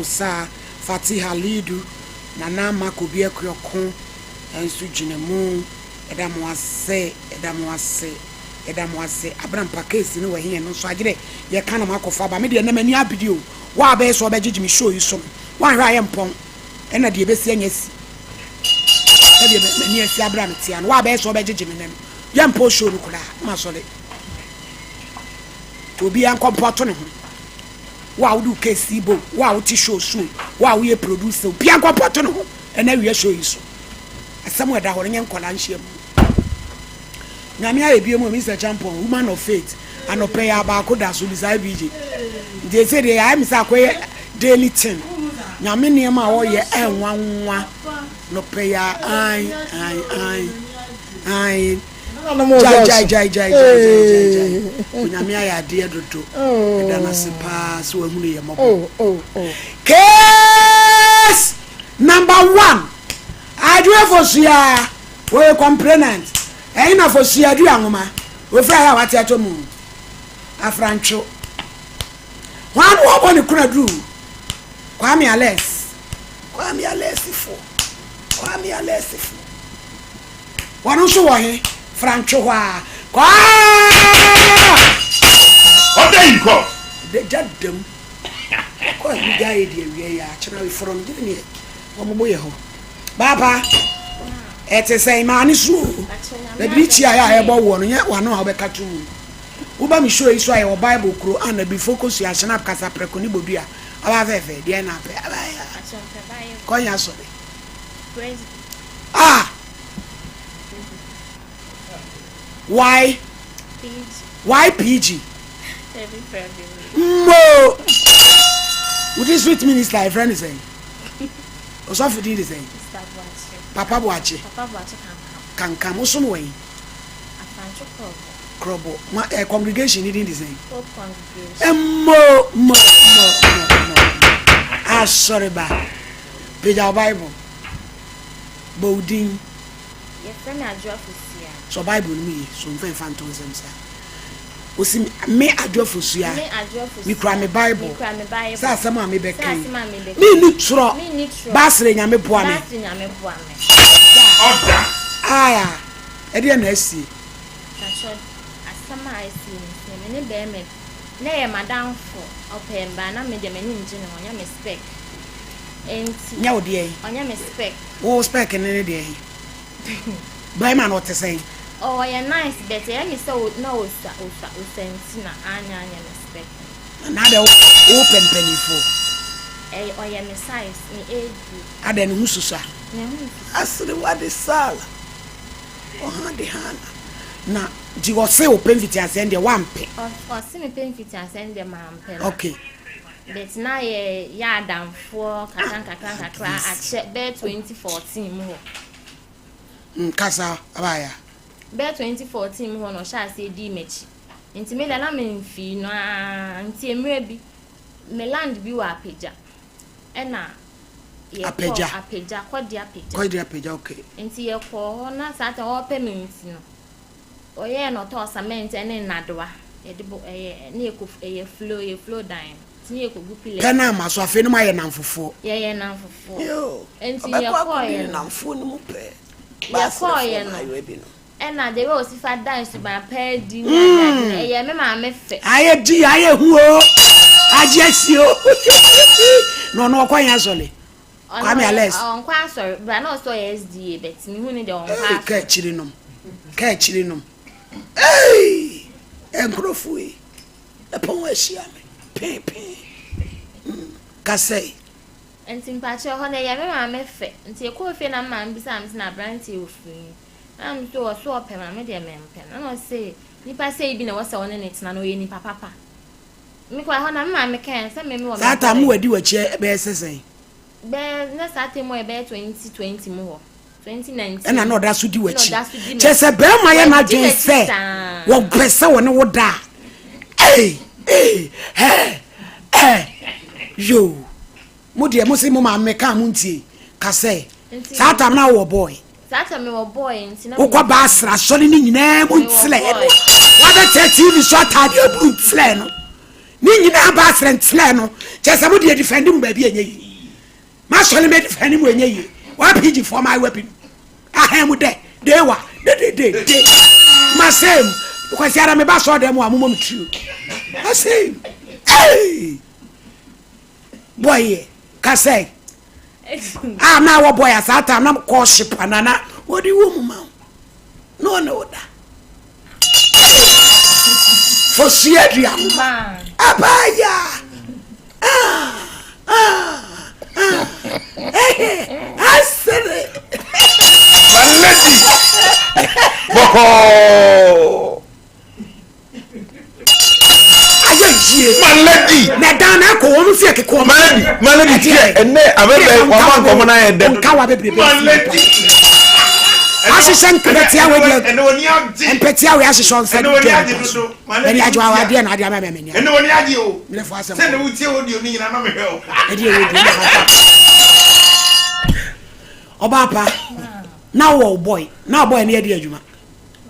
Osaa, Fati Halidu, Nana Ama Kobi Akuoko nso gyina mu. Yɛda mo ase, yɛda mo ase, yɛda mo ase. Abrampa case no wɔ he ɛno nso agye dɛ yɛka na moakɔfa aba. Me deɛ nnɛ m'ani abere o. Wo a bɛyɛ sɛ wobɛgyegye me show yi so no, woanhwɛ a yɛmpɔn. Ɛna deɛ ɛbɛsi anya asi. Sɛdeɛ m'ani asi abere a mete ano. Wo a bɛyɛ sɛ wobɛgyegye me nnɛ no, yɛmpɔn show no koraa na masɔre. Nti obiara nkɔ mpɔto ne ho. Wo a wode wo case yi bɔ o, wo a wote show so o, wo a woyɛ producer, obiara nkɔ mpɔto ne ho ɛna awia show yi so. Asɛm a ɛda hɔ no nyɛ nkwadaa nhyiamu. Nyame ayɛ bio mu Mr. Champon, woman of faith. Anɔpɛ yɛ abaako da so bisa IBJ. Nti ɛsɛ deɛ yɛayɛ me sɛ akɔyɛ daily thing. Nyame nneɛma a ɔyɛ ɛnwanwa. Nɔpɛ yɛ an an an an. Gyae gyae gyae gyae gyae gyae gyae. Onyame ayɛ adeɛ dodo. Ɛda no ase paa sɛ wahunu yɛ mmɔbɔ. Case number one. Adwoa Fosuaa, Wɔyɛ complainant. Ɛhe na Fosuaa dua nwoma? Ofiri ahe a wate atɔ mu? Afrantwo. Hwan na wɔbɔ ne kuna duru? Kwame Alex. Kwame Alex fo. Kwame Alex fo. Wɔn nso wɔ he? Frantwo hɔ a. Kwaa! Order in court. Gya dam. Kɔ a gya yɛ di awia yi a kyena eforo no gyina neɛ. Wɔn bo yɛ hɔ. Paapa, ɛte sɛn? Maa ne so o. Na birikyi a yɛ a ɛbɔ woɔ no, nyɛ w'ano a wobɛka to mu. Woba me show yi so a, yɛwɔ Bible kuro, Anna Bifo, Kosua, Shenap, Kasaprɛko ne Bodua. Aba fɛɛfɛ, deɛn na apɛ? Aba ya. Kɔ nyɛ asɔre. Ah! Y YPG. Mmo! Wo district minister, yɛfrɛ no sɛn? Ɔsɔfo din de sɛn? Papa Boakye. Papa Boakye Kankam. Kankam. Wosom wɔ he? Afantwo Krɔbɔ. Krɔbɔ. Ma eh, congregation ni din de sɛn? Hope Congregation. Mmo mmo mmo mmo mmo. Asɔre ba. Pagya wo Bible. Bɔ wo din. Yɛfrɛ me Adwoa Fosuaa. Sɔ Bible no mu yie. So mfa mfa nto nsɛm saa. Osi me Adwoa Fosuaa. Me Adwoa Fosuaa. Mekura me Bible. Mekura me Bible. Sɛ asɛm a mebɛka Sɛ yi. asɛm a mebɛka yi. Menni torɔ. Menni torɔ. Baasere Nyame boa me. Baasere Nyame boa me. Order. Aya, ɛdeɛn na asie? Pakyɛ, asɛm a asie ne sɛ, me ne bɛɛma bi, na ɛyɛ m'adamfo, ɔpɛ me but na me deɛ m'ani ngye ne ho, ɔnyɛ me spec. Enti. Nyɛ wo deɛn? Ɔnyɛ me spec. Wo spec ne ne deɛn? Bɛɛma no ɔte sɛn? Oh ɔyɛ nice but ɛyɛ me sɛ na osua osua osua nti na anyɛ anyɛ me spec no. Na adɛn wo pɛ mpaninfoɔ? Ɛyɛ ɔyɛ me size me age group. Adɛn ne ho susua? Ne ho nsusua. Aserewa de Sala ɔha de Hana na nti ɔse ɔpɛ mfitiaseɛ no deɛ woampɛ? Ɔse mepɛ mfitiaseɛ no deɛ mampɛ na. Okay. But na yɛ yɛ adamfoɔ kakra nkakra nkakra akyɛ bɛyɛ 2014 mu hɔ. Nkasa abaya. Bɛyɛ 2014 mu hɔ na ɔhyɛ aseɛ dii m'akyi. Nti me deɛ na memfii no ara. Nti mmerɛ bi, me land bi wɔ Apagya. Ɛna yɛkɔ Apagya. Apagya, Kɔde Apagya. Kɔde Apagya, okay. Nti yɛkɔɔ hɔ na saa time ɔrepɛ me nti no, ɔyɛɛ na ɔtɔɔ cement ne nnadewa. Yɛde bɔ ɛyɛ ne yɛkɔ ɛyɛ flow, ɛyɛ flow dan no. Nti ne yɛkɔgu pillars. Pɛ no ama so afei no moayɛ nnamfofoɔ. Yɛyɛ nnamfofoɔ. Yoo, Nti ɔbɛkɔ yɛkɔeɛ akɔdi ne no. nnamfoɔ no mu pɛɛ. Yɛkɔeɛ Baasrafoɔ no, mmaayewa bi no. ɛna the way osi fa dan suban pa adi ne adeade no, ɛyɛ me maame fɛ. Ayɛ di, ayɛ hu o, agye asi o. Na ɔno ɔkɔ yɛn asɔre. Ɔno Kwame ɔyɛ Alex. ɔnkɔ asɔre, bra na ɔsɛ ɔyɛ SDA but mehu ne deɛ ɔnkɔ Ee, asɔre. kaa akyiri nom, kaa akyiri nom. Ee, nkurɔfoɔ yi, ɛpɔn ahyia me, pee pee. Kasɛe. Nti mpakyɛw hɔ no ɛyɛ me maame fɛ. Nti yɛkɔɔ fie na me maame bisaa me sɛ na aberanteɛ yi ofiri he? Ɛna me so ɔse ɔpɛ me na me deɛ mempɛ no. Ɛna ɔse nipa sei bi na ɛwɔ sɛ wo ne no tena na ɔyɛ nipa papa. Mekɔɔ hɔ na me maame kae sɛ me mewɔ me Saa time boy. no wadi w'akyi bɛyɛ sɛ sɛn? Bɛyɛ na saa time hɔ yɛ bɛyɛ 2020 mu hɔ. 2019. Ɛna na ɔda so di Ɛna w'akyi. ɔda so di Kyerɛ m'akyi. sɛ bɛrima yɛ Wadi n'adwene m'akyi sɛ saa. wɔpɛ sɛ wɔne wo da a. Ei, ei, hɛ, ɛ, yoo. Mo deɛ mo se mo maame kaa mo ntie. Ka sɛ, Nti saa time na wowɔ boy. Saa time mewɔ boy nti na Wokɔ menim baa sra asɔre no nyinaa mu Mewɔ ntilɛ no. boy. Wabɛtɛ TV so ataadeɛ aburu ntilɛ no. Ne nyinaa ba asrɛntenɛ no kyɛ sɛ mode adifɛnde mu baabi ɛnyɛ yie. Masɔre me adifɛnde mu ɛnyɛ yie. Wa PG foɔ ma ayewa bi no. Ahɛn mu dɛ dewa de de de de. Masɛm kwasi ara me ba sɔɔ dɛm wa momɔ me tiri. Masɛm. Hey! Boy yɛ kasɛe. A na wɔ boy a saa time na kɔɔ ship ana na wɔde wɔ mu ma wo. Na ɔne wo da. Fosua dua ho. Abaya. Ah, ah, ah. Eh, asere. My lady. Bɔkɔɔ. Ayɛ yie. My lady. Na dan na ɛkɔ wɔn fi ɛkekɔ wɔn. My lady, my lady tiɛ ɛnɛ abɛbɛ wama nkɔmɔ na yɛ dɛ. Nkawa bebrebe. My lady. Ahyehyɛ mpɛtia wei deɛ mpɛtia wei ahyehyɛ ɔnsa ɛnɛ wani agye dodo. Ɛni agye wa adeɛ na adeɛ ama mɛ mɛ nia. Ɛnɛ wani agye o. Mlɛfo asɛm. Sɛ ne wotie audio ne nyina na mehwɛ o. Ɛdi ewo di ne fa. Ɔbaa pa na wɔ boy na boy ne yɛ di adwuma.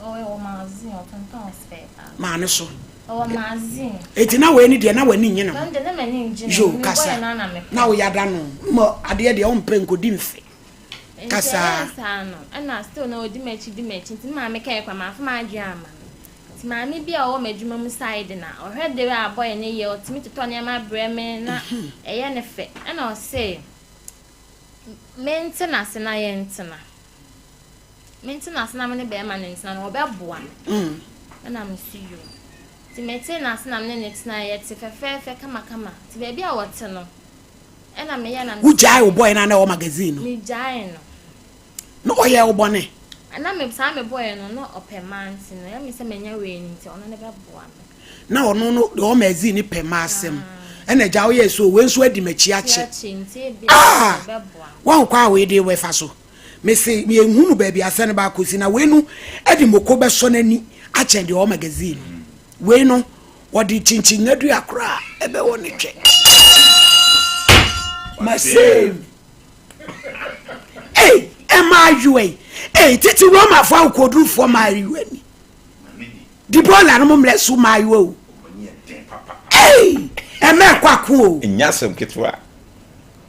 Ɔwɔ magazine, ɔtontɔn spare parts. Maa ne so. Ɔwɔ magazine. Eti na wei ne deɛ na w'ani nye ne ho. Na deɛ na m'ani ngye ne Yo, ho. kasa. Me boy na na mepɛ. Na woyɛ ada no. Ma adeɛ deɛ wompɛ nkɔdi mfe. Kasa. Nti ɛyɛɛ saa no, ɛna still na ɔdi m'akyi di m'akyi nti me maame kae koraa mamfa m'adwene amma no. Nti maame bi a ɔwɔ m'adwuma mu side na ɔhwɛ dere a boy no yɛ, ɔtumi totɔ nneɛma brɛ me na ɛyɛ no fɛ. Ɛna ɔse mente n'ase na yɛntena. Mentena ase na me ne bɛrima no ntena no, ɔbɛboa me. Ɛna mese yoo. Nti metee n'ase na me ne no tenaeɛ, yɛte fɛfɛɛfɛ kamakama. Nti baabi a wɔte no, ɛna meyɛɛ na mese. Wogyae wo boy no a na ɛwɔ magazine no? Megyaee no. Na ɔyɛɛ wo bɔne? Na me saa me boy no, na ɔpɛ mmaa nti no, ɛyɛ me sɛ manya wei no nti, ɔno no bɛboa me. Na ɔno no, deɛ ɔwɔ magazine no pɛ mmaa asɛm. Ɛna agya woyɛɛ so, wei nso adi m'akyi akyɛ. Ah! Woahu kwan a wei de bɛfa so? Mese yɛnhunu baabi asɛ no bɛakɔsi na wei no de moko bɛsɔ n'ani akyɛn deɛ ɔwɔ magazine no. Wei no wɔde kyinkyin dua koraa ɛbɛwɔ ne twɛ. Masem. Ei, ɛmaayewa yi. Ei, tete Romafoɔ akokoɔdurufoɔ maayewa ni. Dibɔla no mo mmerɛ so maayewa o. Ei, ɛmɛ ɛkɔ ako o. Nyɛ asɛm ketewa.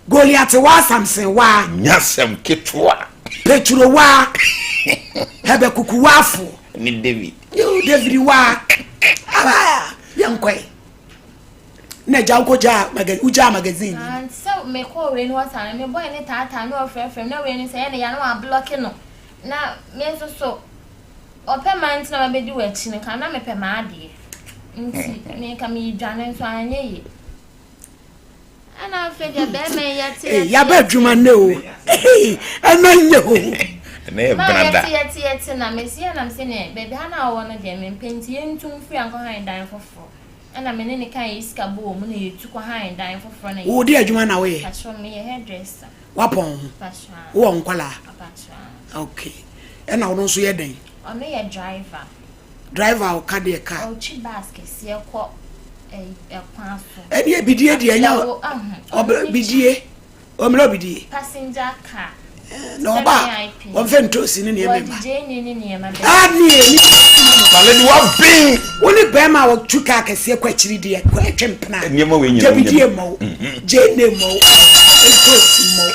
Goliat waa Samson waa. Nyɛ asɛm ketewa. Petro waa. Habakuku waa fo. Ne David. Yo David waa. Aba yɛn kɔɛ. Na gya wokɔ gya magazine wogya magazine. Ah, nti sɛ mekɔɔ wei no hɔ saa no, me boy ne taataa ne ɔfrɛfrɛ me na wei no sɛ ɛyɛ ne ya na wablɔke no. Na me nso so ɔpɛ ma nti na mabɛdi w'akyi no, nka na mepɛ m'adeɛ. Nti me nka meredwane nso anyɛ yie. Hey, yaba adwuma nnɛ o ɛnɛ nyɛ o. Ɛnɛ yɛ brada. Yɛte yɛte na mesi yɛ nam sɛ ne baabi ha na ɔwɔ no deɛ mempɛ nti yɛntu mfiri ankɔ han dan foforɔ ɛna me ne ne kan yɛ sika bɔ wɔ mu na yɛtu kɔ han dan foforɔ na wo de adwuma na woyɛ. Patro meyɛ hairdresser. Wapɔn ho. Patro. Wowɔ nkwadaa. Patro. Okay ɛna ɔno nso yɛ dɛn. Ɔno yɛ driver. Driver a ɔka deɛ car. Ɔtwi bus kɛseɛ kɔ ɛkwan so. Ɛdeɛ bidie deɛ ɛnyɛ ɔbɛ bidie ɔmmerɛ ɔbidie. Passenger car. Na ɔba wɔnfɛ ntoosi ne nneɛma mma. Wɔde gyeene ne nneɛma bɛ. Ɛne ɛni. Malɛ ni wa bin. Wo ne bɛrima a wɔtu kaa kɛseɛ kɔ akyiri deɛ kɔ ɛtwe mpena. Nneɛma wei nyina Gyebidie mmɔ wo. Gyeene mmɔ wo. Ntoosi mmɔ wo.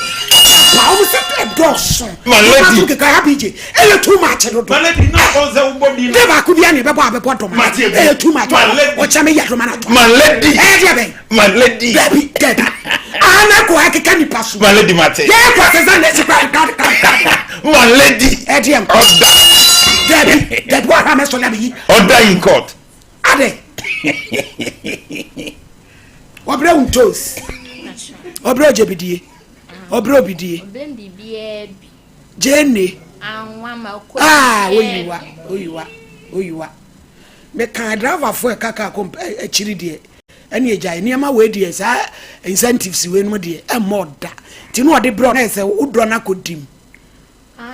Paa wɔn sɛ ɛdɔɔso. My lady. Keka ha BJ. Ɛyɛ too much dodo. My lady na ɔn sɛ wobɔ din. Ne baako bi a na ɛbɛbɔ abɛbɔ dɔm. Ɛyɛ too much. Ɔkyɛ me yɛ dɔm na tɔ. My lady. Ɛyɛ deɛ bɛn. My lady. Dabi dabi. Ana kɔ akeka nipa so. My lady mate. Yɛ kɔ sɛ ne si kura kura kura. My lady. Ɛdeɛ nkɔ. Ɔda. Dabi dabi wɔ ha mɛ sɔlá mi yi. Ɔda in court. Adɛ. Ɔbrɛ wo ntoos. Ɔbrɛ ogyebidie. Ɔbrɛ obidie. Ɔbrɛ biribiara bi. Gyeene. Ah, oyiwa, oyiwa, oyiwa. Meka driverfoɔ ɛka kaa kɔ akyiri deɛ ɛne agyae nneɛma wei deɛ saa incentives wei nom deɛ ɛmmɔ ɔda nti na ɔde brɛ na ɛsɛ wodɔ no akɔdim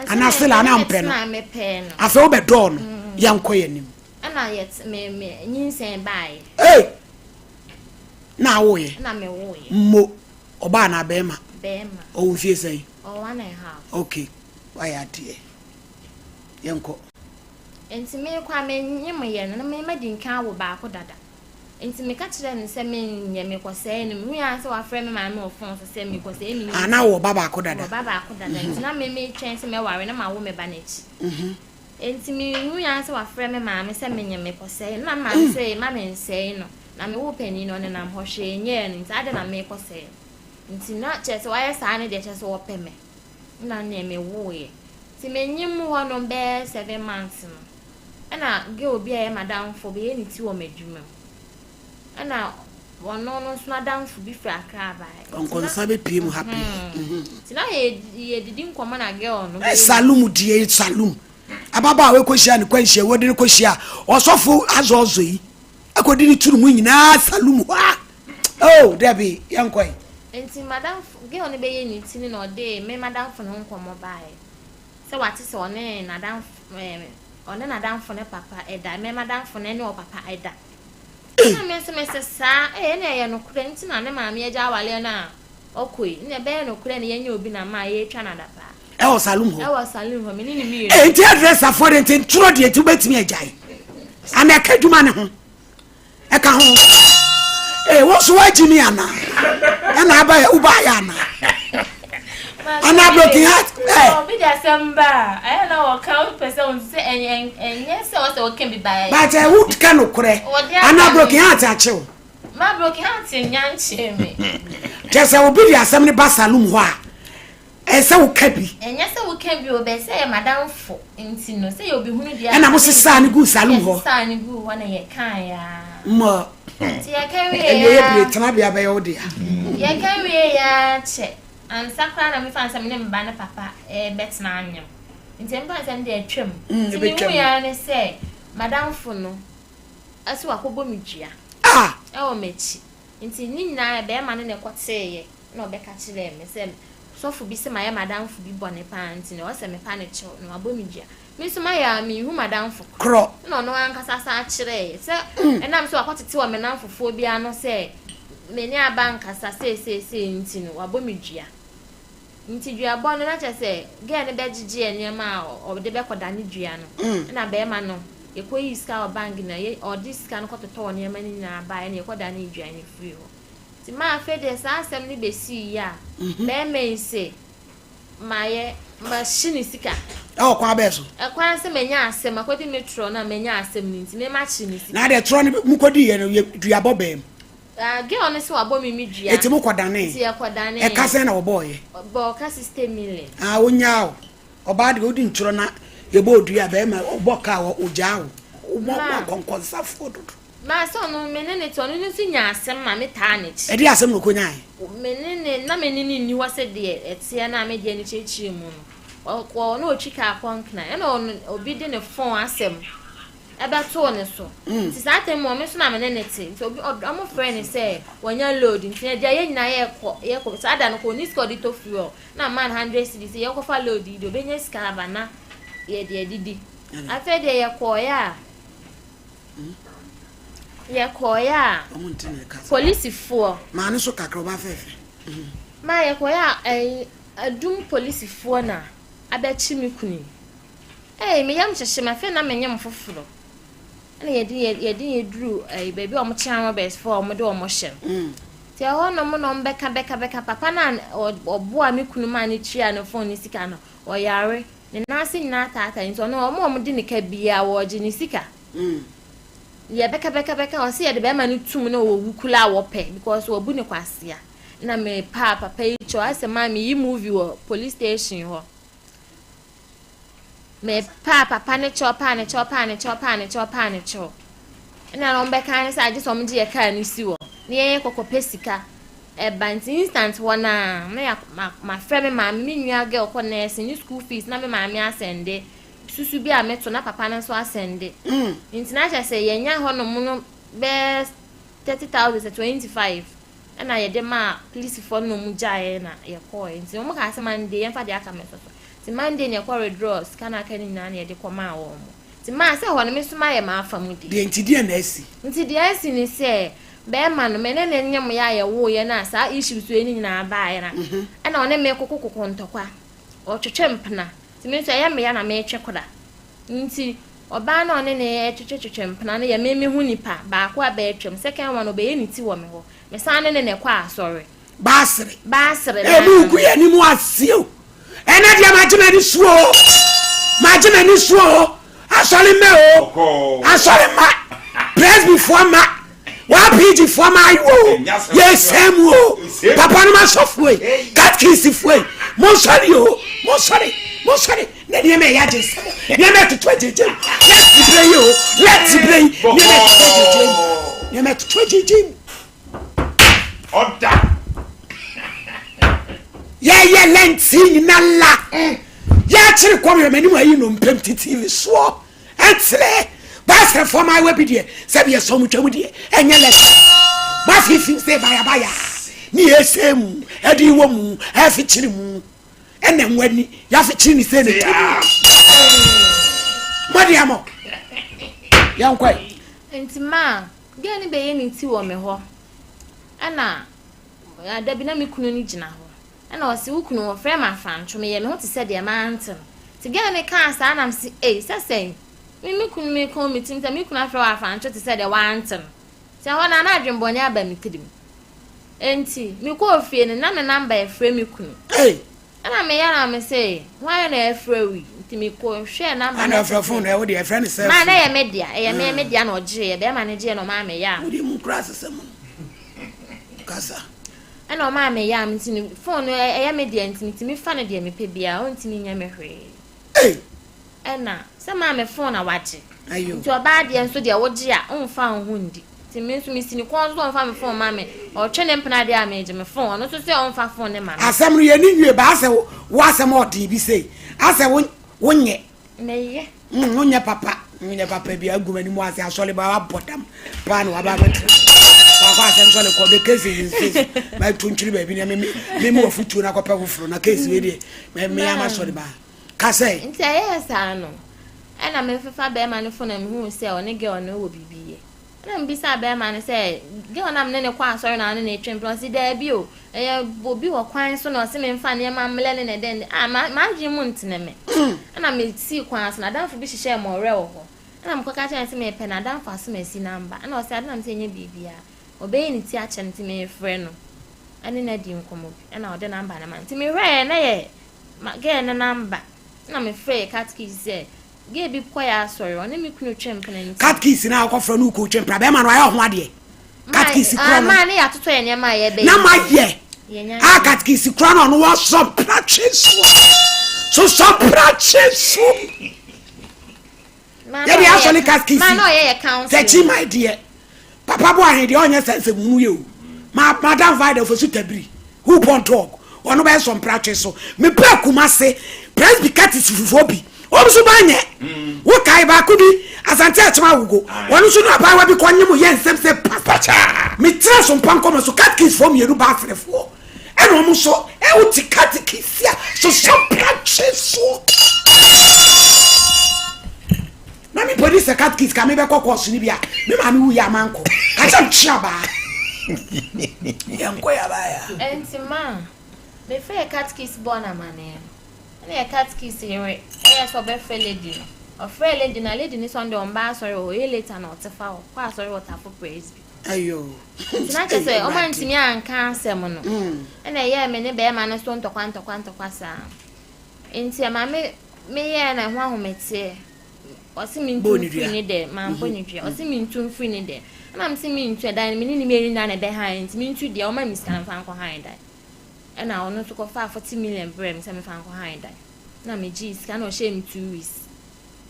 anaasɛ la na mpɛ no afei wobɛdɔɔ no mm. yɛnkɔ yɛ anim ɛna yɛ me me nyinsɛn baeɛ ee na awoyɛ na mewoyɛ mmo ɔbaa na bɛrima bɛrima ɔwɔ mfie sɛn Ɔwɔ one and half. Ok wayɛ adeɛ yɛnkɔ. Nti me kɔ a me nye mo yɛ no na me madi nkan awo baako dada. Nti meka kyerɛɛ no sɛ menyɛ, mekɔsɛe no. Mehui ara sɛ wafrɛ me maame wɔ fon so sɛ mekɔsɛe me Ah, na wowɔ ba baako dada? Mewɔ ba baako dada, nti na me metwɛn sɛ mɛware na mawo me ba no akyi. Nti mehui ara sɛ wafrɛ me maame sɛ menyɛ, mekɔsɛe no. Na me maame sɛ mma mennsɛe no, na me wo panin no ɔnenam hɔ, hwee nyɛɛ no, nti adɛn na mekɔsɛe no. Nti na kyerɛ sɛ wayɛ saa no deɛ kyerɛ sɛ ɔpɛ me. Nna neɛ mewoeɛ. Nti menyem hɔnom bɛyɛ 7 months no, Ɛna girl bi a ɛyɛ m'adamfo ɔbɛyɛ ne ti wɔ m'adwuma mu. Ɛna ɔno no nso n'adamfo bi firi Accra baeɛ. Ɔnkɔnsa bɛpie mu ha pii. Nti na yɛdidi nkɔmmɔ na girl no bɛyɛ. Salum die Salum. Ababaawa kɔhyia ne kwanhyia wɔde no kɔhyia ɔsɔfo azɔɔzɔ yi akɔdi ne turu mu nyinaa Salum hɔ a. Oh, dabi, yɛnkɔe. Nti m'adamfo girl no bɛyɛ ne ti no na ɔde me m'adamfo no ho nkɔmmɔ baeɛ. Sɛ wate sɛ ɔne n'adamfo ɛɛ ɔne n'adamfo no papa da, me m'adamfo no ne ɔpapa da. Ɛna me nso mese saa, ee ɛna ɛyɛ nokorɛ nti na ne maame agya awaleɛ no a ɔkɔ yi, ɛna ɛbɛyɛ nokorɛ na yɛnyɛ obi na ma yɛretwa no adapaa. Ɛwɔ saloon hɔ. Ɛwɔ saloon hɔ, me ne ne mmienu. Ee nti hairdresserfoɔ de nti ntorɔ deɛ nti wobɛtumi agyae ana ɛka adwuma ne ho. Ɛka ho. Ee, wo nso woagye mi anaa? Ɛna aba yɛ wobaayɛ anaa? Anaa broken heart? Ɛ. Obi de asɛm ba a, ɛyɛ na wɔka wopɛ sɛ wɔn sɛ ɛnyɛ sɛ wɔsɛ wɔka bi ba. But ɛ wo ka no korɛ. Anaa broken heart akyew. Ma broken heart nya nkyee me. Kyɛ sɛ obi de asɛm no ba saloon hɔ a. Ɛsɛ sɛ woka bi. Ɛnyɛ sɛ woka bi o, bɛ sɛ yɛ m'adamfo nti no, sɛ yɛ obi hunu deɛ a. Ɛna mo sesaa no guu saloon hɔ. Yɛsesaa no guu hɔ na yɛkaeɛ ara. Mɔ. Nti yɛka wieeɛ ara. Ɛnneɛ yɛ bie, tenabea bɛyɛ wo dea. Yɛka wieeɛ ara kyɛ, ansa koraa na mefa no sɛ me ne me ba no papa rebɛtena anyem. Nti mefa no sɛ ɛno deɛ atwam. Nti mehuiɛ ara ne sɛ m'adamfo no sɛ wakɔbɔ me dua. Ah! Ɛwɔ m'akyi. Nti ne nyinaa bɛrima no na ɛkɔteeɛ. Ɛnna ɔbɛka kyerɛɛ me sɛ, Sɔfo bi se mayɛ m'adamfo bi bɔne paa nti na ɛwɔ sɛ mepa no kyɛw na wabɔ me dua. Me nso mayɛ a minhu m'adamfo korɔ. Ɛnna ɔno ankasa san kyerɛe sɛ ɛnam sɛ wakɔtete wɔ me nnamfofoɔ bi ano sɛ me ne aba nkasa seeseesei nti no, wabɔ me dua. Nti duabɔ no, na kyerɛ sɛ girl no bɛgyegyeɛ nneɛma a ɔde bɛkɔdane dua no. Ɛnna barima no, yɛkɔyii sika wɔ bank na ɔde sika no kɔtotɔɔ nneɛma no nyinaa baeɛ na yɛkɔdanee dua no firii hɔ. Nti ma afei deɛ saa asɛm no bɛsii yi a, bɛɛma yi se mayɛ, mahye ne sika. Ɛwɔ kwan bɛɛ so? Ɛkwan sɛ manya asɛm, makɔdi me torɔ no a manya asɛm no nti, me makye ne sika. Na deɛ torɔ no mokɔdiiɛ no, yɛ duabɔ bɛɛ mu? Ah, girl no se wabɔ me me dua. Nti mokɔdanee? Nti yɛkɔdanee. Ɛka sɛn na wɔbɔɔyɛ? Ɔbɔɔ ka 60 million. Ah, ɔnyaa o. Ɔbaa deɛ ɔdi ntorɔ na yɛbɔ odua a, bɛɛma ɔbɔ ka a, ɔgyaa o. Wobɔ akɔnkɔnsafoɔ dodo. Maa sɛ ɔno me ne no te, ɔno nso nyaa asɛm ma me taa n'akyi. Ɛdeɛn asɛm na ɔkɔnyaae? Me ne no, na me ne no nni hɔ sɛ deɛ ɛteɛ no a me deɛ no kyerɛkyerɛ mu no. Ɔkɔɔ na ɔtwi kaa kɔ Nkran, ɛna ɔno, obi de ne fon asɛm ɛbɛtoo ne so. Nti saa tɛm mu ɔme nso na me ne no te. Nti obi, ɔ, ɔmo frɛ no sɛ wanya load, nti ɛdeɛ yɛn nyinaa yɛkɔ, yɛkɔ, saa da no kɔ, ɔnni sika ɔde tɔ fuel, na maa no 100 cedis sɛ yɛnkɔfa load yi deɛ ɔbɛnya sika aba na yɛde adidi. Afei deɛ yɛkɔɔeɛ a, Yɛkɔeɛ a, polisifoɔ. Maa no so kakra, ɔbaa fɛɛfɛ. Maa yɛkɔeɛ a, ɛyi, adum polisifoɔ na abɛkye me kunu yi. Ei, me yam hyehye me, afei na menyem foforɔ. Ɛna yɛde yɛ yɛde yɛ duru ɛyi baabi a wɔkye arobɛsfoɔ a wɔde wɔn hyɛ no. Nti ɛhɔ nom na wɔbɛka bɛka bɛka papa no a ɔboa me kunu maa no tua ne fon ne sika no, ɔyare. Ne nan ase nyinaa ataataa nti ɔno wɔn a wɔde ne ka biara wɔregye ne sika. Yɛ bɛka bɛka bɛka ɔse yɛde bɛrima no tum na ɔwɔ wukula a wɔpɛ because wɔbu ne kwasea. Na me paa papa yi kyɛw asɛ maa me yi movie wɔ police station hɔ. Me paa papa ne kyɛw paa ne kyɛw paa ne kyɛw paa ne kyɛw paa ne kyɛw. Ɛna wɔn bɛka ne sɛ agye sɛ wɔn gye yɛ kaa no si hɔ na yɛn kɔkɔ pɛ sika. Ɛba nti instant hɔ no ara na ya ma mafrɛ me maame, me nua girl kɔ nursing, ne school fees na me maame asɛnde, susu bi a meto na papa no nso asɛnde. Nti na kyerɛ sɛ yɛnya hɔnom no bɛyɛ 30,000 sɛ 25 ɛna yɛde maa polisifoɔ no na wɔn gyaeɛ na yɛkɔɔɛ. Nti wɔn kaa sɛ Monday yɛmfa deɛ aka mmɛsɔ so. Nti Monday na yɛkɔ withdraw sika no aka no nyinaa na yɛde kɔmaa wɔn. Nti maa sɛ hɔ no me nso mayɛ m'afa mu deɛ. Deɛ nti deɛn na asi? Nti deɛ asi ne sɛ bɛɛma no me ne no nyem yɛ a yɛwoo yɛ no a saa issues wei no nyinaa baeɛ no ɛna ɔne me koko koko ntɔkwa ɔtwetwe mpena nti me nso ɛyɛ me ya na metwe kora nti Ɔbaa no a ɔne no retwetwetwetwe mpena no yɛ me me ho nipa baako a bɛatwam, second one ɔbɛyɛ ne ti wɔ me hɔ. Mesan ne no na ɛkɔ asɔre. Baasere. Baasere naa. Emu gu yɛn anim ase o. Ɛnɛ deɛ magye m'ani so o. Magye m'ani so o. Asɔre mma o. Asɔre mma. Presbyfoɔ mma. YPG foɔ mma ayi o. Yɛsɛn mu o. Papa no ma sɔfoɔ yi. Katkisifoɔ yi. Monsɔre o. Monsɔre. Monsɔre. Na nneɛma ɛyɛ agye nsɛm. Nneɛma ɛtoto agyegye mu. Lɛti bere yi o. Lɛti bere yi. Nneɛma ɛtoto agyegye mu. Nneɛma ɛtoto agyegye mu. Ɔda. Yɛyɛ lɛnti nyina la. Yɛakyere kɔm yɛ m'anim ayi no mpem titi me soɔ. Ɛnkyerɛ baasrɛfoɔ maayewa bi deɛ sɛbi yɛsɔ mo twam deɛ ɛnyɛ lɛnti. Moafifim sɛ bayabaya ne yɛsɛ mu ɛde wɔ mu ɛfikyiri mu ɛna nwani yɛafikyiri ne sɛ ne twa mu. Mɔdeɛ mo yɛnkɔe. Nti maa Girl no bɛyɛ ne ti wɔ me hɔ ɛna da bi na me kunu no gyina hɔ ɛna ɔse wo kunu wɔfrɛ me Afantwo meyɛ me ho te sɛ deɛ mante no nti girl no kaa saa na mese ei sɛ sɛn me me kunu meka wɔ me tirim sɛ me kunu afrɛ wo Afantwo te sɛ deɛ wante no nti ɛhɔ no na adwenbɔne aba me tirim enti mekɔɔ fie no na me number ɛfrɛ me kunu. Ei Ɛna me yɛ na me se hwan na ɛfrɛ wo yi nti me kɔ hwɛɛ number na ɛfrɛ phone na ɛwo deɛ ɛfrɛ ne cell phone. Maa na ɛyɛ me dea ɛyɛ me me dea na ɔgye yɛ bɛrima no gye yɛ na ɔmaa me yam. Wo deɛ mu kura asesɛ mu no kasa. Ɛna ɔmaa me yam nti no phone no ɛyɛ me dea nti me tumi fa no deɛ me pɛ biara ɔntumi nyɛ me hwee. Ei. Ɛna sɛ maa me phone na wagye. Ayo. Nti ɔbaa deɛ nso deɛ wogye a womfa wo ho ndi. Nti me nso mesi ne kɔn so sɛ ɔmfa me phone ma me. Ɔtwe ne mpena deɛ a megye me phone. Ɔno nso sɛ ɔmfa phone no ma me. Asɛm no yɛnni nwie ba asɛ wo asɛm ɔden bi sei asɛ wo wonyɛ. Meyɛ. Mm, wonyɛ papa wonyɛ papa bi agu m'anim ase asɔre ba wabɔ dam paa na waba abɛtena wakɔ asɛm sɔre kɔ the case is in face mɛto ntwiri baabi na me me me wɔ fotuo na akɔpɛ foforɔ na case wei deɛ me me ama sɔre ba. Ka sɛ. Nti ɛyɛɛ saa no, ɛna mefefa bɛɛma no phone na mehuu sɛ ɔne girl no wɔ biribi yɛ. Ɛna mebisaa bɛɛma no sɛ, girl no a mene no kɔ asɔre na ɔne no retwe mpena? Ɔse daabi o, ɛyɛ obi wɔ kwan so na ɔse memfa nneɛma mmlɛ no na ɛdɛn dɛn. Ah, m'adwene mu ntene me. Ɛna mesii kwan so, n'adamfo bi hyehyɛɛ mɔwerɛ wɔ hɔ. Ɛna mekɔka kyerɛɛ no sɛ mepɛ n'adamfo asomasi number. Ɛna ɔse ade na mese ɛnyɛ biribiara. Ɔbɛyi ne ti akyerɛ me nti mefrɛ no ɛne no adi nkɔmmɔ bi. Ɛna ɔde number no ma me. Nti mehwɛɛ na ɛyɛ Ma girl no number na me frɛɛ catechist sɛ girl bi kɔ yɛ asɔre ɔne me kunu twe mpena nti. Catechist na akɔ frɛ no kɔ twe mpena bɛrima no ayɛ ɔho adeɛ catechist kura no. Maa ne yɛ atotɔ yɛ nneɛma a yɛbɛyɛ. Na ma yɛ a catechist kura no ɔno wɔsɔ mpena twe so sosɔ mpena twe so. Yɛde asɔre catechist. Maa na ɔyɛ yɛ counseling. Tɛkyi my deɛ. Papa Boahen deɛ ɔnyɛ saa nsɛm hunu yɛ o. Ma Madam Vida Ofosu Tabiri, who born talk, ɔno bɛyɛ sɔ mpratwe so. Me baa Kumase, Presby Katis fufuo bi, wɔn nso ba nyɛ. Wo kae baako bi, Asante Akyem Awogo, wɔn nso no abaayewa bi kɔ nye mo yɛ nsɛm sɛ pasakyaa. Me tena so mpa nkɔmɔ so, katikis foɔ mmienu ba aserefoɔ, ɛna wɔn nso, ɛ wo te katikis a, sosɔ mpratwe so. Na me mpo de sɛ katkis ka me bɛkɔ kɔɔso no bi a me maame wu yɛ a mankɔ ka kyɛ ntwe abaa yɛnkɔ yɛ abaa ya. Ɛnti ma me frɛɛ katkis bɔɔ no amaneɛ no ɛna yɛ katkis yere ɛyɛ sɛ ɔbɛfrɛ lady no ɔfrɛɛ lady no a lady no sɛ ɔno deɛ ɔmba asɔre hɔ ɔyɛ later na ɔte fa hɔ kɔ asɔre wɔ tafo presby. Ayo. Nti na kyerɛ sɛ ɔma ntumi anka asɛm no ɛna ɛyɛɛ me ne bɛɛma no so ntɔkwa ntɔkwa ntɔkwa saa nti ɛma me meyɛɛ no ɛho ahometeɛ. Ɔse mentu mfiri ne dɛm, mammɔ ne dua. Ɔse mentu mfiri ne dɛm. Ɛna mese mentu ɛdan no, me ne ne mmienu nyinaa na ɛbɛhan nti mentu deɛ ɔma me sika no mfa nkɔ han dan. Ɛna ɔno nso kɔfaa 40 million brɛɛ me sɛ memfa nkɔ han dan. Ɛna megyee sika na ɔhyɛɛ me 2 weeks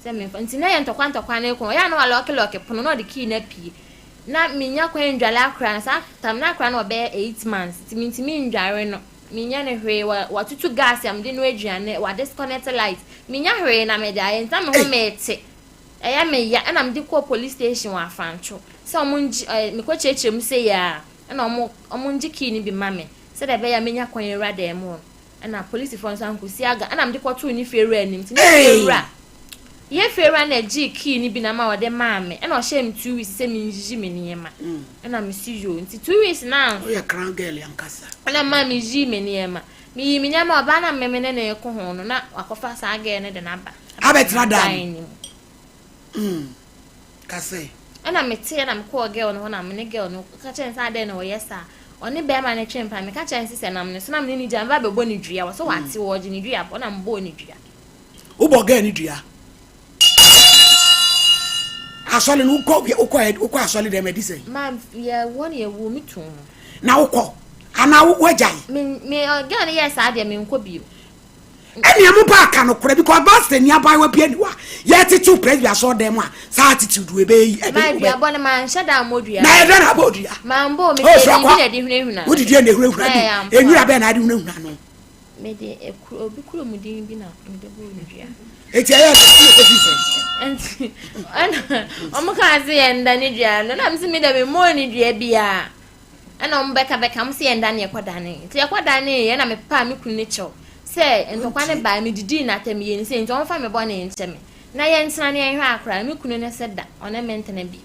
sɛ memfa. Nti na yɛ ntɔkwa ntɔkwa no kɔ. Ɔyɛ a na walɔke lɔke pono na ɔde key no apue. Na mennya kwan ndware akora no saa tam na akora no ɔbɛyɛ 8 months nti mentumi ndware no. Menyɛ no hwee, wa watutu gas a mede noa aduane, wa disconnect light. Menya hwee na mede ayɛ, nti na me ho mete. Ɛyɛ me ya, ɛna mede kɔɔ police station wɔ Afrantwo sɛ ɔmo ngye ɛɛ mekɔ kyerɛkyerɛ mu sei a, ɛna ɔmo ɔmo ngye key no bi ma me sɛdeɛ ɛbɛyɛ a menya kwan awura dan mu hɔ. Ɛna polisifoɔ nso ankosi aga, ɛna mede kɔtoo ne fie wura anim, nti ne fie wura Yɛ fiewura na ɛgyee key no bi na ma ɔde maa me ɛna ɔhyɛɛ me 2 weeks sɛ menyiyi me nneɛma ɛna mesi yoo nti 2 weeks no anso. Woyɛ crown girl ankasa. Ɛna maa meyii me nneɛma meyii me nneɛma ɔbaa no a me ne no reko ho no na wakɔfa saa girl no de no aba abɛtena dan no mu. Ka sɛ. Ɛna meteeɛ na mekɔɔ girl no hɔ na me ne girl no ka kyerɛ no sɛ adɛn na ɔyɛ saa. Ɔne bɛrima no twe mpa. Meka kyerɛ no sɛ sɛ nam ne so na me ne no gya meba bɛbɔ no dua. Ɔsɛ wate ɔgye ne dua bɔ na mebɔɔ no dua. Wobɔ girl no dua? Asɔre no wokɔ wokɔ wokɔ asɔre dɛm ɛdi sɛn? Ma yɛ wɔ ne yɛwɔ me tum. Na wokɔ anaa wagyae? Me me girl no yɛɛ saa deɛ menkɔ bio. Ɛnea mo ba aka nokorɛ because pastor ni abaayewa bi ani hɔ a yɛtetew presby asɔre dan mu a saa attitude wei bɛyɛ yi ɛbɛ Maa dua bɔ no maa nhyɛ da mmɔ dua. Na yɛdɛ na abɔ dua. Maa mbɔ mi sɛ biribi na ɛde hunahuna. Wodi deɛ na ehunahuna bi enwura bɛn na ade hunahuna no. Mede ekuro obi kuro mu din bi na mede bɔ ne dua. Eti ɛyɛ sɛ ɛna kosi sɛ. Nti ɛna wɔn kaa se yɛn da ne dua no na mi si mi da mi mmɔ ne dua biara. Ɛna wɔn bɛka bɛka wɔn sɛ yɛn dane yɛkɔ dane nti yɛkɔ dane yɛ na mepaa me kunu ne kyɛw sɛ ntɔkwa ne baa me didii n'atɛm yɛ nse nti wɔn fa me bɔ ne nkyɛ me na yɛn tena ne yɛn hwɛ akora me kunu ne sɛ da ɔne me ntena bi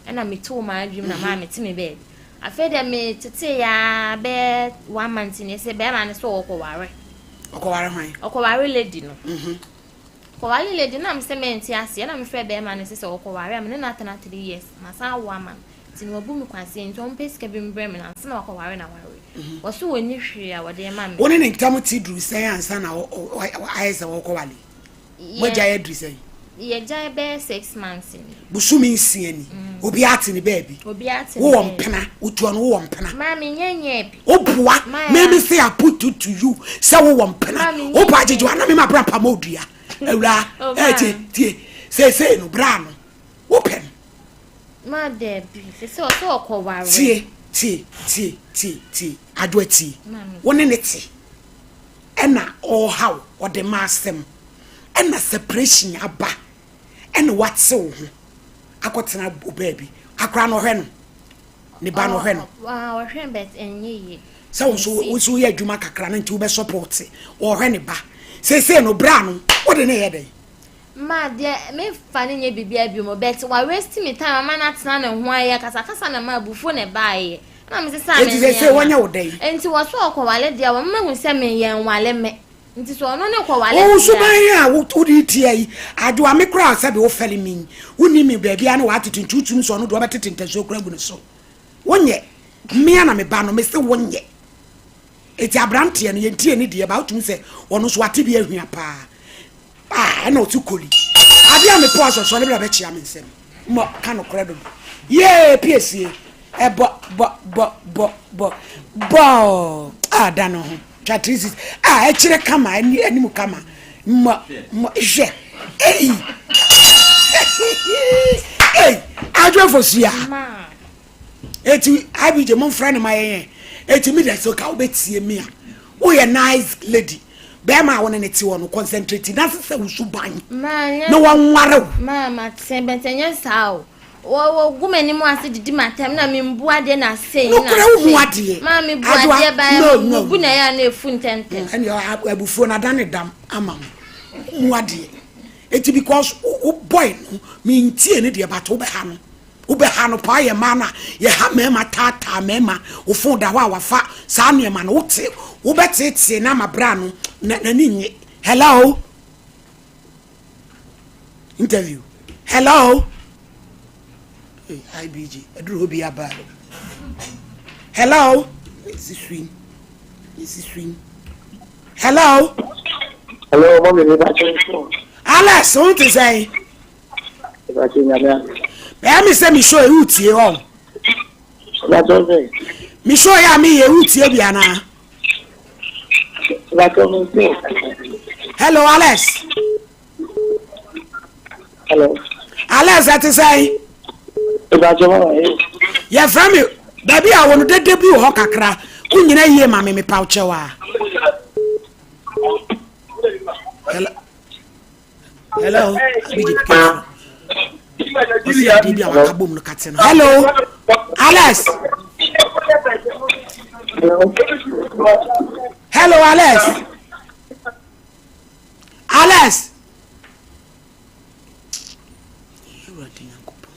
ɛna me too maa adwuma na maa me te me baabi afei deɛ me tete ya bɛɛ one month ne sɛ bɛrima ne sɛ ɔkɔware ɔkɔware hwan ɔkɔware lady no mhm. Kɔware lady na me sɛ mente aseɛ na mefrɛ bɛrima no sɛ sɛ ɔkɔware a me ne no atena 3 years masan awo ama no. Nti no wabu me kwasea nti ɔmpɛ sika bi mbrɛ me no ansa na wakɔware no aware. Wɔse wɔnni hwee a wɔde rema me. Wo ne ne ntam te duru sɛn ansa na ayɛ sɛ wɔrekɔware? Moagyae aduru sɛn? Yɛgyae bɛyɛ 6 months ni. Bosome 6 ni. Obiara te ne baabi. Obiara te ne Wowɔ baabi. mpena, wotua no wowɔ mpena. Maame nyɛ nyɛ bi. Woboa Maya. me me say I put it to you sɛ wowɔ mpena. Maame, nyɛ Wopɛ nyɛ agyegye wa na me ma bra pa ma odua. Awura, Oh, eh, tie, ma. tie. Seesei no, bra no, wopɛ no. Ma daabi, sɛ sɛ ɔsɛ ɔkɔware. Tie, tie, tie, tie, tie. Adwoa tie. Maame. Wo ne ne te. Ɛna ɔrehaw, ɔde ma asɛm. Ɛna separation aba. Ɛna wate wo ho. Akɔtena wo baabi. Akora no ɔhwɛ no. Ne ba no ɔhwɛ no. Ɔhwɛ but ɛnyɛ yie. Sɛ wo nso wo nso woyɛ adwuma kakra no nti wobɛ support. Ɔhwɛ ne ba. Seesei no bra no, wode ne yɛ dɛn? Ma deɛ mefa ne nyɛ biribiara bi mu but wa waste me time ama no atena ne ho ayɛ kasakasa na ma abufuo na ɛbaeɛ. Na me sesa me Enti seesei wɔnyɛ wo dɛn? Enti wɔ so ɔkɔwale deɛ wɔn mahu sɛ me yɛ nwale me. Nti sɛ ɔno ne kɔwale Wo deɛ a. suban a wode tia yi, adwoa me koraa sɛbe wofɛle me yi, wonni me baabi a na wɔatete nti wotumi sɛ ɔno deɛ ɔbɛtete ntasuo koraa agu ne so. Wonyɛ. Mmea na me ba no, mese wonyɛ. Enti aberanteɛ no, yɛntie ne deɛ ba wotumi sɛ ɔno nso wate bi ahwia paa. Ah, ɛna ɔte koli. Adeɛ a mepɔ asɔsɔ ne bra bɛkyea me nsam. Mmɔ ka nokorɛ dodo. Yee, piesie. Ɛbɔ, bɔ, bɔ, bɔ, bɔ, bɔ. Ah, da no ho. Twa 360. Ah, ɛkyerɛ kama, ani anim kama. Mmɔ, mmɔ, hwɛ. Ei. Ei, adwo fosua. Eti IBJ momfrɛ no ma yɛn ɛ. Eti me deɛ sɛ ka wobɛtie me a. Woyɛ nice lady. Bɛrima a wo ne ne te hɔ no concentrate na sesa wo suban na wɔnware wo. Maa mate but ɛnyɛ saa o. Wɔgu m'anim ase didi m'atɛm na membu adeɛ na sei na Nokorɛ wo mu adeɛ. Maa mebu adeɛ ba mebu na ɛyɛ a na efu ntɛntɛm. Ɛnna abufuo no adane dam ama wo. Mu adeɛ. Eti because wo boy no mentie ne deɛ but wobɛha no. Wobɛha no paa yɛ mmaa no a yɛha mmarima taataa mmarima wo phone da hɔ a wafa saa nneɛma no wote wobɛteetee no ama bra no n'ani nye. Hello interview hello hey, IBG aduru hɔ bi aba hello esi swing esi swing hello. Hello, mami mi ba kyɛn. Alex, wo te sɛn? Bɛyɛ me sɛ me show yi wotie hɔ. Me show yi a meyɛ wotie bi anaa? Hello Alex. Hello. Alex ɛte sɛn? Yɛfrɛ me baabi a wɔn dede bi wɔ hɔ kakra. Wonyina yie ma me mepaw kyɛw a. Hello. Hello abidi careful ɔsi adeɛ bi a waka bom no kate no. Hello Alex. Hello Alex. Alex. Awurade Nyankopɔn.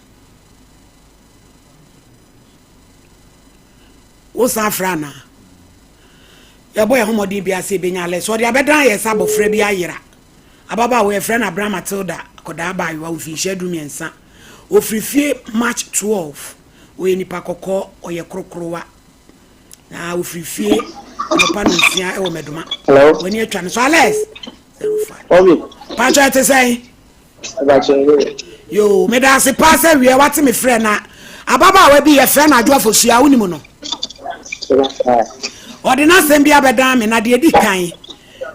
Wosan frɛ anaa? Yɛbɔ yɛn ho mmɔden bi ase ebenya Alex. Ɔde abɛdan yɛ sɛ abɔfra bi ayera. Ababaawa yɛfrɛ no Abra Matilda. Akwadaa abaayewa, mfinhyia 13. Ɔfiri fie March 12. Ɔyɛ nipa kɔkɔɔ, ɔyɛ korokorowa. Na ɔfiri fie anɔpa nonsia wɔ Mɛdoma. Hello. W'ani atwa no so Alex. 05. Obi. Pakyɛ ɛte sɛn? Yoo, meda ase paa sɛ wiɛ wate me frɛ na ababaawa bi yɛfrɛ no Adwo Afosua, wonim no? Ɔde n'asɛm bi abɛdan me na deɛ ɛdi kan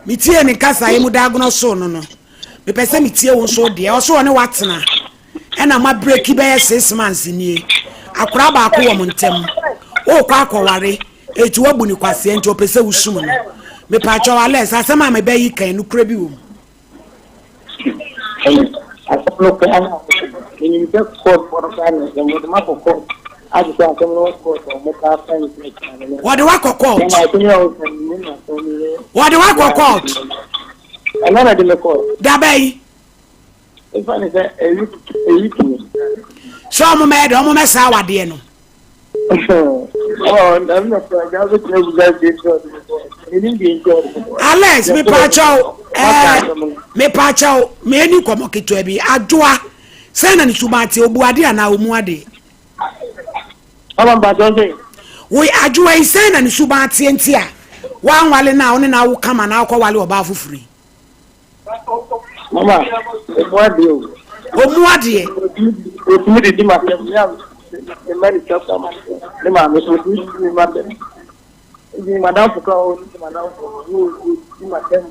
metiee ne nkasaeɛ mu daagona soo no no, mepɛ sɛ metie wo nso deɛ. Ɔso ɔne watena ɛna moabreki bɛyɛ 6 months nie. Akwadaa baako wɔ mo ntam. Wokɔ akɔware, eti wabu ne kwaseɛ nti ɔpɛ sɛ wosum no. Mepaakyɛw Alex, asɛm a mebɛyi kan nokorɛ bi wɔ mu? Asɛm no koraa na menim sɛ court foɔ no koraa na wɔde ma kɔ court agye sɛ asɛm no wɔ court a wɔn koraa fɛn sɛ kyerɛ no. Wɔde wakɔ court. Ɛna asɛm yi a wɔka no menim asɛm no. Wɔde wakɔ court. Ɛna na de me kɔɔ. Daba yi. Efa ne sɛ ewi ewi tumi. Sɛ ɔmo mɛyɛ dɛ ɔmo mɛsa awadeɛ no. Alex mepaakyɛw ɛɛ mepaakyɛw mɛni nkɔmɔ ketewa bi adwoa sɛn na ne suban te obu ade anaa omu ade. Wo adwoa yi sɛn na ne suban teɛ nti a wanwale no a wo ne no awo kama na akɔwale ɔbaa foforɔ yi. Mama, ɔmu adeɛ o. Ɔmu adeɛ. Ɔtumi didi ma tɛm ne a ne mma ne twa kama ne maame so ɔtumi didi me ma tɛm. Nti madamfo kora ɔwɔ ne madamfo ne ɔdidi ma tɛm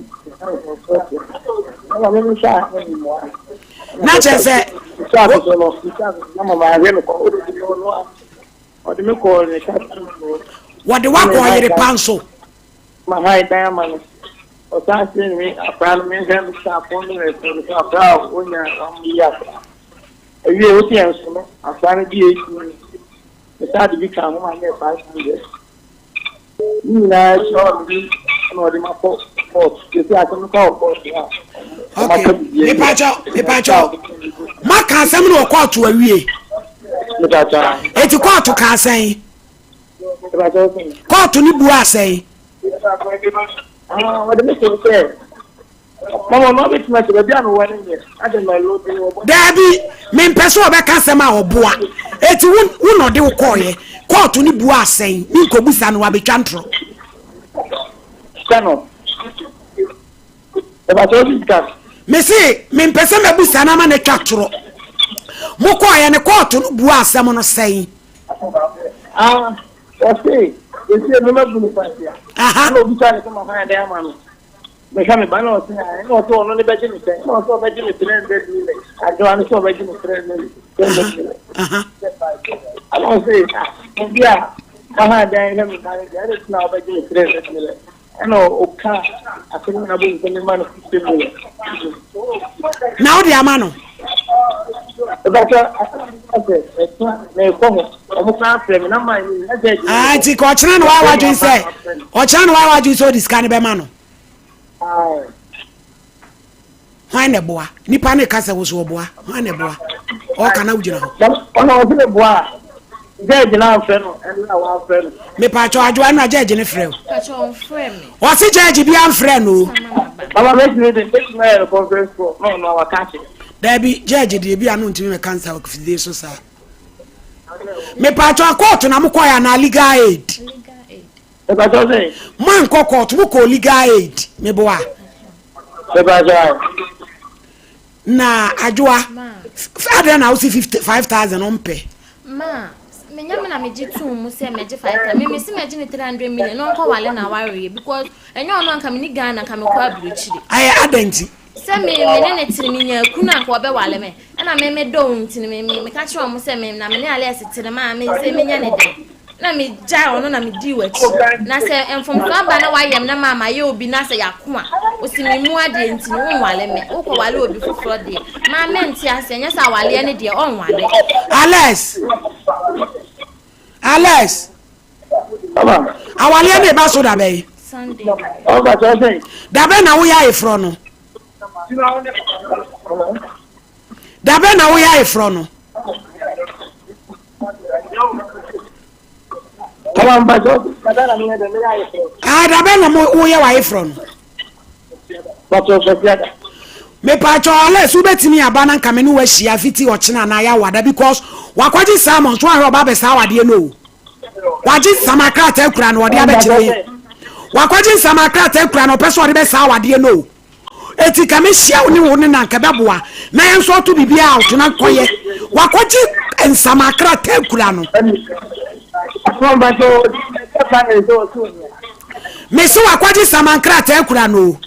mama me me hyɛ ase ne mmoa. Na kyerɛ sɛ. Hyɛ ase so no, hyɛ ase so na mama ahwɛ no kɔ ɔde me ɔno a ɔde me kɔɔ ne ka. Wɔde wakɔ ɔyere pa nso. Mahan dan ama no. Ɔsan se me akora no menhwɛ no sɛ apɔn no ɛfɛ no sɛ akora a onya wɔn yi akora. Ewie wosi yɛn so no akora no di esi no. Mesan de bi ka ho ma nyɛ 500. Ne nyinaa akyi ɔde bi na ɔde ma kɔ court. Yɛsi asɛm no kɔ wɔ court a. Okay. Mepakyɛw, mepakyɛw. Maka asɛm no wɔ court awie. Mepakyɛw. Eti court ka asɛn. Kɔɔto no buaa sɛn? Daabi, mempɛ sɛ ɔbɛka asɛm a ɔboa. Eti wo wo na ɔde wo kɔɔeɛ. Kɔɔto no buaa sɛn? Menkɔbusa no, wabɛtwa ntorɔ. Mese mempɛ sɛ mɛbusa no ama no atwa torɔ. Mokɔɔeɛ no, kɔɔto no buaa asɛm no sɛn? Ah, ɔse, yɛsie no mabu no kwasia. Ɛna obisa ne sɛ ma hwan dɛn ama no. Mehwɛ me ba na ɔse, ah, ɛna ɔse ɔno ne bɛgye me sɛn. Ɛna ɔse ɔbɛgye me 300 million. Adwoa no sɛ ɔbɛgye me 300 million. 300 million. Ɛna ɔse, ah, obi a ma hwan dɛn hwɛ me ba no deɛ, ɛna ti na ɔbɛgye me 300 million. Ɛna ɔka asɛm nyinaa bɔ mu sɛ mema no 50 million. Na wode ama no? Ɛbɛtɔ asɛ ɛtɔ na ɛkɔ hɔ ɔmo san frɛ me na maa mi na jɛɛji. Aa nti ka ɔkyena na wayɛ wadwene sɛ ɔkyena na wayɛ wadwene sɛ ɔde sika no bɛma no. Hwan na ɛboa? Nipa no ka sɛ wo so ɔboa. Hwan na ɛboa? Ɔka na wogyina hɔ. Ɔna ɔsɛ ne boa a judge na amfrɛ no ɛno na wamfrɛ no. Mepatwɔ adwoa ɛno a judge ne frɛ o. Ɔse judge bi amfrɛ no o. Mama mɛtumi de mɛtumi ayɛ no conference call na ɔno awaka akyerɛ. Daabi judge deɛ bi a no ntumi mɛka nsa wɔ so saa. Mepatwɔ kɔɔto na mokɔɛ anaa legal aid? Mepatwɔ sɛ. Moankɔ kɔɔto mokɔɔ legal aid meboa. Na adwoa adɛn na wosi 55,000 ɔmpɛ. Ma menya me na megye tum mu sɛ megye 5,000 me mesi megye ne 300 million na ɔnkɔ wale na awareɛ because ɛnyɛ ɔno anka me ne Ghana anka mekɔ aburokyire. Ayɛ adɛn nti? Sɛ me me ne ne tene menya kunu anka ɔbɛwale me ɛna me me dɔ wo nti me me meka kyerɛ ɔmo sɛ me na me ne Alex tene maa me sɛ menya ne dɛn. Na megyae ɔno na medii w'akyi. Na sɛ mfomso aba na wayɛ me na maa mayɛ obi na sɛ yɛako a, ɔsi me mu adeɛ nti no wonwale me. Wokɔwale obi foforɔ deɛ, maa mente aseɛ. Nyɛ sɛ awaleɛ no deɛ ɔnwale. Alex! Alex! Awaleɛ no reba so da bɛn? Sunday. Da bɛn na woyɛ ayeforɔ no? Da bɛn na woyɛ ayeforɔ no? Ah, da bɛn na woyɛ w'ayeforɔ no? Mepaakyɛw Alex wobɛtumi aba na nka me ne wo ahyia fiti ɔkyena anaa yawada because wakɔgye Salmon so ahwɛ ɔba abɛsaa awadeɛ no o. Wagye nsama krataa kura na ɔde abɛkyerɛ yɛn. Wakɔgye nsama krataa kura na ɔpɛ sɛ ɔde bɛsaa awadeɛ no o. Eti ka mehyia wo ne wo ne na nka bɛboa na yɛn nso ɔto biribiara a ɔto na nkɔyɛ. Wakɔgye nsama krataa kura no. Mese wakɔgye sama nkrataa kura no o.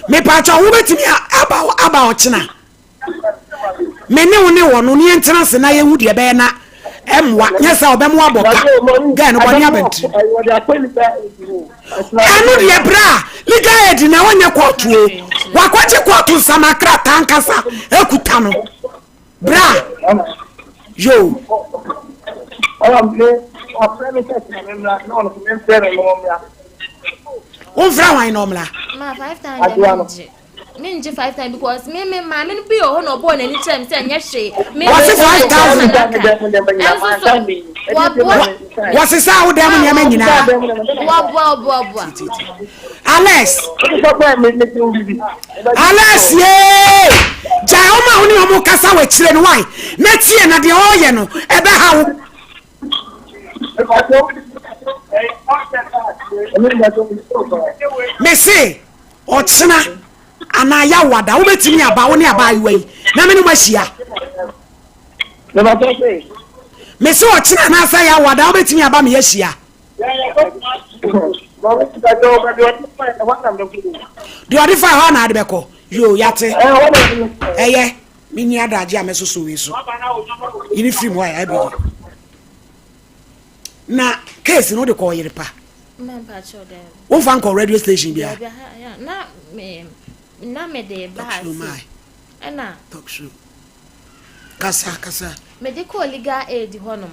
Mepatwa wobɛtumi aba aba ɔkyena me ne wo ne wɔ no ne yɛntena ase na yɛhu deɛ ɛbɛyɛ na ɛmmoa nyɛ sɛ ɔbɛmo abɔ ka gɛɛ no bɔne abɛntiri ɛno deɛ berɛ a legal aid na wɔnyɛ kɔɔto o wakɔgye kɔɔto nsama krataa nkasa ɛkuta no Bra! Yo! Womfrɛ hwan na ɔmmra? Ma 5000 deɛ mengye. Mengye 5000 because me me maame no bi wɔ hɔ na ɔbɔɔ n'ani kyerɛ me sɛ nyɛ hwee. Me Wɔse 5000. Ɛnso so wɔboa. Wɔsesa wo dan mu nneɛma nyinaa. Wɔboa wɔboa wɔboa. Alex. Alex yee! Gyae wɔn a wo ne wɔn kasa wɔ akyire no wae na tie na deɛ ɔreyɛ no ɛbɛha wo. Mese ɔkyena anaa yawada wobɛtumi aba wo ne abaayewa yi na me ne mo ahyia. Mese ɔkyena anaasɛ yawada wobɛtumi aba me ahyia. Deɛ ɔde fa hɔ na ade bɛkɔ. Yoo yate. Ɛyɛ menni adagye a mɛsoso wei so. Yini firi mu ayɛ abidi. Na case no de kɔ ɔyere pa. Womfa nkɔ radio station bia. Na me de ba ase. Ɛna. Talk show. Kasa, kasa. Mede kɔɔ legal aid hɔ nom,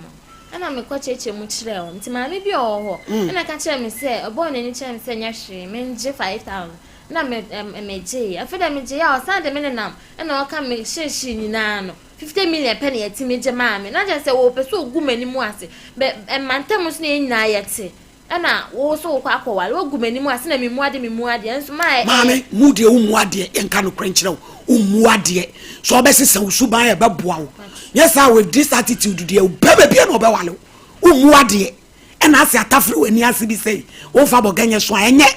ɛna mekɔ kyerɛkyerɛ mu kyerɛɛ wɔn. Nti maame bi a ɔwɔ hɔ, mm. ɛna ɛka kyerɛɛ me sɛ, ɔbɔɔ n'ani kyerɛɛ me sɛ nyɛ hwee, mengye 5000. Na me megyee. Afei dɛ megyee a, ɔsan de me nenam, ɛna ɔka me hyehyee nyinaa no, 50 million pɛ na yɛtumi gye maa me. Na kyerɛ sɛ wɔpɛ sɛ ɔgu m'anim ase. Bɛ mmantam nso na yɛn nyinaa yɛte. Ɛna wo nso wokɔ akɔware, woagu m'anim ase na memu ade memu adeɛ nso ma ɛyɛ. Maame, mu deɛ wommu adeɛ, yɛnka nokorɛ nkyerɛ wo, wommu adeɛ. Sɛ ɔbɛsesa wo suban a ɛbɛboa wo. Nyɛ saa with this attitude deɛ, bɛrima biara na ɔbɛwale wo. Wommu adeɛ. Ɛna ase atafere w'ani ase bi sɛi, womfa bɔgɛ nyɛ so a, ɛnyɛ.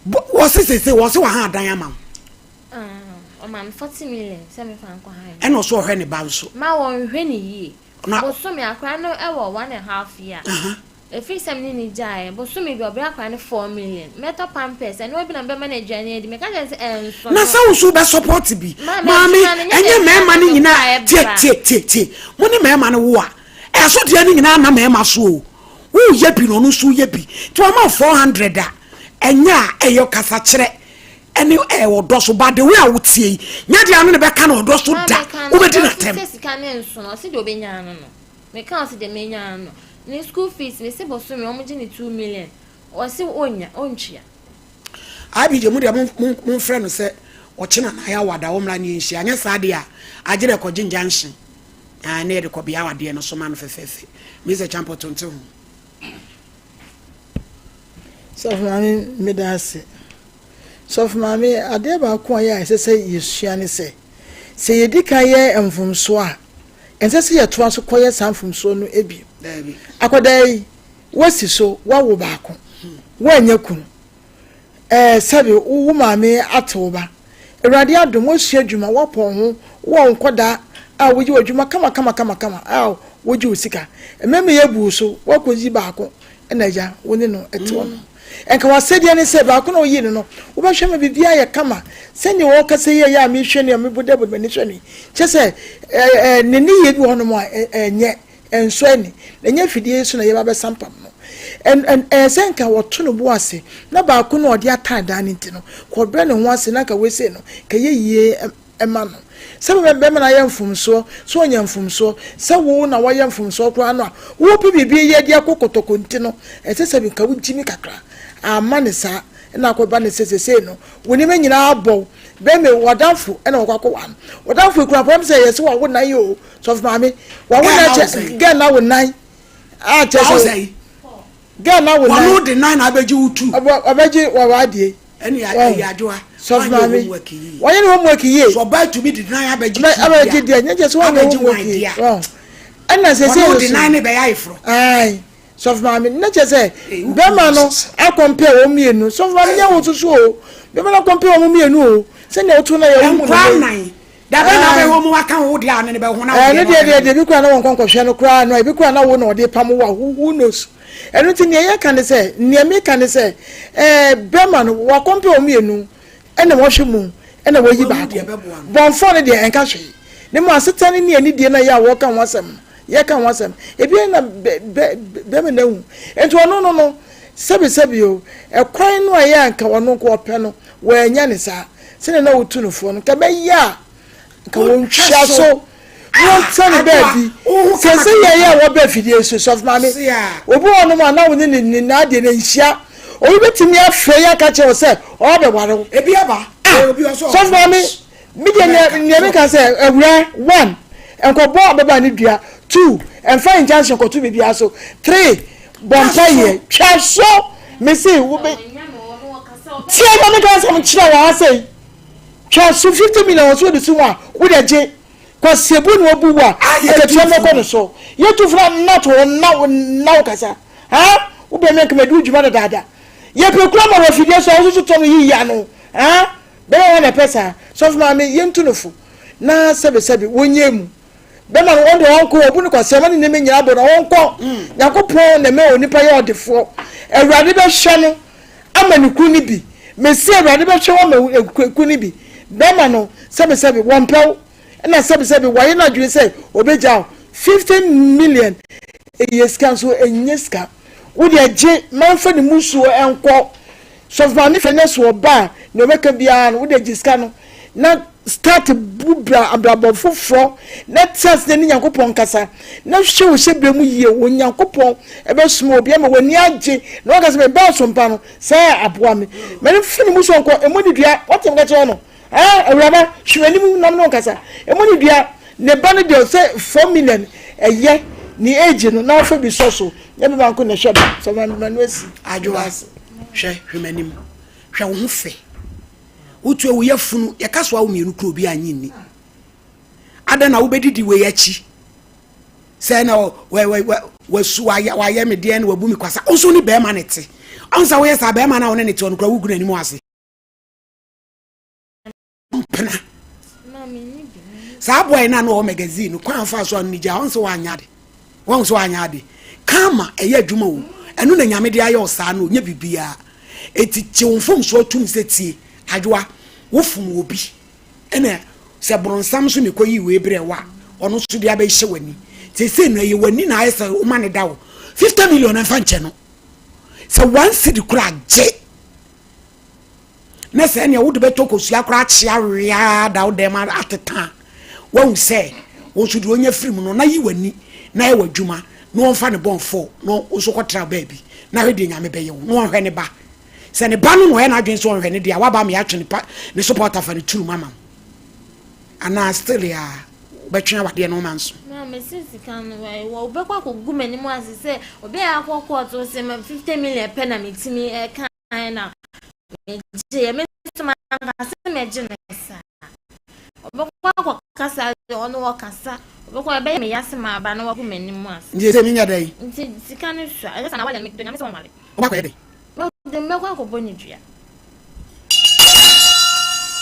Wɔse sese, wɔse waha adan ama wo. Ah, ɔma me 40 million sɛ mefa nkɔ han. Ɛna ɔso ɔhwɛ ne ba nso. Ma wɔnhwɛ ne yie. Bosome, akwadaa no wɔ one and half year. Ɛfiri sɛ me ne no gyaeɛ, bosome bi ɔbrɛ akwadaa no 4 million. Mɛtɔ pampers, ɛno bi na mebɛma no aduane adi. Meka kyerɛ no sɛ ɛnso Na no. sɛ wo nso wobɛ support bi. Maame, Maame, adwuma no, nyɛ ɛnyɛ da mmarima biara no na nyinaa. mekɔ a Tie, ɛbra. tie, tie, tie. Mo ne mmarima no wo a, ɛso deɛ no nyinaa nna mmarima so o. Woyɛ bi na ɔno nso yɛ bi. Nti wama wo 400 a, ɛnyɛ a ɛyɛ kasakyerɛ. Ɛne ɛɛ ɔdɔ so but the way a wotie yi nyɛ deɛ ano ne bɛka no ɔdɔ so da wobɛdi n'atɛm. Sɛ sika ne nso no ɔsi deɛ ɔbɛnya ano no meka ɔsi deɛ menya ano no ne school fees mesi bosome wɔn gye ne 2 million ɔsi ɔnya ɔntua. IBJ mu deɛ momfrɛ no sɛ ɔkyena na ayɛ awada wo mmra ne yɛnhyia anyɛ saa deɛ a agye dɛ kɔgye injunction na yɛde kɔ bea awadeɛ no so ma no fɛfɛɛfɛ Mr. Champɔto nte ho. Sɔfo Maame, meda ase. Sɔfo Maame, adeɛ baako a ɛyɛ a ɛsɛ sɛ yɛsua ne sɛ, sɛ yɛdi kan yɛ mfomsoɔ a, ɛnsɛ sɛ yɛtoa so kɔyɛ saa mfomsoɔ no bio. Akwadaa yi, woasi so, woawo baako, woannya kunu. Ɛɛ, sɛbe wo maame ate wo ba. Awurade adom, woasua adwuma, woapɔn wo ho, wowɔ wo nkwadaa a wogye w'adwuma kamakamakamakama a wogye wo sika. Mmarima yi abu wo so, woakɔyi baako na agya wo ne no te hɔ no. Nka w'asɛdeɛ ne sɛ baako na woyii no no, wobɛhwɛ ma biribiara ayɛ kama sɛdeɛ ɔrekasa yi a ɛyɛ a mehwɛ no a mebodabod m'ani hwɛ no yi. Kyerɛ sɛ, ɛɛ, ne nneyɛɛ bi wɔ hɔnom a ɛnyɛ. Ɛnsɔ ani, na ɛnyɛ afidie yi so na yɛba abɛsampam no. Ɛn, ɛn, ɛyɛ sɛ nka wɔto no bo ase, na baako no a ɔde atan dan no nti no, nka ɔbrɛ ne ho ase na nka wei sei no, nka ɛyɛ yie ma no. Sɛ bɛ, bɛrima no ayɛ mfomsoɔ, sɛ ɔnya mfomsoɔ, sɛ wo na woayɛ mfomsoɔ koraa no a, wopɛ biribi yɛ de akɔ kɔtɔkɔ nti no, ɛsɛ sɛ nka wogyimi kakra. Amma no saa, ɛna akɔba no sɛ seesei no, wo nneɛma nyinaa abɔ wo. Bɛrima yi, w'adamfo na wakɔ akɔware no. W'adamfo yi koraa, mpo, sɛ yɛse wawo nan o, Sɔfo maame, wawo nan kyɛ gɛn na wo nan a kyɛ sɛ. Girl no awo nan. Ɔno de nan na abɛgye wo tu. Ɔbɛgye w'adeɛ. Ɛne ɛyɛ adwoa. Sɔfo maame. Wɔnyɛ ne homework yie. Sɛ ɔbaa tumi de nan abɛgye tu deɛ. Abɛgye deɛ nyɛ kyɛ sɛ wɔnyɛ homework yie. Ɛna sɛ sɛ ɔno de nan ne bɛyɛ ayeforɔ. Ayi sɔfo maame ne kyɛ sɛ bɛrima no akɔmpɛ wɔn mmienu sɔfo maame nyɛ wo soso o bɛrima no akɔmpɛ wɔn mmienu o sɛnea wotu na yɛ wo mu no. Nkwa nan. Dabɛn na wobɛhwɛ wɔn aka wo deɛ a ne ne bɛho na wo deɛ. Ɛno deɛ deɛ deɛ ebi koraa na wɔn nkɔnkɔhwɛ no koraa no ebi koraa na wo na ɔde pam wo a who knows. Ɛno nti nea yɛka ne sɛ nea meka ne sɛ ɛɛ bɛrima no wakɔmpɛ wɔn mmienu ɛna wɔhwɛ mu ɛna wɔyi baako bɔnfɔn no deɛ ɛnka hwee ne mu asetena ne ne anidie no yɛ a wɔka ho asɛm no yɛka ho asɛm ebi na bɛ bɛ bɛrima no ahu nti ɔno no no sɛbi sɛbi o ɛkwan no a ɛyɛ anka ɔno nko ɔpɛ no wɔanya ne saa sɛdeɛ na wotu no foɔ no nka bɛyɛ a nka wɔntwa so na wɔntra ne baabi sɛ sɛ yɛyɛ a wɔbɛ afidie so sɔfo maame obi wɔ nom a na wo ne ne ne n'adeɛ no nhyia obi bɛtumi afrɛ yɛ aka kyerɛ wo sɛ ɔbɛware wo ebi aba ah sɔfo maame me deɛ nea nea meka sɛ awura one nkɔbɔ ababaa ne dua two ɛmfa injunction kɔto biribiara so three bɔ mpa yɛ twa so mese wobɛ tie ma meka asɛm kyerɛ wɔ ha sɛ twa so 50 million wɔ so de si ho a wode gye kwasiebu na wabu wo a akatua no kɔ no so yɛtu fura nna to hɔ na na wo kasa ha wobɛ me nkama di dwuma dadaada yɛpɛ kura ma wɔ afidie so a wososo tɔ no yiyi ano ha bɛma wɔn na ɛpɛ saa sɔfo maame yɛntu no fo na sɛbesɛbe wɔnyɛ mu Bɛma no wɔn deɛ ɔnkɔ ɔbu no kwasea ma ne nneɛma nyinaa bɔ na ɔnkɔ mm. Nyankopɔn na ɛma onipa yɛ ɔdefoɔ. Awurade bɛhwɛ no ama ne kunu no bi. Mesi Awurade bɛhwɛ wo ama kunu no bi. Bɛma no sɛbesɛbe wɔmpɛ wo ɛna sɛbesɛbe wɔayɛ no adwene sɛ ɔbɛgya wo 50 million ɛyɛ sika nso ɛnyɛ sika. Wo deɛ gye manfa ne musuo ɛnkɔ. Sɔfo maame fɛ ne so ɔba a nea ɔbɛka biara no wo deɛ gye sika no na start bu bra abrabɔ foforɔ na te ase na ne Nyankopɔn nkasa na hwɛ wo hyɛbrɛ mu yie Onyankopɔn ɛbɛsoma obi ama w'ani agye na waka sɛ mebaa sompa no sɛ aboa me mɛne fi ne mu so nkɔ ɛmu ne dua wɔte mka kyerɛ no ah awuraba hwɛ m'anim nam no nkasa ɛmu ne dua ne ba no deɛ sɛ 4 million ɛyɛ ne age no na ɔfa bi sɔ so nyɛ bɛma nko na ɛhwɛ ba sɛ ma no asi adwoa hwɛ hwɛ m'anim hwɛ wo ho fɛ Wotua wo yafunu, yɛka so awo mmienu kura obi annye nni. Adɛn na wobɛdidi wei akyi? Sɛ na wasu wayɛ me deɛ na wabu me kwasa. Wo nso ne bɛrima ne te. Ɔn sɛ woyɛ saa bɛrima no a wo ne ne te ɔno kura wogu n'anim ase. Mpena. Saa boy no a na ɔwɔ magazine no kwan fa so a no ne gya ɔn sɛ wanyɛ ade. Wahu sɛ wanyɛ ade. Karma ɛyɛ adwuma o. Ɛno na Nyame de ayɛ wo saa no, nyɛ biribiara. Enti gye wo mfomsoɔ tom sɛ tie, Adwoa, wo fom obi. Ɛna sɛ bronsam nso na ɛkɔyii wei brɛɛ wo a, ɔno nso de abɛhyɛ w'ani. Seesei no ɛyɛ w'ani na ayɛ sɛ woma no da wo. 50 million ɛmfa nkyɛ no. Sɛ one cedi koraa gye. na sɛ ɛnea wode bɛtɔ kosua koraa akye awea da wo dɛm ateta a wahu sɛ wo nso deɛ ɔnya firi mu no na yi w'ani na yɛ w'adwuma na wɔmfa ne bɔnfo na wo nso kɔtra baabi na hwɛ deɛ nyame bɛyɛ wo na wɔnhwɛ ne ba sɛ ne ba no na ɔyɛ n'adwene sɛ ɔnhwɛ ne deɛ a waba ama yɛatwe ne pa ne support afa ne turum ama wo anaa still a wobɛtwe awadeɛ no ma nso. Na mesi sika no wɔbɛkɔ akɔgu m'anim ase sɛ obi a akɔ kɔɔto sɛ 50 million pɛ na metumi ɛka na megyeeɛ. Me nso manka sɛ mɛgye no saa. Ɔbɛkɔ akɔkasa, ɔno ɔkasa. Ɔbɛkɔ ɛbɛyɛ me ya sɛ maba na wagu m'anim ase. Nti ɛsɛ menyɛ dɛn? Nti sika no sua. Ɛnyɛ saa na wale medɔ Nyame sɛ ɔnwale. Wobɛkɔyɛ dɛn? Mede mɛkɔ akɔbɔ ne dua.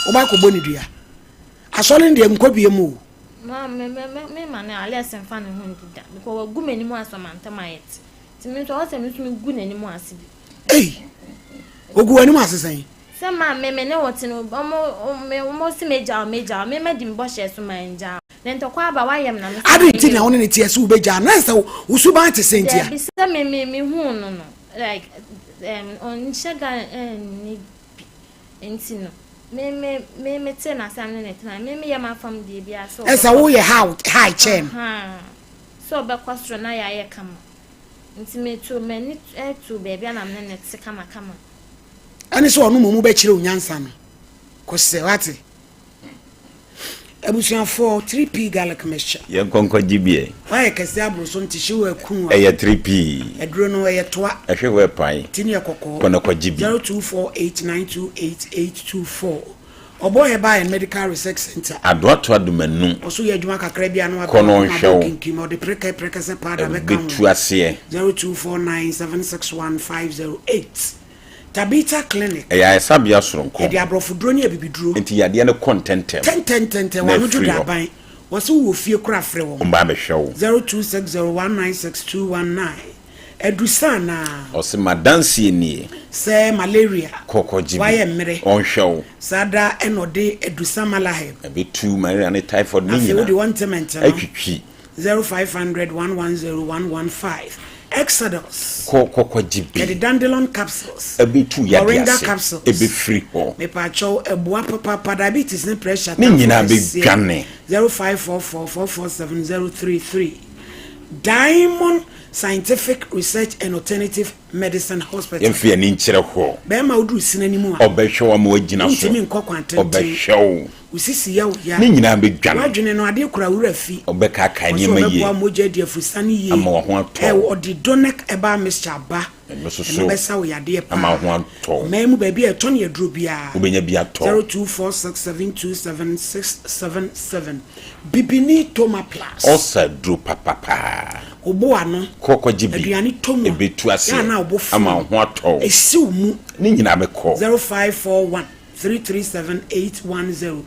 Wobɛkɔbɔ ne dua? Asɔre no deɛ nkɔ bie mu o. Ma me me me me ma no Alex mfa ne ho ndi da because wagu m'anim ase ɔma ntam ayɛ te. Nti me nso ɔwɔ sɛ me nso megu n'anim ase bi. Ei! Ogu w'anim ase sɛn? Sɛ ma me me ne wo te no, ɔmo me ɔmo se megya wo megya wo, me madi me bɔhyɛ so mangya wo. Na ntɔkwa aba wayɛ me na me so Adɛn nti na wo ne no teɛ sɛ wobɛgyaa no? Na ɛsɛ wo suban te sɛn ntia? Dabi sɛ me me me huu no no like um, ɔnhyɛ da nni bi nti no me me me me tee n'asɛm ne ne tena me me yɛ m'afam deɛ biara sɛ Ɛsɛ woyɛ how high kyɛn no. Sɛ ɔbɛkɔ soro na yɛayɛ kama. Nti metuu m'ani too baabi a na me ne no te kamakama. Ɛne sɛ ɔno mmom bɛkyerɛ wo nyansa no. Kɔsɛ, wate? Abusuafoɔ, 3P garlic mixture. Yɛnkɔ nkɔgye bi ɛ. Wayɛ kɛse aboro so nti hyew aku a. Ɛyɛ 3P. Aduro no ɛyɛ toa. Ɛhwɛ hɔ ɛpae. Ti no yɛ kɔkɔɔ. Kɔ na kɔgye bi. 0248928824 Ɔbɔ Herbal and Medical Research Centre. Adoatoa Domanu. Ɔso yɛ adwuma kakra bi a na Kɔ na wabɛn ɔnhwɛ wo. kinkim ɔde prekɛ prɛkɛsɛ powder bɛka ho. Ɛbɛtu aseɛ. 0249761508 Tabitha Clinic. Ɛyɛ ayaresabea soronko. Yɛde aborɔfoduro ne abibiduro. Nti yadeɛ no kɔ ntɛntɛm. Tɛntɛntɛntɛn, Na wɔn anodwo afiri da hɔ. aban. Wɔse wowɔ fie koraa frɛ wɔn. Wɔn ba abɛhwɛ wo. 0260196219 Adusa anaa? Ɔse m'adanseɛ nie. Sɛ malaria. Kɔ kɔgye bi. Wayɛ mmerɛ. Ɔnhwɛ wo. Saa da ɛna ɔde adusa malaheb. Ɛbɛtu malaria ne typhoid ne Afei nyina. wode ointment no. Atwitwi. 0500 110 115 Exodus. Kɔ kɔ kɔgye bi. Yɛde dandelion capsules. Ɛbɛtu yadeɛ Moringa ase. capsules. Ɛbɛfiri hɔ. Mepaakyɛw ɛboa papaapa diabetes ne pressure Ne tamfo nyinaa kɛseɛ. bɛdwane. 0544 447 033 Diamond Scientific Research and Alternative Medicine Hospital. Yɛmfa yɛn ani nkyerɛ hɔ. Bɛrima woduru sini anim a. Ɔbɛhwɛ wo ama woagyina so. Wontumi nkɔ kwan tenten. Ɔbɛhwɛ wo. Wo sisi yɛ wo ya. Ne nyinaa bɛdwane. W'adwene no, adeɛ kura wo werɛ fi. Ɔbɛkaakae Ɔse nneɛma yie. ɔbɛboa mogya adi afusane yie. Ama wo ho atɔ Ɛ wo. ɔde Donec Herbal Mixture aba. Ɛno nso Ɛno so bɛsa wo yadeɛ paa. ama wo ho atɔ wo. Ɔman mu baabi a yɛtɔn aduro biara. Wobɛnya bi atɔ. 0246727677 Bibini Toma Plus. Ɔsa aduro papapaa. Wo bo ano. Kɔ kɔgye bi. Aduane tɔ mu a. Ɛbɛtu Yɛ a na wo bo aseɛ ama fono. wo ho atɔ wo. Ɛsi wo mu. Ne nyinaa bɛkɔ. 0541 337 810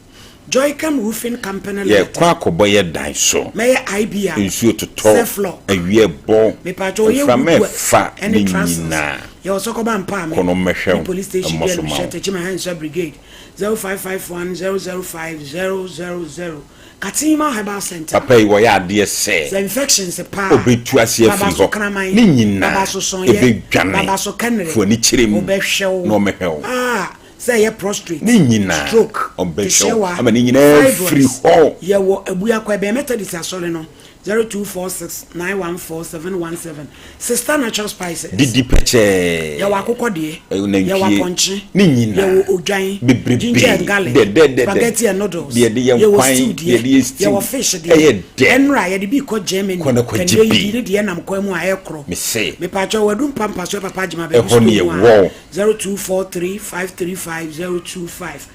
Joycam Roofing Company Limited. Yɛrekɔ akɔbɔ yɛ dan so. Mɛyɛ IBR. Nsuo totɔ, Ceflock. awia ɛbɔ, Mepatwɔ ɔyɛ mframa Woodworth ɛfa, ɛne ne Trussels. nyinaa. Yɛwɔ Sɔkɔba Mpaame Kɔ no mmɛhwɛ ne wo, Police Station mmɔ bi so ma Anuhyɛ wo. Techiman Hansua Brigade 0551 005 000 Katima Herbal Centre. Papa yi wɔyɛ adeɛ sɛ. Sɛ infections paa. Ɔbɛtu aseɛ afiri Baba so hɔ. kraman. Ne nyinaa Baba so sɔnyɛ. ɛbɛdwane. Baba so kɛnere. Fo ani kyerɛ mu. Ɔbɛhwɛ wo. Na ɔmmɛhwɛ wo. Ah, sɛ ɛyɛ prostrate. Ne nyinaa. Stroke. Ɔbɛhwɛ wo Kehyewa. ama ne nyinaa afiri Fibroids. hɔ. Yɛwɔ Abuakwa, ɛbɛn Methodist Asɔre no. 0246 914 717 Sister Natural Spices. Didi pɛkyɛɛ. Yɛwɔ akokɔ deɛ. Nantwie. Yɛwɔ apɔnkye. Ne nyinaa. Yɛwɔ odwan. Bebrebe. Ginger and garlic. Dɛdɛdɛdɛ. Spaghetti and noodles. Deɛ yɛde yɛ Yɛwɔ nkwan. stew Deɛ yɛde yɛ stew. Yɛwɔ fish deɛ. Ɛyɛ dɛ. Ɛnora yɛde bi kɔ Germany. Kɔ na kɔ gye Ɛnɛ bi. yi ne deɛ nam kwan mu a ɛkorɔ. Mese. Mepaakyɛw wadu mpampa so papa agyema baabi Ɛhɔ ne school mu a. yɛwɔ. 0243 535 025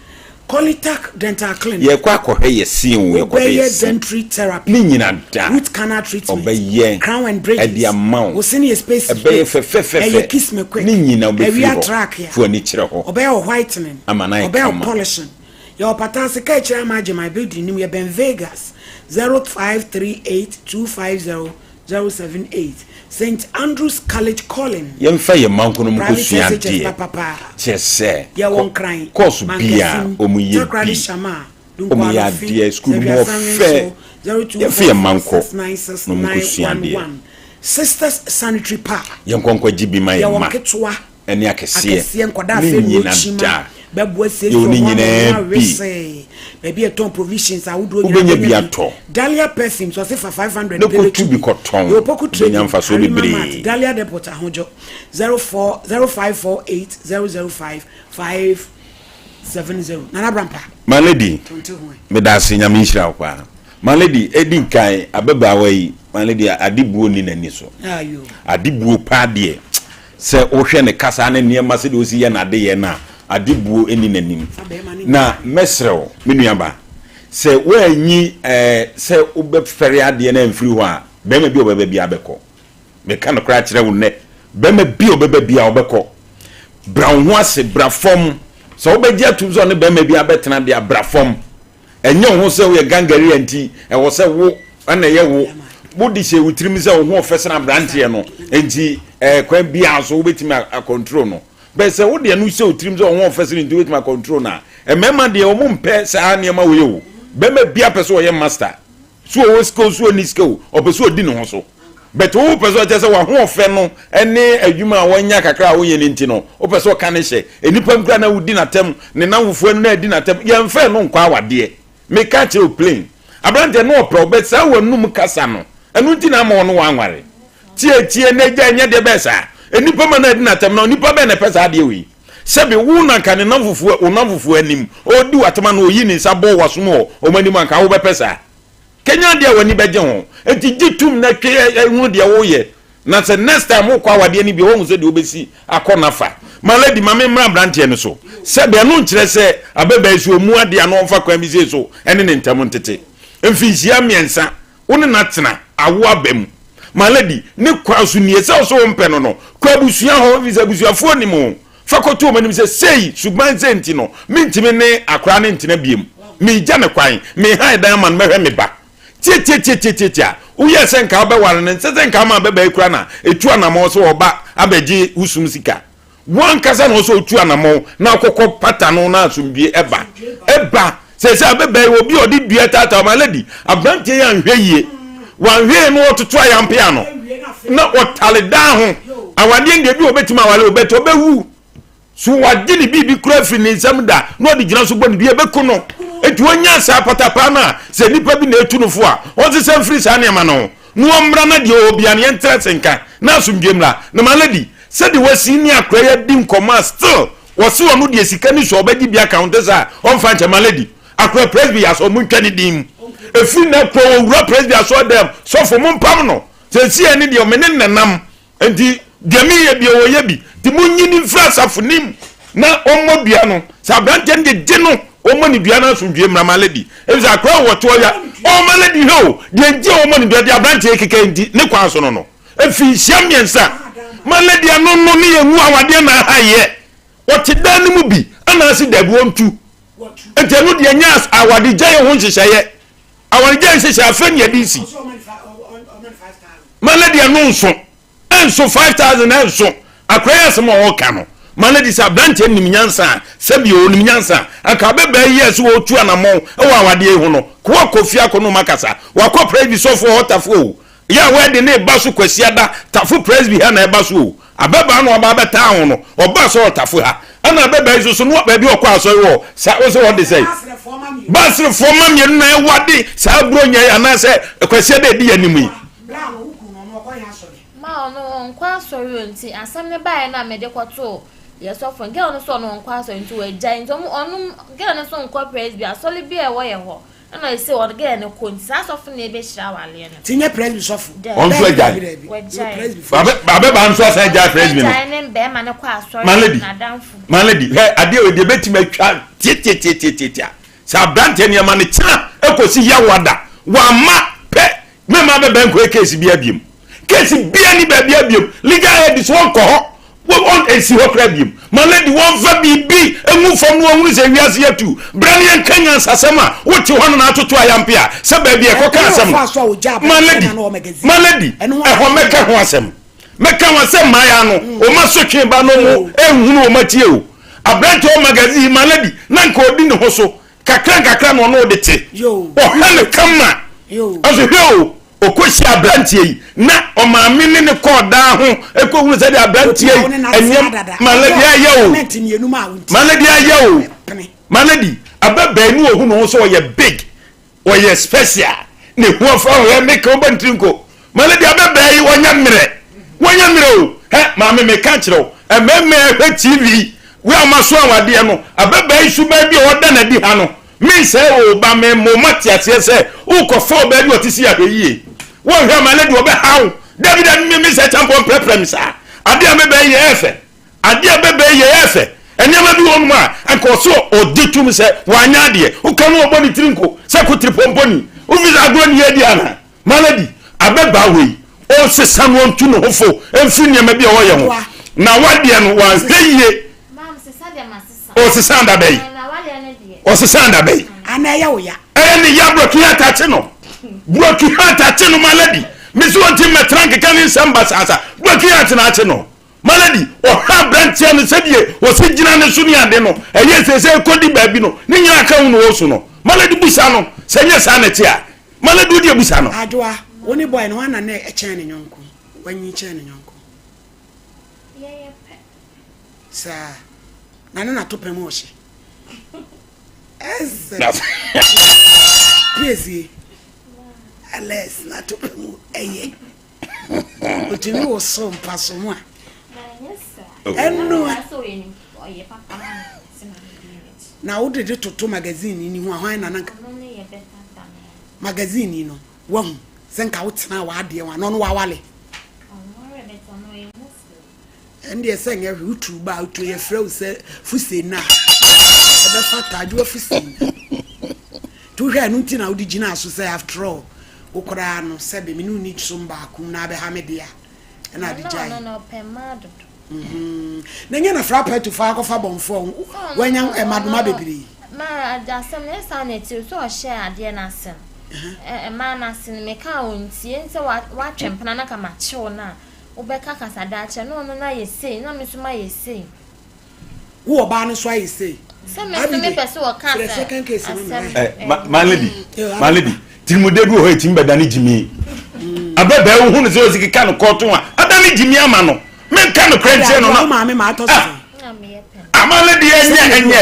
Colitac Dental Clinic. Yɛkɔ akɔhwɛ yɛ se o, yɛkɔhwɛ yɛ Wobɛyɛ se. dentary therapy. Ne nyina da. Root canal treatment. Ɔbɛyɛ. Crown and bridges. Ɛde ama wo. Wo se no yɛ space Ɛbɛyɛ space. fɛfɛfɛfɛ. Ɛyɛ kiss me quick. Ne nyina wobɛfiri Awia hɔ. track a. Fo ani kyerɛ hɔ. Ɔbɛyɛ wo whitening. Ama no ayɛ Ɔbɛyɛ wo kama. polishing. Yɛwɔ pata ase kaa akyire ama agye my building no mu. Yɛbɛn Vegas. 0538 250 078 St Andrews College Calling. Yɛmfa yɛn mma nko no Private nkɔsua SHS adeɛ. papapa. Kyerɛ sɛ, Yɛwɔ Nkran, kɔɔso biara Mankasim, wɔyɛ Takoradi bi. Shama, Wɔyɛ Dunkwanofi, adeɛ, sukuu no mu Sɛhwi Asanwe ɔfɛ. Nso, 02 Yɛmfa yɛn mma 44 nkɔ 696 na wɔnkɔsua adeɛ. 911 Sisters Sanitary Pad. Yɛnkɔ nkɔgye bi ma yɛn Yɛwɔ mma. nketewa. ne akɛseɛ akɛseɛ nkwadaa ne afei na nyina ɔkyima da bɛboa siesie yɛwɔ ne ɔmo ama nyinaa ɔmo bi awesee baabi a ɛtɔn provisions ahodoɔ nyinaa Wobɛnya bi wobɛnya atɔ. Dahlia perfumes ɔse fa 500 Ne pɛ bɛtu kɔtu bi kɔtɔn. Yɛwɔ Poku Wobɛnya Trading mfasoɔ Harima bebree. Mart Dahlia Depot Ahodwo 04 0548 005 570 Nana Brampa My lady, tonte ho ɛ. meda ase Nyame nhyira wo paa. My lady, edi nkan ababaawa yi, my lady ade buo nni n'ani so. Ayo. Ade buo paa deɛ, sɛ wohwɛ ne kasa ne nneɛma sɛdeɛ ɔsi yɛ n'adeyɛ no a, ade buo nni n'anim. Na mɛsrɛ wo, me nuaba, sɛ woanyi ɛɛ sɛ wobɛfɛre adeɛ no amfiri hɔ a, barima bi a ɔbɛba biara bɛkɔ. Meka nokorɛ akyerɛ wo nnɛ, barima bi a ɔbɛba biara ɔbɛkɔ. Bra wo ho ase, bra fam. Sɛ wobɛgye atum sɛ ɔne barima bi abɛtena deɛ a, bra fam. Ɛnyɛ wo ho sɛ woyɛ gangaria nti ɛwɔ sɛ wo na ɛyɛ wo. Wode hyɛ wo tirim sɛ wo ho ɔfɛ sene aberanteɛ no nti ɛɛ kwan biara so wobɛtumi akɔntro no. Bɛ sɛ wode ɛno hyɛ wo tirim sɛ wo ho ɔfɛ sene nti wobɛtumi akɔntro no a, mmarima deɛ wɔn mpɛ saa nneɛma wei o. Bɛrima biara pɛ sɛ ɔyɛ master. So ɔwɔ sika o, so ɔnni sika o, ɔpɛ sɛ ɔdi ne ho so. But wo pɛ sɛ ɔkyerɛ sɛ w'ahoɔfɛ no ne adwuma a wanya kakra a woyɛ no nti no, wopɛ sɛ ɔka ne hyɛ. Nnipa mu koraa na wodi n'atɛm, ne nnamfofoɔ no na adi n'atɛm. Yɛmfa ɛno nkɔ awadeɛ. Meka kyerɛ wo plain. Aberanteɛ no ɔpɛ wo but saa w'anum kasa no, ɛno nti na ama ɔne wo anware. Tie tie na gyae nyɛ deɛ bɛyɛ saa. Nnipa ma no adi n'atɛm na onipa bɛn na ɛpɛ saa adeɛ wei? Sɛbe wo na nka ne nnamfofoɔ, wo nnamfofoɔ anim, ɔredi w'atam anaa ɔyi ne nsa bɔ w'asom wɔ wɔn anim a, nka wobɛpɛ saa? Kenya adeɛ a w'ani bɛgye ho. Enti gye tom na twe hunu deɛ woreyɛ. Na sɛ next time wokɔ awadeɛ no bi a, woahu sɛdeɛ wobɛsi akɔ no afa. My lady, ma memmra aberanteɛ no so. Sɛbe ɛno nkyerɛ sɛ ababaa yi so ɔmmu adeɛ anaa ɔmfa kwan bi sei so ne ne ntam ntete. Mfinhyia mmiɛnsa, wo ne no atena, awo aba mu. My lady, ne kwan so nie, sɛ wo sɛ wompɛ no no, kɔ abusua hɔ, ɛfiri sɛ abusuafoɔ nim wo. Fa kɔto wɔn anim sɛ, sei, suban sei nti no, mentumi ne akwadaa no ntena biom. Meregya no kwan, merehan dan ama no, mɛhwɛ me ba. Tiatiatiatiatia, woyɛɛ sɛ nka wobɛware no, ɛnsɛ sɛ nka ama ababaa yi koraa na ɛtu anammɔn sɛ ɔba abɛgye wo sum sika. Wo ankasa na ɔsɛ otu anammɔn na akɔkɔ pata no na asomdwie ɛba. Ɛba. Sɛ sɛ ababaa yi, obi a ɔde dua taataa my lady, aberanteɛ yi anhwɛ yie. Wanhwɛ yie na ɔtoto ayampea no na ɔtale dan ho. Awadeɛ no deɛ bi ɔbɛtumi awale o, but ɔbɛwu. So wagye ne biribi kura firi ne nsam da na ɔde gyina so bɔ ne dua ɛbɛku no. Enti ɔnya saa patapaa no a, sɛ nipa bi na ɛtu no fo a, ɔnsesa mfiri saa nneɛma no ho na ɔmmra na deɛ ɔwɔ biara no yɛntra ase nka na asomdwoeɛ mmra. Na my lady, sɛdeɛ wasi ne akora yi adi nkɔmmɔ a still ɔse ɔno deɛ sika ni so a ɔbɛgye bi aka ho nte saa a ɔmfa nkyɛ my lady. Akora Presby asɔ montwa ne din mu. Ɛfiri nnɛ korɔ ɔwura Presby asɔre dɛm sɔfo mompam no. Seesei ne deɛ me ne nenam Enti deɛ meyɛ deɛ ɔyɛ bi. Nti monyi no mfiri asafo no mu na ɔmmɔ dua no. Sɛ aberanteɛ no de gye no, ɔmmɔ ne dua no asomdwoeɛ mmra Malady. Ɛfiri sɛ akora a wɔte hɔ ya, ɔɔ Malady hwɛ o, deɛ nti a ɔmmɔ ne dua deɛ aberanteɛ yi keka nti, ne kwan so no no. Mfinhyia mmiɛnsa, Malady ano no ne yɛn nwu awadeɛ na aha yɛ. Ɔte dan no mu bi anaase dabi ɔntu. Nti ɛno deɛ nyɛ awadegyaeɛ ho nhyehyɛeɛ. Awaregyae nhyehyɛe afei na yɛde si. Ma no deɛ no nso ɛnso 5000 ɛnso akora yɛ asɛm a ɔreka no ma no de sɛ aberanteɛ nim nyansa a sɛbi ɔnim nyansa a anka abɛbaa yi a sɛ wɔtu anammɔn wɔ awadeɛ yi ho no ko akɔ fie akɔ no makasa wakɔ presby sɔfoɔ hɔ tafo o yɛ a wɔde ne ba so kwasiada tafo presby ha na ɛba so o Ababaa no ɔba abɛtaa ho no, ɔba asɔre ɔtafo ha. Ɛna ababaa yi nso so no baabi ɔkɔ asɔre wɔ saa wɔ sɛ ɔde sɛ baasrefoɔ ma mmienu na ɛwade saa buronya yi anaasɛ kwasia dɛ ɛdi yɛn anim yi. Ma ɔno ɔnkɔ asɔre o nti asɛm no baeɛ no a mede kɔtoo yɛ sɔfo no girl no sɛ ɔno ɔnkɔ asɔre nti wagyae nti ɔmo ɔno girl no nso nkɔ presby asɔre bi a ɛwɔ yɛ hɔ Ɛna ɔse ɔde girl no kɔ nti saa sɔfo na ɛbɛhyira awaleɛ no. Ti nyɛ presby sɔfo. Ɔno nso agyae. Wagyae. Abɛbaa nso asan agyae presby no. Wagyae ne bɛrima no kɔ asɔre My lady, n'adamfo. my lady, hwɛ adeɛ wei deɛ bɛtumi atwa tiatiatiatiatia. Sɛ aberanteɛ nneɛma no kyena ɛkɔsi yawa da wamma pɛ mɛma abɛbaa nkɔyɛ case biara biom. Case biara ni baabi biom. Legal aid so ɔnkɔ hɔ. Wɔn nsi hɔ koraa biom. Ma lady wɔnfa biribi ngu fam na wɔnhunu sɛ wiase yɛ tu. Bra na yɛnka nyansasɛm a wote hɔ no na atoto ayampe a sɛ baabi a ɛkɔka asɛm no. Ma lady, ma lady, ɛhɔ mɛka ho asɛm. Mɛka ho asɛm mmaeɛ ano. Wɔn asotwe ba no mo nhunu wɔn atie o. Aberante wɔ magazine ma lady na nka ɔdi ne ho so. Kakra nkakra na ɔne wo de te. Ɔhwɛ no kama. Ɔso hwɛ o. Ɔkɔhyiaa aberanteɛ yi, na ɔmaame ne no kɔɔ daa ho kɔhunu sɛdeɛ aberanteɛ yi nneɛma maladi ayɛ o, maladi ayɛ o, maladi ababaa yi ne ɔhu ne ho sɛ ɔyɛ big, ɔyɛ special, ne ho afa ɔyɛ meka ɔba ntiri nko, maladi ababaa yi ɔnyɛ mmerɛ, wɔnyɛ mmerɛ o, hɛ maame meka kyerɛ wo, mmarima ɛhwɛ TV, wei a ɔma so awadeɛ no, ababaa yi suban bi a ɔda n'adi ha no, Mensɛe wo ba, mema wo mate aseɛ sɛ worekɔfa ɔbaa bi a ɔte sei ahwɛ yie. Woanhwɛ a my lady ɔbɛha wo. Dabi dabi me mensɛe kyampɔn mprɛprɛ me saa. Adeɛ a mebɛyɛ yi ɛyɛ fɛ. Adeɛ a bɛbɛyɛ yi ɛyɛ fɛ. Nneɛma bi wɔ hɔnom a anka ɔse ɔgye tom sɛ wanyɛ adeɛ. Woka no ɔbɔ ne tiri nko sɛ kotiripɔmpɔni. Wofi sɛ agorɔ ne yɛredi anaa? My lady, ababaa wei ɔnsesa no ɔntu ne ho fo mfiri nneɛma bi a ɔyɛ ho. Na wadeɛ no wanhwɛ yie. Ɔsesa da bɛyi. Ɔsesa da bɛyi. Ana ɛyɛ wo ya. Ɛyɛ ne ya broken heart akye no. Broken heart akye no my lady. Mesi wɔn ti mɛtena nkeka ne nsɛm basaasa. Broken heart na akye no. My lady, ɔhwɛ aberanteɛ no sɛdeɛ ɔsi gyina ne so ne ade no. Ɛyɛ sɛ sɛ ɛkɔdi baabi no ne nyinaa ka ho na ɔresu no. My lady busa no sɛ nyɛ saa na ɛte a. My lady wo deɛ busa no. Adwoa, wo ne boy no hwan na na ɛkyɛn ne yɔnko? Wanyin kyɛn ne yɔnko. Yɛyɛ pɛ. Saa. Na ne na to pɛm ɔhye. Ɛsɛ. Piesie. Alex na to pɛm ɛyɛ. Otumi wɔ so mpa so mu a. Ɛno. ɔyɛ papa ma me nti na medii n'akyi. Na wode de toto magazine ni ho a hwan na na nka. Ɔno no yɛ better than me. Magazine ni no wahu sɛ nka wotenaa w'adeɛ ho a na ɔno wawale. Ɔnwaree but ɔno ɔyɛ Muslim. Ɛndeɛ sɛ nyɛ hwee wotu ba a wotu yɛfrɛ wo sɛ Fusena ɛbɛfata adwoa Fusena nti wohwɛ ɛno nti na wode gyinaa so sɛ after all wo koraa no sɛbe me ne wo ni som baako mu na abɛha me dea ɛna ade gyae. Ɔno no ɔpɛ mmaa dodo. Na nyɛ na fra pɛtu fa akɔfa bɔnfoɔ wanya mmadoma bebree. Ma asɛm no ɛsa na ɛti sɛ ɔhyɛ adeɛ no ase no mmaa no ase no meka a ɔntie sɛ watwe mpena na ka makyew no a wobɛka kasa daakye na ɔno no ayɛ sei na me nso mayɛ sei. Wo ɔbaa no nso ayɛ sei. Sɛ me nso mepɛ sɛ wɔka asɛm. Ɛ man lady man lady tirimude bi wɔ hɔ etimi bɛda ne gyimi abɛbɛɛ wohu no sɛ ɔsi keka no kɔɔto a ada ne gyimi ama no menka no korɛ nkyerɛ no na ah man lady ɛnyɛ ɛnyɛ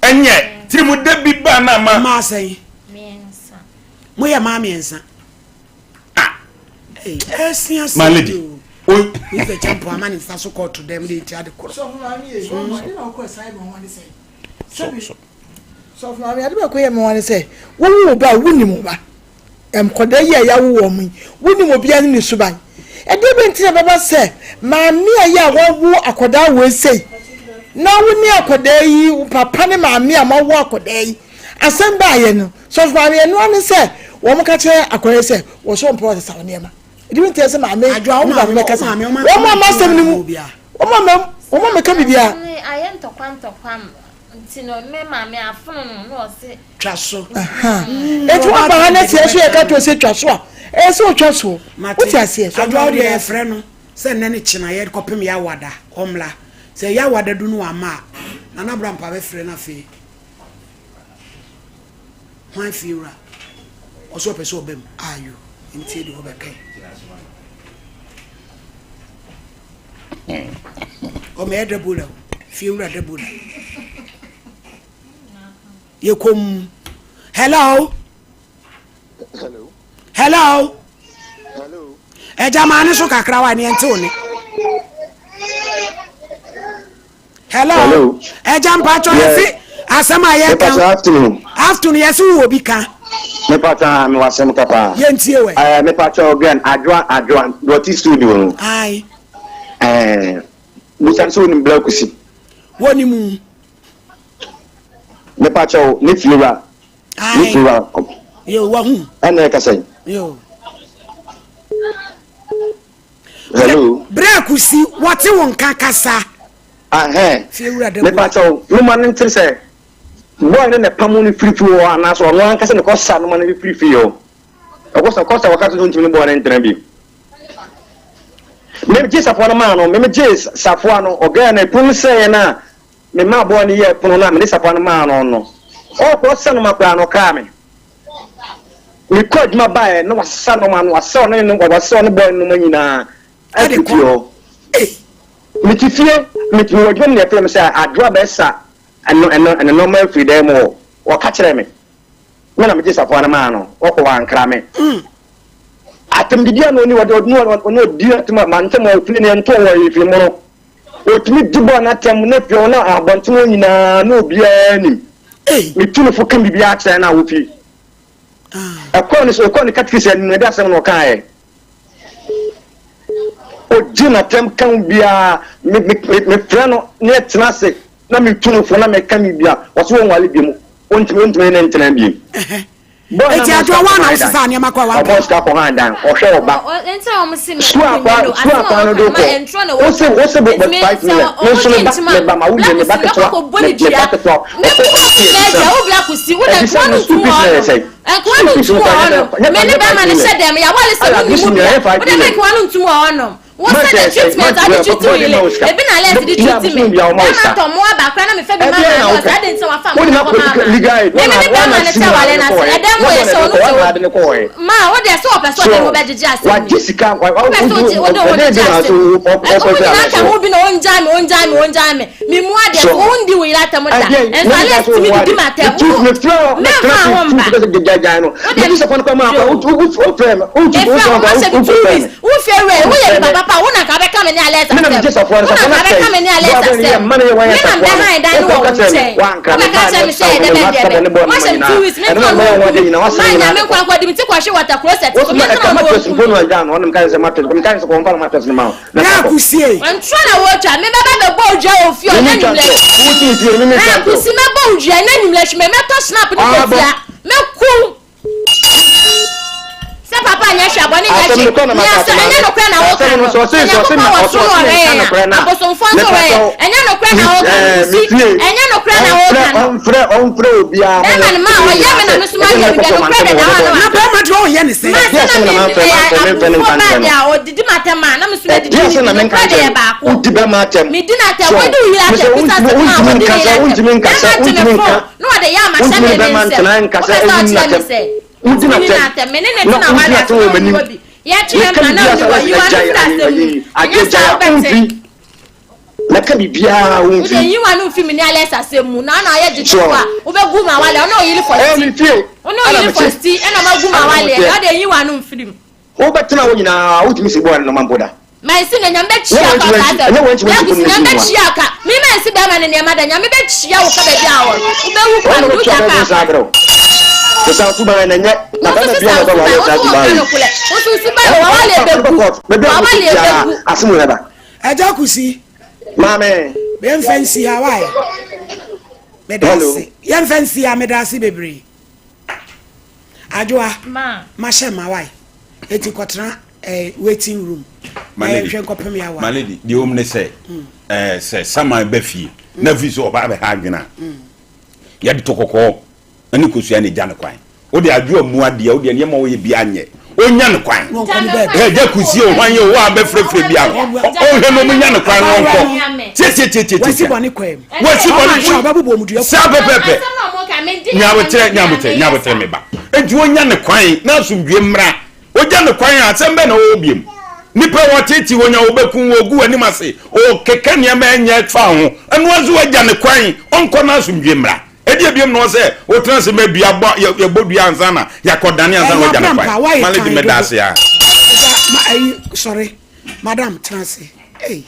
ɛnyɛ tirimude bi ba na ama. Mmaa sɛn? Moyɛ mmaa mmiɛnsa. Ah. Ɛsi ase. My lady. O. Mr. Champo ama ne nsa so kɔɔto dɛm de nti ade korɔ. Sɔfo maame ye. Sɔfo ade na ɔkɔ ɛsan ma wɔn sɛ. Sɔfo. Sɔfo maame ade baako yɛ ma wɔn sɛ wowu wo ba wonim wo ba. Nkɔda yi a yɛawo wɔn yi wonim obiara ne ne suban. Ɛdeɛ bɛ nti na ɛbɛba sɛ maame a yɛ a wawo akɔdaa wɔ esei na wo ne akɔdaa yi papa ne maame a moawo akɔdaa yi asɛm baayɛ no Sɔfo maame ɛno ara ne sɛ wɔn ka kyerɛ akwadaa yi sɛ wɔsɔ mpɛ ɔsesa wɔn nneɛma ebi nti ɛsɛ maame ne papa bɛka sa wɔn ama asɛm no mu wɔn ama wɔn ama ka biribiara. Ayɛ ntɔkwa ntɔkwa nti no me maame afono no na ɔse. Twa so. Eti wɔn ba ha na sɛ ɛso yɛ ka to sɛ twa so a ɛyɛ sɛ ɔtwa so wote aseɛ. Adwoa wo deɛ yɛfrɛ no sɛ nnɛ ne kyena yɛ kɔpem yɛ awada ɔmmla sɛ yɛ awada du no wamma a Nana Brampa bɛfrɛ no afei. Hwan fiewura? Ɔsɛ ɔpɛ sɛ ɔba mu. Ayo, ntie deɛ ɔbɛka yi. Ɔmɛyɛ Debola o, fiewura Debola. Yɛ komm. Hello. Hello. Hello. Hello. Ɛgya maa ne so kakra wa neɛ nte wo ne. Hello. Ɛgya mpatsɔ yɛsi asɛm a yɛ kan. Afternoon. Afternoon yɛsi wo obi ka. Mepatsa mi wasɛm ka paa. Yɛn tie wɛ. Ɛɛ mepatsa ɔgɛn adwa adwa dɔti studio no. Ayi. Ɛɛ busa sɛ onim bla kusi. Wɔn mu. Mepatsa ne fie wura. Ne fie wura. Yo wahu. Ɛna ɛkasa yi. Yo. Hello. Bra kusi wɔte wo nka kasa. Ahɛn. Fie wura dɛ. Mepatsa noma no ntere sɛ boy no na ɛpam no firi fie hɔ anaasɛ ɔno ankasa na ɛkɔsa noma no firi fie hɔ. Ɛkɔsa kɔsa wɔka sɛ ɔntumi ne boy no ntena bi. Megye safoa no maa no, megye safoa no, ɔgɛɛ no ɛpono no sɛeɛ no a memaa boy no yɛɛ pono no a mede safoa no maa no no, ɔkɔ sɛ noma koraa no ɔkraa me. Mekɔ adwuma baeɛ na wasesa nɔɔma no, wasɛ ɔne ne wasɛ ɔne boy no nɔɔma nyinaa afiri fie hɔ. Mete fie, mete mewɔ adwuma mu na yɛfrɛ me sɛ Adwoa bɛsa ɛno ɛno ɛne nɔɔma afiri dan mu hɔ. Wɔka kyerɛ me. Me na megye safoa no maa no, ɔkɔ wankra me. Atɛmdidi a na ɔni ɔde ɔne ɔne ɔdi atɛm a mantam a ofie ne ɛntɔn wɔ efie mu no. Otumi di bɔɔl no atɛm na fie hɔ na abɔnten hɔ nyinaa na obiara nim. Metu no fo ka biribiara kyerɛ no a wofi. Ɛkɔɔ ne so ɛkɔɔ ne katikisi anim na ɛde asɛm na ɔkaeɛ. Ogye n'atɛm ka ho biara me me mefrɛ no ne ɛtena ase na metu no fo na meka biribiara ɔso wɔnwale biom ontumi ontumi ne ntena biom. Eti adwoa wa na wosesa nneɛma kɔ a wanka. Ɔbɔ sika kɔ han dan ɔhwɛ ɔba. Sukuu akwa sukuu akwa no do kɔ. Wose wose bɔ bɔ 5 million. Me nso me ba me ba ma wo wie me ba ketewa me me ba ketewa ɔkɔ ɔsi ebisa ebisa no school fees na yɛ sɛn. School fees no kɔ nyɛ nyɛ 5 million. Ala this million yɛ 5 million. Wo sɛ the treatment ade treat wo yele ebi na alert de treat me bɛrima tɔ mmoa ba koraa na mefa bi ma maame ɔsɛ ade nti na wafa mmoa kɔ maa maame me me ne bɛrima no sɛ wale no ase ɛdɛn mu yɛ sɛ ɔno sɛ wo ma wo deɛ sɛ ɔpɛ sɛ ɔde ho bɛgyegye asɛm ni wopɛ sɛ wode ho gyegye asɛm ɛkɔm nyinaa ka ho bi na ɔngyaa me ɔngyaa me ɔngyaa me me mu adeɛ. deɛ so wo ndi wo yere atɛm da. Nso Alex tumi didi ma atɛm. Wo mɛmfa ho mba. Wo deɛ mefrɛ wo mahyɛ me 2 weeks. Wo fie wura yi woyɛ nipa papa wo na nka wobɛka me ne Alex asɛm. Wo na nka wobɛka me ne Alex asɛm. Me na mebɛhan dan no wɔ wo nkyɛn. Wobɛka kyerɛ me sɛ yɛ dɛ bɛn deɛ bɛn. Mahyɛ me 2 weeks mentena no wɔ nku me. Ma nyame nkwa nkɔ de me ti kɔhwe water closet so mentena no wɔ nku me. Bra kusie. Ntorɔ na wotwa me bɛba bɛbɔ wo dua wɔ fie ɔnɛ nwummerɛ bra kusi mɛbɔ wo dua ɛnɛ nwummerɛ hwɛ me mɛtɔ snap ne kɔtua mɛku sɛ papa nyɛ hwɛ abɔne nyɛ hwɛ nea sɛ ɛnyɛ nokorɛ na woka no sɛ nyankopɔn wɔ soro no ɔhwɛ yɛn a abosomfoɔ nso hwɛ yɛn ɛnyɛ nokorɛ na woka no kusi ɛnyɛ nokorɛ na woka no bɛrima no ma ɔyɛ me na me so ma yɛ no deɛ nokorɛ bɛda hɔ a na na bɛrima deɛ ɔyɛ ne sɛ ma sɛ na me ɛyɛ abufuo baa deɛ a ɔdidi m'atɛm a na me so mɛdidi ne di nokorɛ deɛ yɛ baako medi n'atɛm wadi wo yere atɛm bisa sɛ ma wɔdi ne yere atɛm bɛrima gye me fon na ɔde yɛ ama hyɛ me ne nsɛm wopɛ sɛ ɔkyerɛ me sɛ mentumi ni n'atɛm me ne ne tena wale ase na ɔnni hɔ bi yɛtwe yɛn mpena na ɔnni hɔ yiwa no firi asɛm mu ɛnyɛ saa wobɛte Mɛka biribiara wo mfi. Wode nyi w'ano mfi me ne Alex asɛm mu na na ɔyɛ gyegyefo a wobɛgu ma wale ɔne ɔyere fɔsti ɔne ɔyere fɔsti ɛna ɔmagu ma wale ɛna ɔde nyi w'ano mfiri mu. Wobɛtena hɔ nyinaa wotumi si bɔɔl no ma mpo da. Mansi no nyame bɛkyia ka saa asɛm yakusi nyame bɛkyia ka me mansi bɛrima ne nneɛma da nyame bɛkyia wo ka baabi a wɔ wobɛwu kwa no wogya ka akwa. Sesa suban na nyɛ na bɛma bia na bɛwale saa suban yi. Wosu suban wawale bɛgu wawale bɛgu. Asemu yɛ ba. Agya Kusi. Maame. Yɛmfa nsi ha wae. Meda ase. Yɛmfa nsi ha meda ase bebree. Adwoa. Ma. Mahyɛ ma wae. Eti kɔtena eh, waiting room. My Na lady, yɛnhwɛ nkɔpem yɛ awa. my lady, deɛ wɔm ne sɛ, eh, sɛ saman ba fie, na fi sɛ ɔba abɛha adwene a, yɛde to kɔkɔɔ ne kosua na egya no kwan. Wode adwo amu adeɛ, wodeɛ nneɛma wɔyɛ biara nyɛ. Ɔnya no kwan. Ɛgya kusie o, hwan yɛ o, a bɛfrɛfrɛ bia no. Ɔnhwɛ no, ɔmo nya no kwan no ɔnkɔ. Tietietie. Wasi bɔne kwan mu. Wasi bɔne. Saa pɛpɛpɛ. Nyabotrɛ, nyabotrɛ, nyabotrɛ me ba. Enti ɔnya no kwan na asomdwie mmra. Ɔgya no kwan a, asɛm bɛn na ɔwɔ biom? Nipa wɔtete wɔnya wɔbɛku wɔgu w'anim ase, ɔkeka nneɛma ɛnyɛ fa ho. Ɛno ara nso wagya no kwan, ɔnkɔ na asomdwie mmra. Ɛdeɛ biom na ɔsɛ wotena ase ma dua bɔ yɛbɔ dua ansa na yɛakɔdane ansa na wagya no kwan. Ma lady meda ase a. Ma ayi sɔre madam tena ase. Ei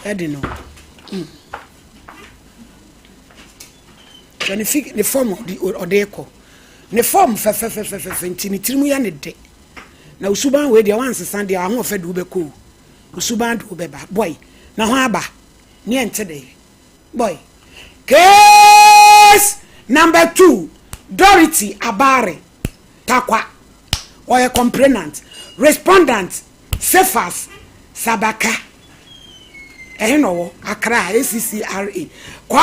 ɛde no. Mm. Hwɛ ne fi ne fam ɔde ɔde kɔ. Ne fam fɛfɛfɛfɛfɛ nti ne tirim yɛ ne de. Na osuban wei deɛ wansesa deɛ ahoɔfɛ de wobɛkɔ o. Osuban de wobɛba. Boy na ho aba. Ne ɛnte de. Boy. Case number 2, Dorothy Abare, Tarkwa, ɔyɛ complainant. Respondent, Cephas Sabaka, ɛhe na ɔwɔ? Accra, ACCRA. Court!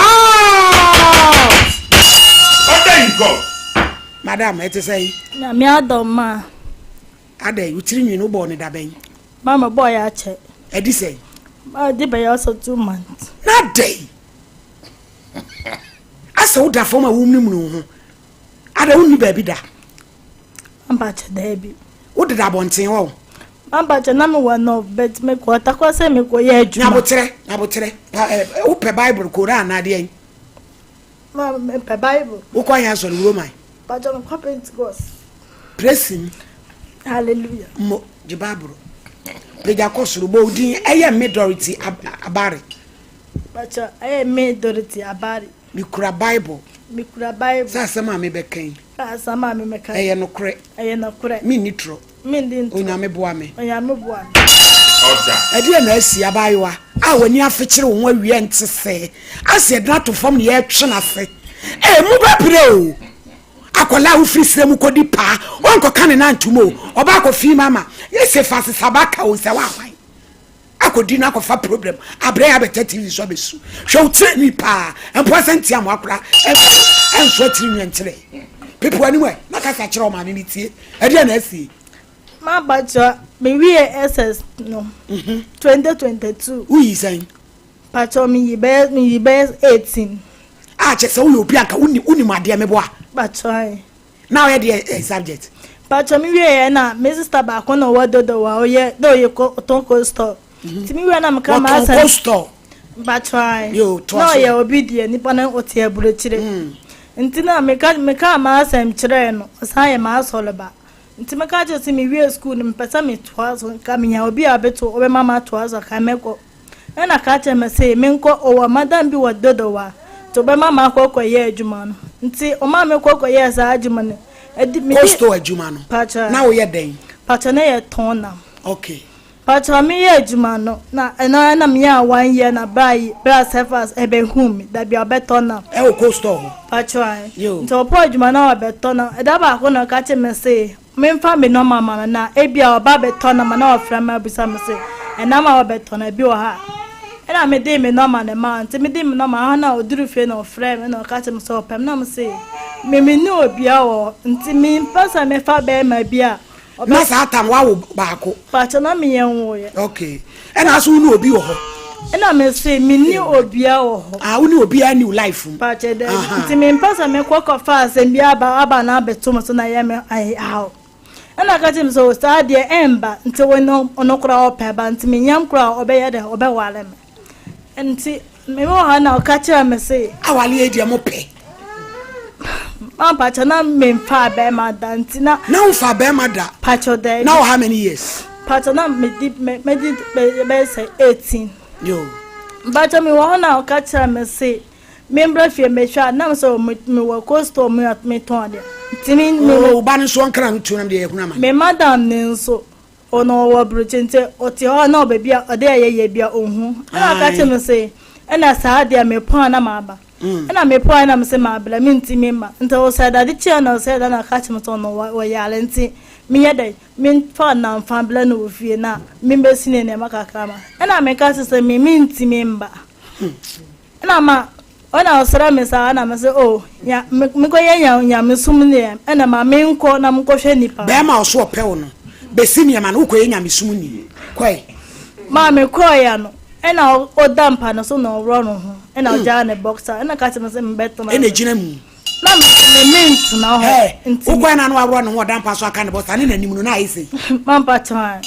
Order in court. Madam, ɛte sɛn? Nyame adom ma. Adɛn, wo tiri nwi no wobɔɔ no da bɛn? Ma mebɔɔ yɛ akyɛ. Ɛdi sɛn? Ma ɛdi bɛyɛ ɔsɛ 2 months. Na adɛn? Asɛ woda fam a womunimuni wo ho. Adɛn wonni baabi da? Mpakyɛ daabi. Wodeda abɔnten hɔ? Mpakyɛ na mewɔ no but mekɔ Tarkwa sɛ mekɔyɛ adwuma. Nyabotrɛ, nyabotrɛ. Wopɛ Bible, Koran anaa deɛn? Ma mepɛ Bible. Wokɔ yɛn asɔre Roman? Mpakyɛ mekɔ Pentecost. Praise him. Hallelujah. Mo gye Bible. Pagya kɔ soro bɔ odin ɛyɛ me Dorothy Abare. Mpakyɛ ɛyɛ me Dorothy Abare. Mekura Bible. Mekura Bible. Sɛ asɛm a mebɛka yi. Sɛ asɛm a mebɛka yi. Ɛyɛ nokorɛ. Ɛyɛ nokorɛ. Menni torɔ. Menni ntorɔ. Onyame boa me. Onyame boa me. Ɛdeɛ na asi abaayewa a w'ani afekyere wo ho awie nte sɛ asɛ yɛde no ato fam na yɛretwe n'ase. Ee mu bɛbrɛ o. Akwadaa a wofiri serɛ mu kɔdi paa ɔnkɔka ne nan ntom o. Ɔba akɔfi mama yɛsɛ fa sesaba ka o sɛ woahwan akɔdi no akɔfa problem abrɛ yɛ abɛtɛ TV so abɛsu. Hwɛ wo tiri nwi paa mpo asɛ ntia mo akora ɛnso atiri nwi nkyerɛ. Pepe w'anim ɛ na kasa kyerɛ ɔmaame ne tie. Ɛdeɛ na asie. Mabakyɛ mewie SS no 2022. Woyi sɛn? Pakyɛ meyi bɛyɛ meyi bɛyɛ 18. A kyɛ sɛ woyɛ obi anka wonim wonim adeɛ meboa. Pakyɛ. Na ɔyɛ deɛ eh, subject. Pakyɛ mewie yɛ na me sister baako na ɔwɔ dodo wa ɔyɛ na ɔyɛ kɔ ɔtɔn cold store. Nti mewie na meka ma Wɔtɔn asɛm. cold store. Mpakyɛw ae. Yo, toa Na so. ɔyɛ obi deɛ nipa no ɔte aburokyire. Nti na meka mekaa m'asɛm kyerɛɛ no, ɔsan yɛ m'asɔreba. Nti meka kyerɛ sɛ mewie sukuu no mepɛ sɛ metoa so, nka menya obi a ɔbɛto ɔbɛma matoa so a ka mɛkɔ. Ɛna ka kyerɛ me se menkɔ ɔwɔ madam bi wɔ Dodowa nti ɔbɛma makɔ kɔyɛ adwuma no. Nti ɔmaa me kɔ kɔyɛɛ saa adwuma no. Ɛdi medi Cold store adwuma no, Pakyɛ. na woyɛ dɛn? Pakyɛ na yɛtɔn nam. Okay. Pakyɛ me yɛ adwuma no na ɛno ara na me yɛ one year na bra yi bra Cephas ɛbɛ hu me dabi a ɔbɛtɔ nam. Ɛwɔ cold store hɔ. Pakyɛ ae. Yo. Nti ɔpɔ adwuma na ɔbɛtɔ nam ɛda baako na ɔka kyerɛ me se me nfa me nɔma ma no na ebia ɔba bɛtɔ nam a na wafrɛ me abisa me se ɛnam a ɔbɛtɔ no ebi wɔ ha ɛna me de me nɔma no maa no nti me de me nɔma hɔ na ɔduru fie na ɔfrɛ me na ɔka kyerɛ me sɛ ɔpɛ me na me se me me ne obia wɔ hɔ nti me mpɛ sɛ mefa bɛrima bi a Na saa tam wawo baako. Pakyɛ na me yɛ nwo yɛ. Okay. Ɛna aso wo ne obi wɔ hɔ? Ɛna me se me ni obia wɔ hɔ. Ah, wo ne obia ni wo life mu. Pakyɛ dɛ. Nti me mpɛ sɛ me kɔ kɔ fa asɛm bi aba aba na abɛto me so na yɛ me ayi ahaw. Ɛna ka kyerɛ me sɛ o saa deɛ ɛmba nti wo no ɔno koraa ɔpɛ ba nti me nyam koraa ɔbɛyɛ dɛ ɔbɛware me. Nti me wɔ hɔ na ɔka kyerɛ me se. Awale yi deɛ mo pɛ. Ma mpakyɛ na me nfa bɛrima da nti na. Na wo nfa bɛrima da. Pakyɛ dɛ. Na wɔ how many years? Pakyɛ na me di me me di bɛyɛ sɛ 18. Yo. Mpakyɛ me wɔ hɔ na ɔka kyerɛ me se me mbra fie mehwɛ a na me sɛ me wɔ cold store me me tɔn adeɛ. Nti me me. Oh, ba no nso ɔnkra no tu nam deɛ yɛ hunu ama. Me madam ne nso. Ɔno ɔwɔ aburokyi nti ɔte hɔ a na baabi a ɔde ɛyɛ yɛ bi a ɔnhu. Ɛna ɔka kyerɛ me se ɛna saa deɛ mepɔn a na maba. Ɛna mepɔn a na mese mabrɛ mentumi mma. Nti ɔsɛ dade kyeɛ na ɔsɛ da na ɔka kyerɛ me sɛ ɔno ɔyare nti menyɛ dɛn memfa nnamfa brɛ no wɔ fie na membɛsi ne nneɛma kakra ma. Ɛna meka kyerɛ sɛ me mentumi mma. Ɛna ma ɔna ɔsrɛ me saa na mese oh nya mekɔyɛ nya nyamesom deɛ ɛna ma menkɔ na menkɔhwɛ nipa. Bɛrima a ɔso ɔpɛ wo no bɛsi nneɛma no wokɔyɛ nyamesom ni kɔe. Maa mekɔeɛ no ɛna ɔda mpa no so na ɔworɔ ne ho ɛna ɔgyaa ne boxer ɛna ka kyerɛ me sɛ mebɛtena Ɛna gyina mu. Na me me mentena hɔ Hey, nti. Wokɔɛ na na waworɔ ne ho ɔda mpa so aka ne boxer ne n'anim no na ayɛ sei. Mampa kyɛn.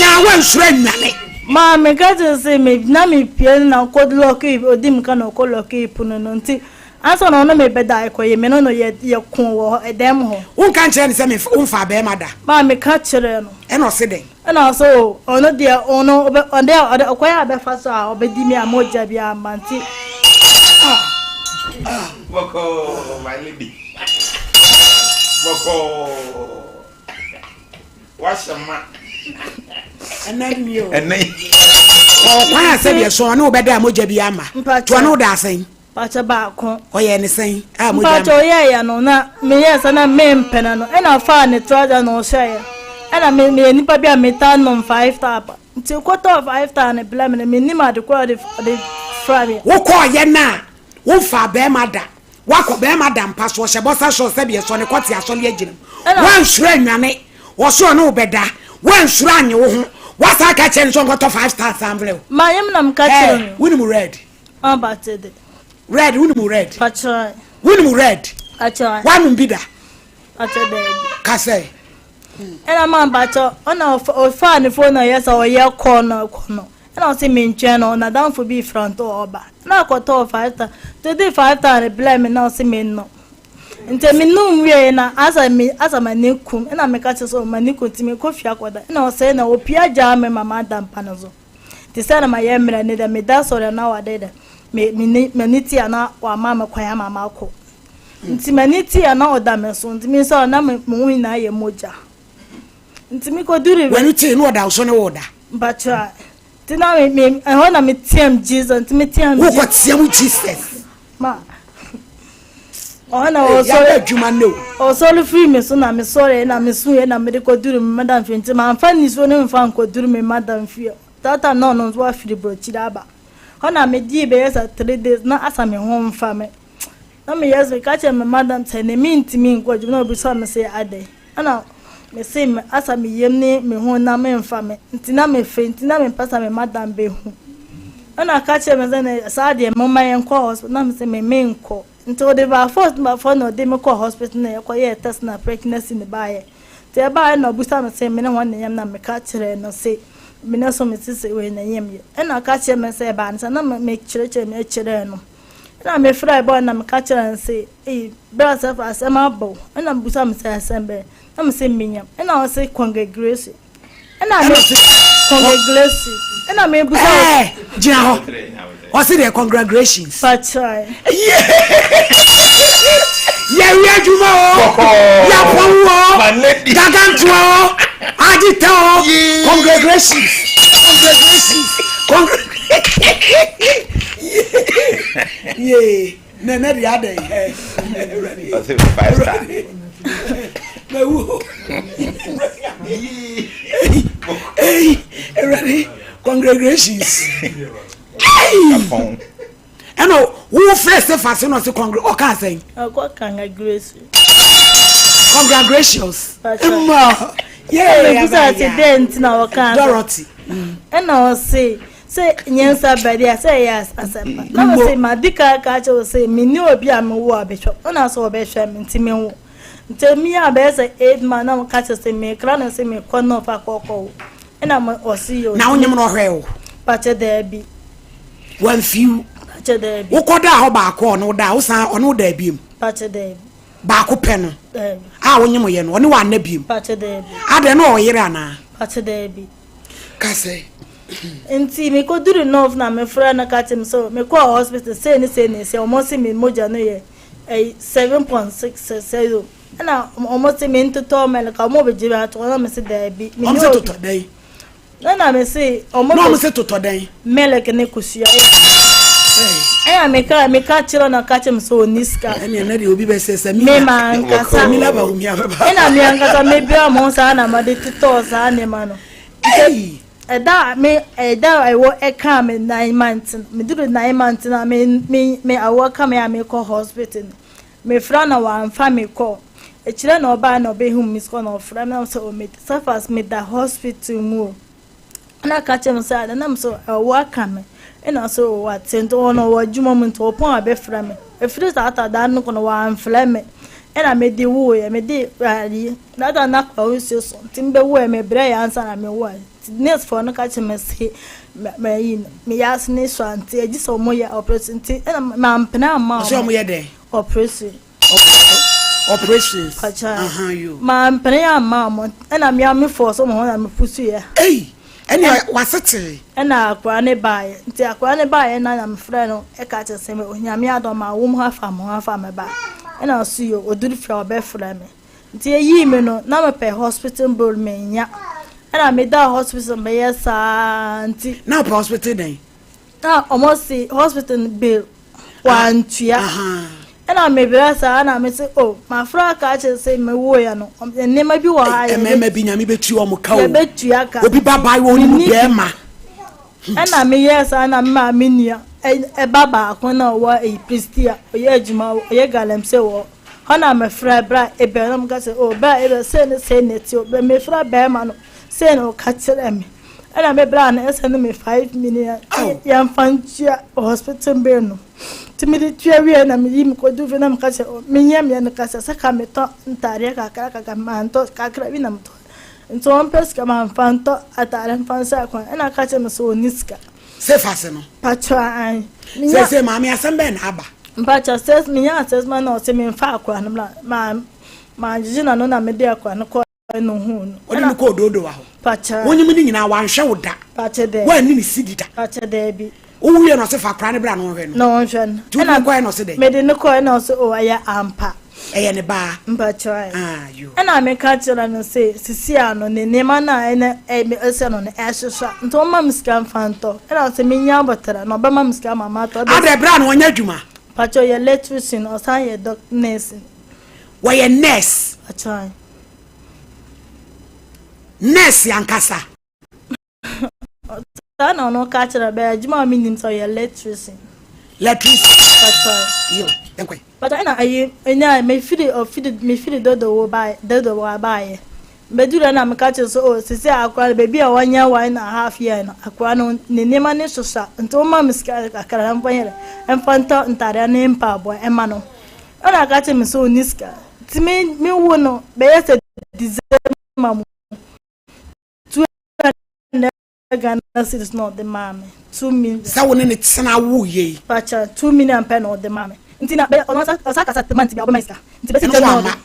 Na wansuro annwane. Maa meka kyerɛ sɛ me na mepie no na ɔkɔ lɔke ɔdi mika na ɔkɔ lɔke pono no nti ansa na ɔno mebɛda ɛkɔyɛ me no no yɛ yɛko wɔ hɔ ɛdɛm hɔ. Wonka nkyerɛ no sɛ me womfaa bɛrima da. Maa meka kyerɛ no. Ɛna ɔse dɛn? Ɛna ɔse o ɔno deɛ ɔno ɔbɛ ɔde ɔde ɔkwan a ɔbɛfa so a ɔbɛdi me a mogya bi amma nti. Ah ah. Bɔkɔɔ my lady bɔkɔɔ wahyɛ ma. Ɛnɛ ni o. Ɛnɛ. Ɔkwan a sɛdeɛ so ɔne wobɛda a mogya bi amma. To ɔne wo da asɛn. Mpakyɛ baako. Ɔyɛɛ ne sɛn a mogya amma. Mpakyɛ ɔyɛɛyɛ no na meyɛɛ sɛ na mempɛ no no ɛna ɔfaa ne trouser na ɔhyɛeɛ ɛna me meyɛ nipa bi a metaa nom five star pa nti ɔkɔtɔɔ five star no brɛ me no mennim ade korɔ ɔde ɔde fra me. Wokɔɔyɛ no a womfaa bɛɛma da wakɔ bɛɛma da mpa so ɔhyɛ bɔsa short sɛdeɛ ɛsɔ ne kɔte asɔle agyina mu wansuro anwane ɔse ɔne wo bɛda wansuro anye wo ho wasan aka kyerɛ no sɛ ɔnkɔtɔ five star san mbrɛ wo. Mayɛ me na meka kyerɛ no. Ɛɛ wonim red. Ɔba te de. Red wonim red. Pakyɛ. Wonim red. Pakyɛ. Wanom bi da. Pakyɛ daabi. Kasɛ. Ɛna maa pakyɛ ɔna ɔfaa ne phone na ɔyɛ sɛ ɔyɛ kɔɔ no kɔ no ɛna ɔse mentwɛn no nadamfo bi fra nto ɔba ɛna ɔkɔtɔɔ five star nti ɔde five star no brɛɛ me na ɔse mennom nti menom wieɛ na asa me asa m'ani kum ɛna meka kyerɛ sɛ m'ani kum nti mekɔ fie akɔda ɛna ɔsɛe na ɔpia gyaa me ma mada mpa no so. Te sɛ na mayɛ mmerɛ ne dɛ meda sɔre a na wade dɛ me me m'ani te a na wama me kwan ama makɔ nti m'ani te a na ɔda me so nti me sɔre na me ho nyinaa yɛ mogya nti me kɔ duru w'ani te na ɔda wo so ne wo da mpakyɛ nti na me me ɛhɔ na me team Jesus nti me team wokɔ team Jesus ma ɔhɔ na ɔsɔre adwuma no ɔsɔre firi me so na me sɔre na me so yɛ na mede kɔduru me madam fie nti mamfa nisuo no mfa nkɔduru me madam fie tata na ɔno nso wafiri burokyiri aba hɔ na medii bɛyɛ sɛ 3 days na asa me ho mfa me na meyɛ sɛ ka kyerɛ me madam sɛ ne mentumi nkɔ adwuma na obisa me sɛ adɛn ɛna mese me asa me yam ne me ho na memfa me nti na mefe nti na mempɛ sɛ me madam bɛhu ɛna ka kyerɛ me sɛ ne saa deɛ moma yɛnkɔ hospital na mesɛ me menkɔ nti ɔde ba first ba first na ɔde me kɔ hospital na yɛkɔyɛɛ test na pregnancy ne baayɛ nti ɛbaayɛ na ɔbusa me sɛ me ne wɔn ne yam na meka kyerɛ no se. Me na so me sisi wei na yam yɛ. Ɛna ɔka kyerɛ me sɛ ɛbaa no sɛ na me kyerɛkyerɛ me kyerɛɛ no. Ɛna me frɛ bɔɔ na me ka kyerɛ no sɛ ei bra sɛ fa asɛm abɔ wo. Ɛna mbusa me sɛ asɛm bɛn. Na me sɛ me nyam. Ɛna ɔse congregation. Ɛna me congregation. Ɛna me busa. Ɛɛ gyina hɔ. Ɔse deɛ congratulations. Pakyɛ. Yɛwie adwuma o. Yɛapɔn o. Gagantoa o. Agye o. Congratulations. Congratulations. Congratulations. Yee. Nana deɛ adɛn. Ɔse 5 star. Mawu o. Ei, Awurade, congratulations. Ei! Ɛna wo frɛ sefa se na ɔse congr ɔka sɛn? Ɔkɔ congratulations. Congratulations. Mma. Yee, Ɛna ɔse dɛn nti na ɔka. Dorothy. Ɛna ɔse sɛ nyansa bɛde a sɛ ɛyɛ asɛmpa. Na ɔse ma di kan ka kyerɛ wo sɛ menni obi a mewo a ɔbɛhwɛ. Ɛna sɛ ɔbɛhwɛ me nti menwo. Nti me a bɛyɛ sɛ 8 months na ɔka kyerɛ sɛ mekra no sɛ mekɔ na ɔfa kɔkɔ wo. Ɛna mo ɔse yɛ. Na wonyem no ɔhwɛ wo? Pakyɛ daabi. Wamfiw. Pakyɛ daabi. Wokɔdaa hɔ baako ɔne wo daa wosan ɔne wo daa biem? Pakyɛ daabi. Baako pɛ no? Daabi. A wonyem yɛ no ɔne wo anna biem? Pakyɛ daabi. Adɛn na ɔwɔ yere anaa? Pakyɛ daabi. Ka sɛ. Nti mekoduru North na mefrɛ no ka kyerɛ me sɛ mekɔɔ hospital sei ne sei ne sei ɔmo se me mogya no yɛ ɛyi 7.6 o ɛna ɔmo se me ntotɔ milk ɔmo bɛgye me ato hɔ na me se daabi. Ɔmo se totɔ dɛn? Ɛna me se ɔmo. Na ɔmo se totɔ dɛn? Milk ne kosua. Ɛna meka meka kyerɛ na ka kyerɛ me sɛ ɔnni sika. Ɛne ɛnɛ deɛ obi bɛsɛ sɛ mina. Me ma ankasa. Mina ba omi abɛba. Ɛna me ankasa me bia mo saa na ma de totɔɔ saa nneɛma no. Ei! Ɛda a me ɛda a ɛwɔ ɛkaa me 9 months no me duru 9 months na me me me awɔ ka me a mekɔ hospital no. Mefrɛ na wamfa me kɔ. Akyire na ɔbaeɛ na ɔbɛhu me sɛ na ɔfrɛ me na sɛ o me Cephas meda hospital mu o. Ɛna ɔka kyerɛ me sɛ adɛn na me sɛ ɛwɔ aka me. Ɛna ɔsɛ o wate nti ɔno ɔwɔ adwuma mu nti ɔpɔn a ɔbɛfrɛ me. Ɛfiri saa ta da no kɔ no wamfrɛ me. Ɛna mede woeɛ mede ayi that time na akwadaa nsuo so nti mebɛwoeɛ mebrɛeɛ ansa na mewoeɛ. Nti nurse foɔ no ka kyerɛ me se mayi no meyɛ ase ne sua nti agye sɛ wɔn yɛ operation nti ɛna mampene amma wɔn. Ɔsɛ wɔn yɛ dɛn? Operation. Operations. Pakyɛ. Mampene amma wɔn ɛna mmea me fɔɔ so wɔn ho na me pusu yɛ. Ei ɛna wasetee. Ɛna akwadaa ne baayɛ nti akwadaa ne baayɛ na na mefrɛ no ɛka kyerɛ sɛ Onyame adom ma wo mu afa mo ho afa me ba ɛna ɔso yɛ oduru fie a ɔbɛfrɛ me. Nti eyii me no na mepɛ hospital bill mennya ɛna medaa hospital bɛyɛ saa nti. Na wopɛ hospital dɛn? Na ɔmo se hospital bill wantua ɛna mebrɛ saa na mese o oh, mafra aka akyerɛ sɛ mewoeɛ no nneɛma bi wɔ ha yɛ mmarima bi nyame bɛtua ɔmo ka o yɛbɛtua ka obi ba baa wɔ ne mu bɛrima. Ɛna meyɛɛ saa na me maame nua ɛba baako na ɔwɔ ɛyi Prestea ɔyɛ adwuma ɔyɛ galamsey wɔ hɔ na mefrɛ bra Abel na meka sɛ oh bra Abel sei ne sei na ɛte o mefrɛ bɛrima no sei na ɔka kyerɛ me ɛna me bra no ɛsɛ ne me 5 million yɛmfa ntua hospital bill no nti mede tua wie na meyi mekɔdu fie na meka sɛ oh menyɛ meɛ no kasa sɛ ka metɔ ntaadeɛ kakra kakra mantɔ kakra bi na metɔ nti ɔmpɛ sika mamfa ntɔ ataare mfa nhyɛ akwan ɛna aka kyerɛ me sɛ ɔnni sika. Sefase no. Pakyɛ an. Sese maame asɛm bɛn na aba. Mpakyɛ sɛ menya assessment na ɔsɛ memfa akora no ma ma magyegye n'ano na mede akora no kɔ no hu no. Ɔde no kɔ Ododowa hɔ. Pakyɛ. Wonyim ne nyinaa wanhwɛ wo da. Pakyɛ dɛ. Wanni ne sidi da. Pakyɛ daabi. Wowie na ɔsɛ fa akora no bra na ɔnhwɛ no. Na ɔnhwɛ no. Nti wode no kɔɛ na ɔsɛ dɛn? Mede no kɔɛ na ɔsɛ o ɛyɛ ampa. Ɛyɛ ne baa. Mpakyɛ. Ah yo. Ɛna meka kyerɛ no sɛ sisi ano ne nneɛma no a ɛna ɛsɛ no no ɛhyehyɛ nti ɔmma me sika mfa ntɔ ɛna ɔsɛ menya abɔtara na ɔbɛma me sika ma matɔ. Adɛ bra no ɔnyɛ adwuma. Pakyɛ ɔyɛ electrician ɔsan yɛ doc nursing. Wɔyɛ nurse. Pakyɛ. Nurse ankasa. Saa na ɔno ka kyerɛ bɛyɛ adwuma a menim sɛ ɔyɛ electrician. Electrician. Pakyɛ. Yo, ɛnkɔe. Pakyɛ ɛna ayi enya mefiri ɔfiri mefiri dodowo baeɛ dodowo baeɛ. Mbɛduru na meka kyerɛ sɛ o sisi akora no baabi a wɔnyɛ 1.5 year no akora no ne nneɛma ne sosa nti woma me sika kakra na mfa yɛ mfa ntɔ ntaadeɛ ne mpaboa ɛma no. Ɛna aka kyerɛ me sɛ ɔnni sika nti me me wo no bɛyɛ sɛ December mu 200 Ghana cedis na ɔde maa me. 2 million. Sɛ wo ne ne tena wo yei. Pakyɛ 2 million pɛ na ɔde maa me. Nti na bɛ ɔno ɔsa ɔsa kasa te month bi a ɔbɛma me sika. Nti bɛsi Ɛno January. wamma.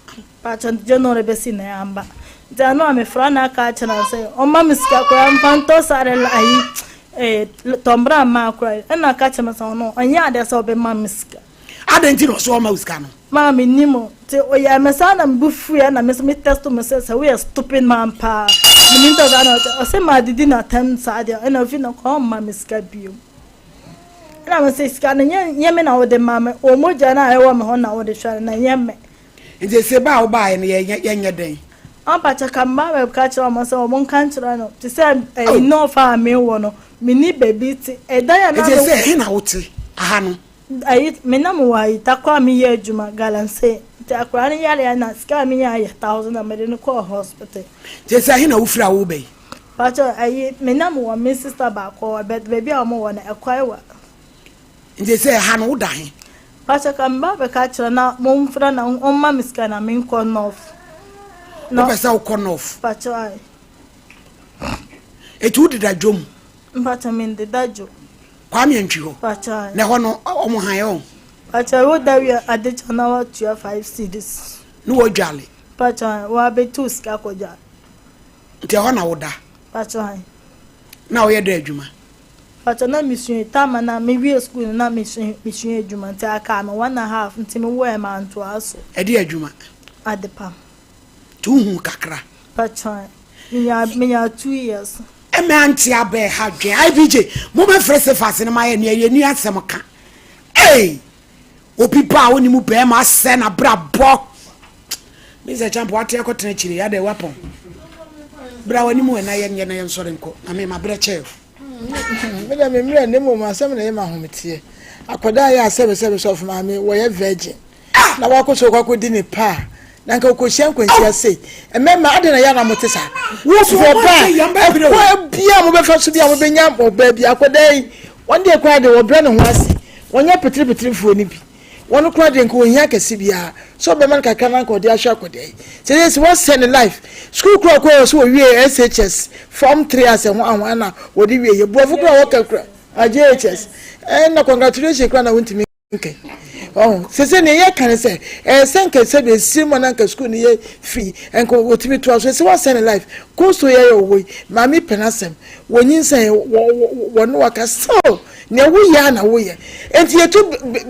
Pakyɛ January bɛsi na amba. Nti ano a mefra na aka akyerɛ no sɛ ɔmma me sika koraa mfa ntɔ sare la ayi eh, tɔmbra mmaa koraa. Ɛna aka kyerɛ me sɛ ɔno ɔnyɛ adeɛ sɛ ɔbɛma me sika. Adɛn nti na ɔsɛ ɔma wo sika no? Maa me nim o. Nti ɔyɛɛ me saa na me bo fuiɛ na me nso me text me sɛ sɛ woyɛ stupid man paa. Menim sɛ saa na ɔsɛ ɔsɛ maa didi na tɛm saa deɛ ɛna ofi na kɔ ɔmma me sika bio. Ɛna me sɛ sika no nyɛ nyɛ me na wode ma me wɔ mogya no a ɛwɔ me hɔ na wode hwɛ no na nyɛ me. Nti ese ba a wobaeɛ no yɛnyɛ yɛnyɛ dɛn? Ɔmpakyɛ ka mma bɛka kyerɛ wɔn sɛ wɔn nka nkyerɛ no te sɛ ɛyi nɔɔfa a mewɔ no menni baabi te ɛdan a na Nti ese ɛhe na wote aha no? Ayi me na mewɔ ayi takɔ a meyɛ adwuma galamsey nti akwadaa no yareɛ na sika a menya yɛ thousand na mede no kɔɔ hospital. Nti sɛ ɛhe na wofiri a woba yi? Pakyɛ ayi me na mewɔ me sister baako hɔ but baabi a wɔn wɔ no ɛkwan wa. Nti sɛ ɛha no woda he? Pakyɛ ka me ba bɛka kyerɛ na momfrɛ na ɔmma me sika na menkɔ north. Wopɛ sɛ wokɔ north? Pakyɛ ayi. Eti wodeda dwom? Mpakyɛ mendeda dwom. Kwame Antwi hɔ. Na ɛhɔ no ɔmo han ɔn. Pakyɛ wo da wie ade kye na wa tua 5 cedis. Ne wɔ dwale. Pakyɛ wa bɛ tu sika kɔ dwale. Nti ɛhɔ na wo da. Pakyɛ han. Na ɔyɛ dɛ adwuma. Pakyɛ na me sua tama na me wie school no na me sua me sua adwuma nti aka me one and half nti me wɔ ɛma ntoa so. Ɛde adwuma. Ade pam. Nti wo hu kakra. Pakyɛ me nya me nya 2 years. Ɛmɛ ante abɛ ɛha dwen. IBJ mo bɛ frɛ sefas no ma yɛ nea yɛ ni asɛm ka. Ei! Obi ba a ɔni mu bɛɛma asɛ na bra bɔ. Mr. Champ wate akɔ tena akyire ya dɛ wapɔn. Bra wani mu ɛna yɛ nyɛ na yɛ nsɔre nkɔ. Na me ma brɛ kyɛw. Me dɛ me mmerɛ na mmom asɛm na ɛyɛ me ahometeɛ. Akwadaa yɛ asɛbesɛbe sɔfo maame wɔyɛ virgin. na wakɔ so kɔ akɔdi ne pa a na nka ɔkɔhyia nkwanhyia sei mmarima adɛn na yɛ na mote saa wofo ɔbaa ɛkwan bia a mobɛfa so bi a mobɛnya ɔbaa bi akɔdaa yi wɔn deɛ koraa deɛ wɔbrɛ ne ho ase wɔnyɛ peterepeterefoɔ no bi wɔn koraa deɛ nka wɔhia kɛse biara sɛ ɔbɛma no kakra na nka ɔde ahwɛ akɔdaa yi sɛ yɛ sɛ wɔsɛ ne life sukuu koraa kɔ sɛ wɔwie SHS form 3 asɛ ho ahoa na wɔde wie yɛ borɔfo koraa wɔka kura JHS ɛna congratulation koraa na wontumi nkɛ ɔho sese nea yɛka ne sɛ ɛyɛ sɛ nka sɛ de esiri mu na nka sukuu no yɛ free nka wɔtumi toa so esi wasɛn ne life kosto yɛ yɛ ɔwɔ yi maame pɛ n'asɛm wɔnyinsɛn wɔ wɔ wɔ ne waka still nea woyɛ a na woyɛ nti yɛtu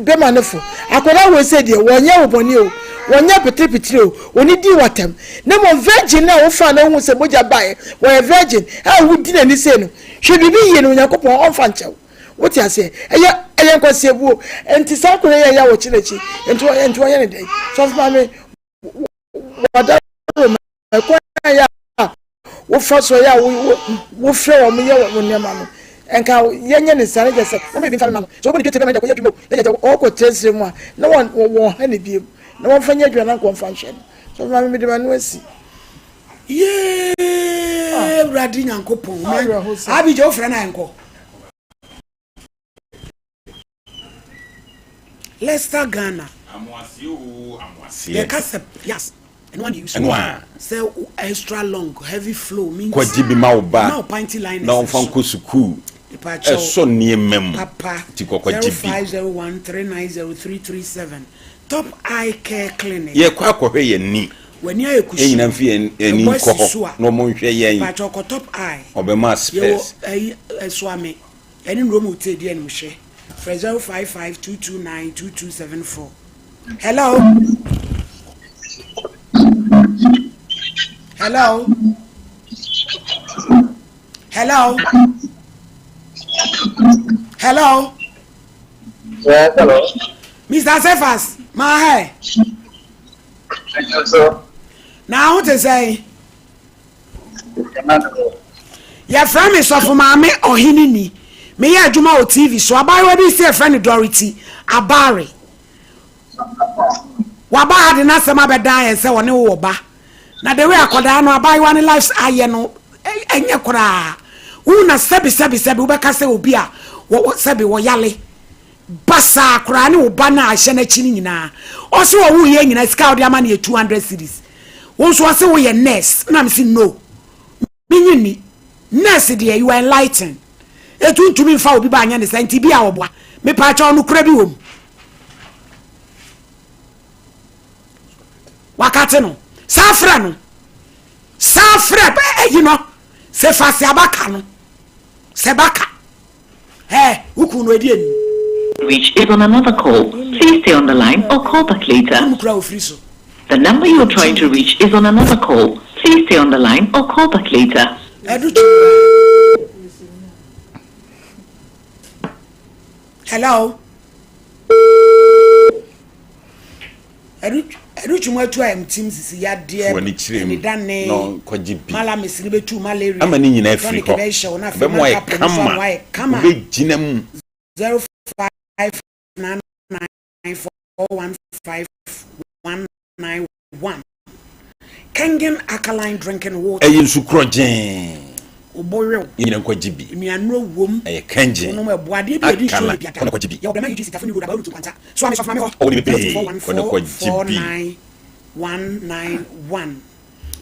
bɛma no fo akwadaa wɔ sɛ deɛ wɔnyɛ wo bɔne o wɔnyɛ petirepetire o wɔne di watɛm na mmom virgin na wofa na wohu sɛ mogya baeɛ wɔyɛ virgin a wodi n'ani sei no hwɛ biribi yie no Onyankopɔn ɔmfa nkyɛw Wote aseɛ? Ɛyɛ, ɛyɛ nkwaseabuo. Nti saa akwadaa yi a ɛyɛ a wɔkye n'akyi, nti wɔyɛ, nti wɔyɛ ne dɛn? Sɔfo maame, wada roma, ɛkwan a ɛyɛ a wofa so ɛyɛ a wo, wo, wofrɛ wɔn yɛ wɔn nneɛma no, nka yɛnyɛ ne saa ne kyɛ sɛ wɔn baabi nfa no ma no. Sɛ wɔbɔ ne dwetire bɛma ne de akɔyɛ adwuma o, na kyɛ sɛ ɔkɔ kyerɛkyerɛ mu a, na wɔn, wɔn ha ne biem, na wɔmfa nyɛ adwuma na nka wɔmfa nhwɛ no. Sɔfo maame, mede m'ano asi. Yee, Awurade Nyankopɔn. Abigya, wofrɛ no a ɛnkɔ. Leicester Ghana. Amoaseɛ oo amoaseɛ. Yɛka sɛ yas ɛno a na use. Ɛno a. Sɛ extra long heavy flow minti. Kɔgye bi ma wo ba. Ma wo panty liners. Na ɔnfa nkɔ sukuu. Ɛsɔ nneɛma mu. Papa. Ti kɔkɔgye bi. 0501390337 Top Eye Care Clinic. Yɛkɔ akɔhwɛ yɛn ani. W'ani ayɛ kusuu. Yɛn nyinaa mfi yɛn ani Ɛbɔ nkɔ asi hɔ so a. na wɔn nhwɛ yɛn. Mpakyɛw kɔ Top Eye. Ɔbɛma Yɛwɔ spɛs. ɛyi Ɛsoame ɛne Nrom Hotel di anim hwɛ. Frɛ 0552292274. Hello. Hello. Hello. Hello. Yes, hello. Mr. Cephas, ma hɛ. Na ho te sɛn? Yɛfrɛ me sɔfo maame ɔhene ni. Meyɛ adwuma wɔ TV so. Abaayewa bi sɛ yɛfrɛ no Dorothy Abare. Waba ha de n'asɛm abɛdan yɛn sɛ ɔne wo wɔ ba. Na the way akwadaa no abaayewa no life ayɛ no ɛnyɛ koraa. Wohu na sɛbi sɛbi sɛbi wobɛka sɛ obi a sɛbi wɔyale. Basaa koraa ne wo ba no a ɛhyɛ n'akyi no nyinaa. Ɔse ɔwoo yɛn nyinaa sika a wode ama no yɛ 200 cedis. Wo nso ɔse woyɛ nurse na mese no. Menye nni. Nurse deɛ you are enlightened. Etu ntumi nfa obi ba anyɛ ne saa nti bi a ɔboa. Mepaakyɛw nokorɛ bi wɔ mu. Wakate no. Saa frɛ no. Saa frɛ ɛyi no. Sɛ fase abaka no. Sɛ baka. Hɛ, wo kun no ɛdi anim. Reach is on another call. Please stay on the line or call back later. Kunu kura ofiri so. The number you are trying to reach is on another call. Please stay on the line or call back later. Ɛdu tu. Hello. Ɛdu ɛdu twum atu a ɛmu tim sisi yadeɛ. Wɔ ne kyerɛ mu Ɛnidane. na ɔnkɔgye bi. Malamis ni bɛtu malaria. Ama ne nyinaa afiri Tonic hɔ. bɛhyɛ wo na afei Ɛbɛma wayɛ manka po no so ama wayɛ kama. kama. Wobɛgyina mu. 0599415191 Kengen alkaline drinking water. Ɛyɛ nsu korɔgyee. Obowew. Yɛn nyinaa nkɔgye bi. Nnuanuro wom. Ɛyɛ Kengen. Wonom ɛboa adeɛ bi a yɛde nsuo Alkaline. yɛ biada. Kɔ na kɔgye bi. Yɛwɔ Brɛma UGC Tafo New Road Abauru Nkwanta. So ame sɔfo maame hɔ. Ɔwɔ ne bebree. Kɔ na kɔgye bi. 0241499191.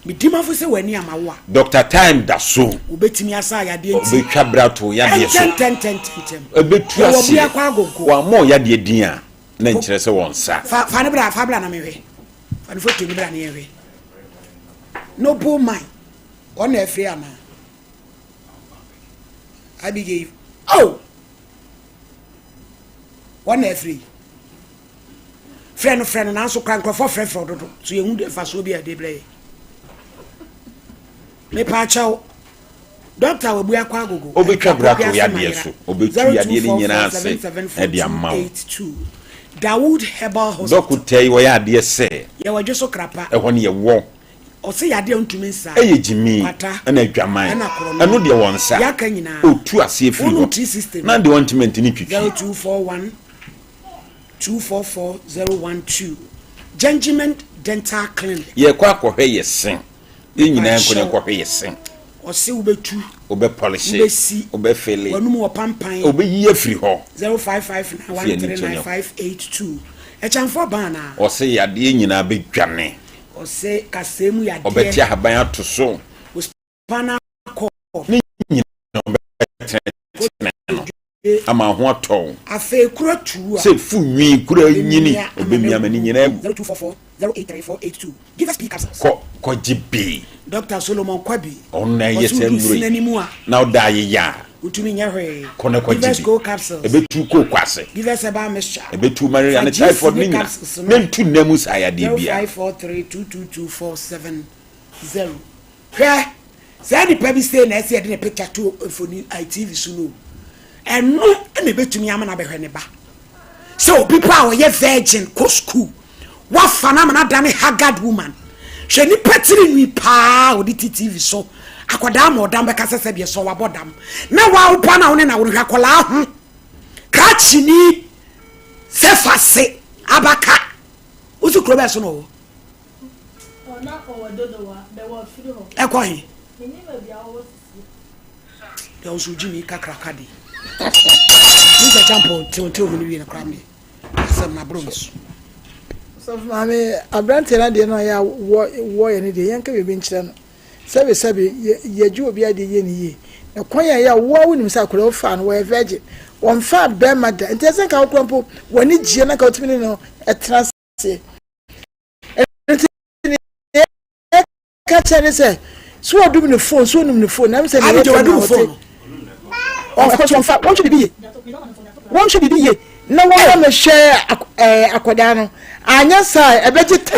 Medimafo sɛ w'ani ama wo a. Dr. Time da so. Wobɛtumi asa yadeɛ nti. Ɔbɛtwa bere ato yadeɛ so. Ɛntɛntɛntɛntɛm. Ɛbɛtu Yɛwɔ aseɛ. biako agogo. Wɔammɔ wo yadeɛ din a, na nkyerɛ sɛ wɔn nsa. Fa fa ne bra fa bra na mehwɛ. Fa ne foto ne bra na yɛhwɛ. Noble man. Ɔna afiri anaa? Abigail. Oh! Ɔna afiri. Frɛ no frɛ no nanso kora nkurɔfoɔ frɛfrɛ dodo. So yɛhu de mfasoɔ bi a ɛde brɛ yɛ. Mepa kyɛw. Dɔkta wabu akɔ agogo. Ɔbɛtwa bere ato yadeɛ so. Ɔbɛtu yadeɛ no nyinaa ase de ama wo. Dawood Herbal Hospital. Dɔkota yi ɔyɛ adeɛ sɛ. Yɛwɔ dwo so krapa. Ɛhɔ no yɛwɔ. Ɔse yadeɛ a ɔntumi nsa. Ɛyɛ gyimi Kwata. ɛna adwaman. Ɛna korɔno. Ɛno deɛ wɔn nsa. Yaka nyinaa. Ɔtu aseɛ firi Wonom hɔ. tree system. Na deɛ ɔntumi ntini twitwi. 0241 244 012 Gengiment Dental Clinic. Yɛkɔ akɔhwɛ yɛ se. Yɛn nyinaa nkɔ na yɛnkɔhwɛ yɛ se. Ɔse wobɛtu. Wobɛpɔlehye. Wobɛsi. Wobɛfele. W'anum wɔ pampan. Wobɛyi afiri hɔ. 0559139582 Ɛkyɛnfoɔ baa anaa? Ɔse yadeɛ nyinaa bɛdwane. Ɔse kasɛɛ mu yadeɛ. Ɔbɛte ahaban ato so. Wo spinal cord. Ne nyinaa ɔbɛtenetene no ama ho atɔ wo. Afei kuro tu a. Sɛ fu nwi kuro anyini ɔbɛmia ama ne nyinaa awu. 0244 083482 Give us pee capsules. Kɔ kɔgye bi. Doctor Solomon Kwabi. Ɔno na ɛyɛ Ɔse saa wodu nnuro yi. sini mu a. Na ɔda ayeyɛ a. Wotumi nyɛ hwee. Kɔ na kɔgye Give us bi. cold capsules. Ɛbɛtu kooko ase. Give us herbal mixture. Ɛbɛtu malaria Fa ne GC typhoid ne ne nyina. capsules no. Na ntu nna mu saa yadeɛ biara. 0543222470 Hwɛ! Saa nipa bi sei na ɛsɛ yɛde ne picture to mfoni ayi TV so no o. Ɛno na ebetumi ama no abɛhwɛ ne ba. Sɛ obi pa a ɔyɛ virgin kɔ school, wafa no ama no adane haggard woman. Hwɛ nipa tiri nwi paa a ɔde ti TV so. Akwadaa ma ɔdam bɛka sɛ sɛdeɛ sɛ wabɔ dam. Na wa wo ba no a wo ne na wo no hwɛ akwadaa ho. Krakyeni sɛ fa se abaka. Wosi kuro bɛɛ so na ɔwɔ? Ɛkɔ he? Deɛ nso gye mi kakraka de. Ne sɛ champo tew tew mu no wie no koraa me asɛm na aboro me so. Sɔfo maame aberanteɛ no adeɛ no a yɛ a wɔyɛ no deɛ yɛnka biribi nkyerɛ no sɛbe sɛbe yɛgye obi adeɛ yɛ ne yie na kwan a yɛ a woa wonim sɛ akwadaa wofaa no wɔyɛ virgin wɔmfaa bɛrima da nti ɛsɛ nka wokora mpo w'ani gyeɛ na nka wotumi ne no ɛtena ase Ɛno nti nea yɛka kyerɛ ne sɛ so ɔdum ne phone so ɔnum ne phone na ɛm sɛ nea yɛka na ɔte ɔkɔ so ɔmfa wɔnhwɛ biribi yie wɔnhwɛ biribi yie na wɔn mɛhwɛ akwadaa no anyɛ saa ɛbɛgye ta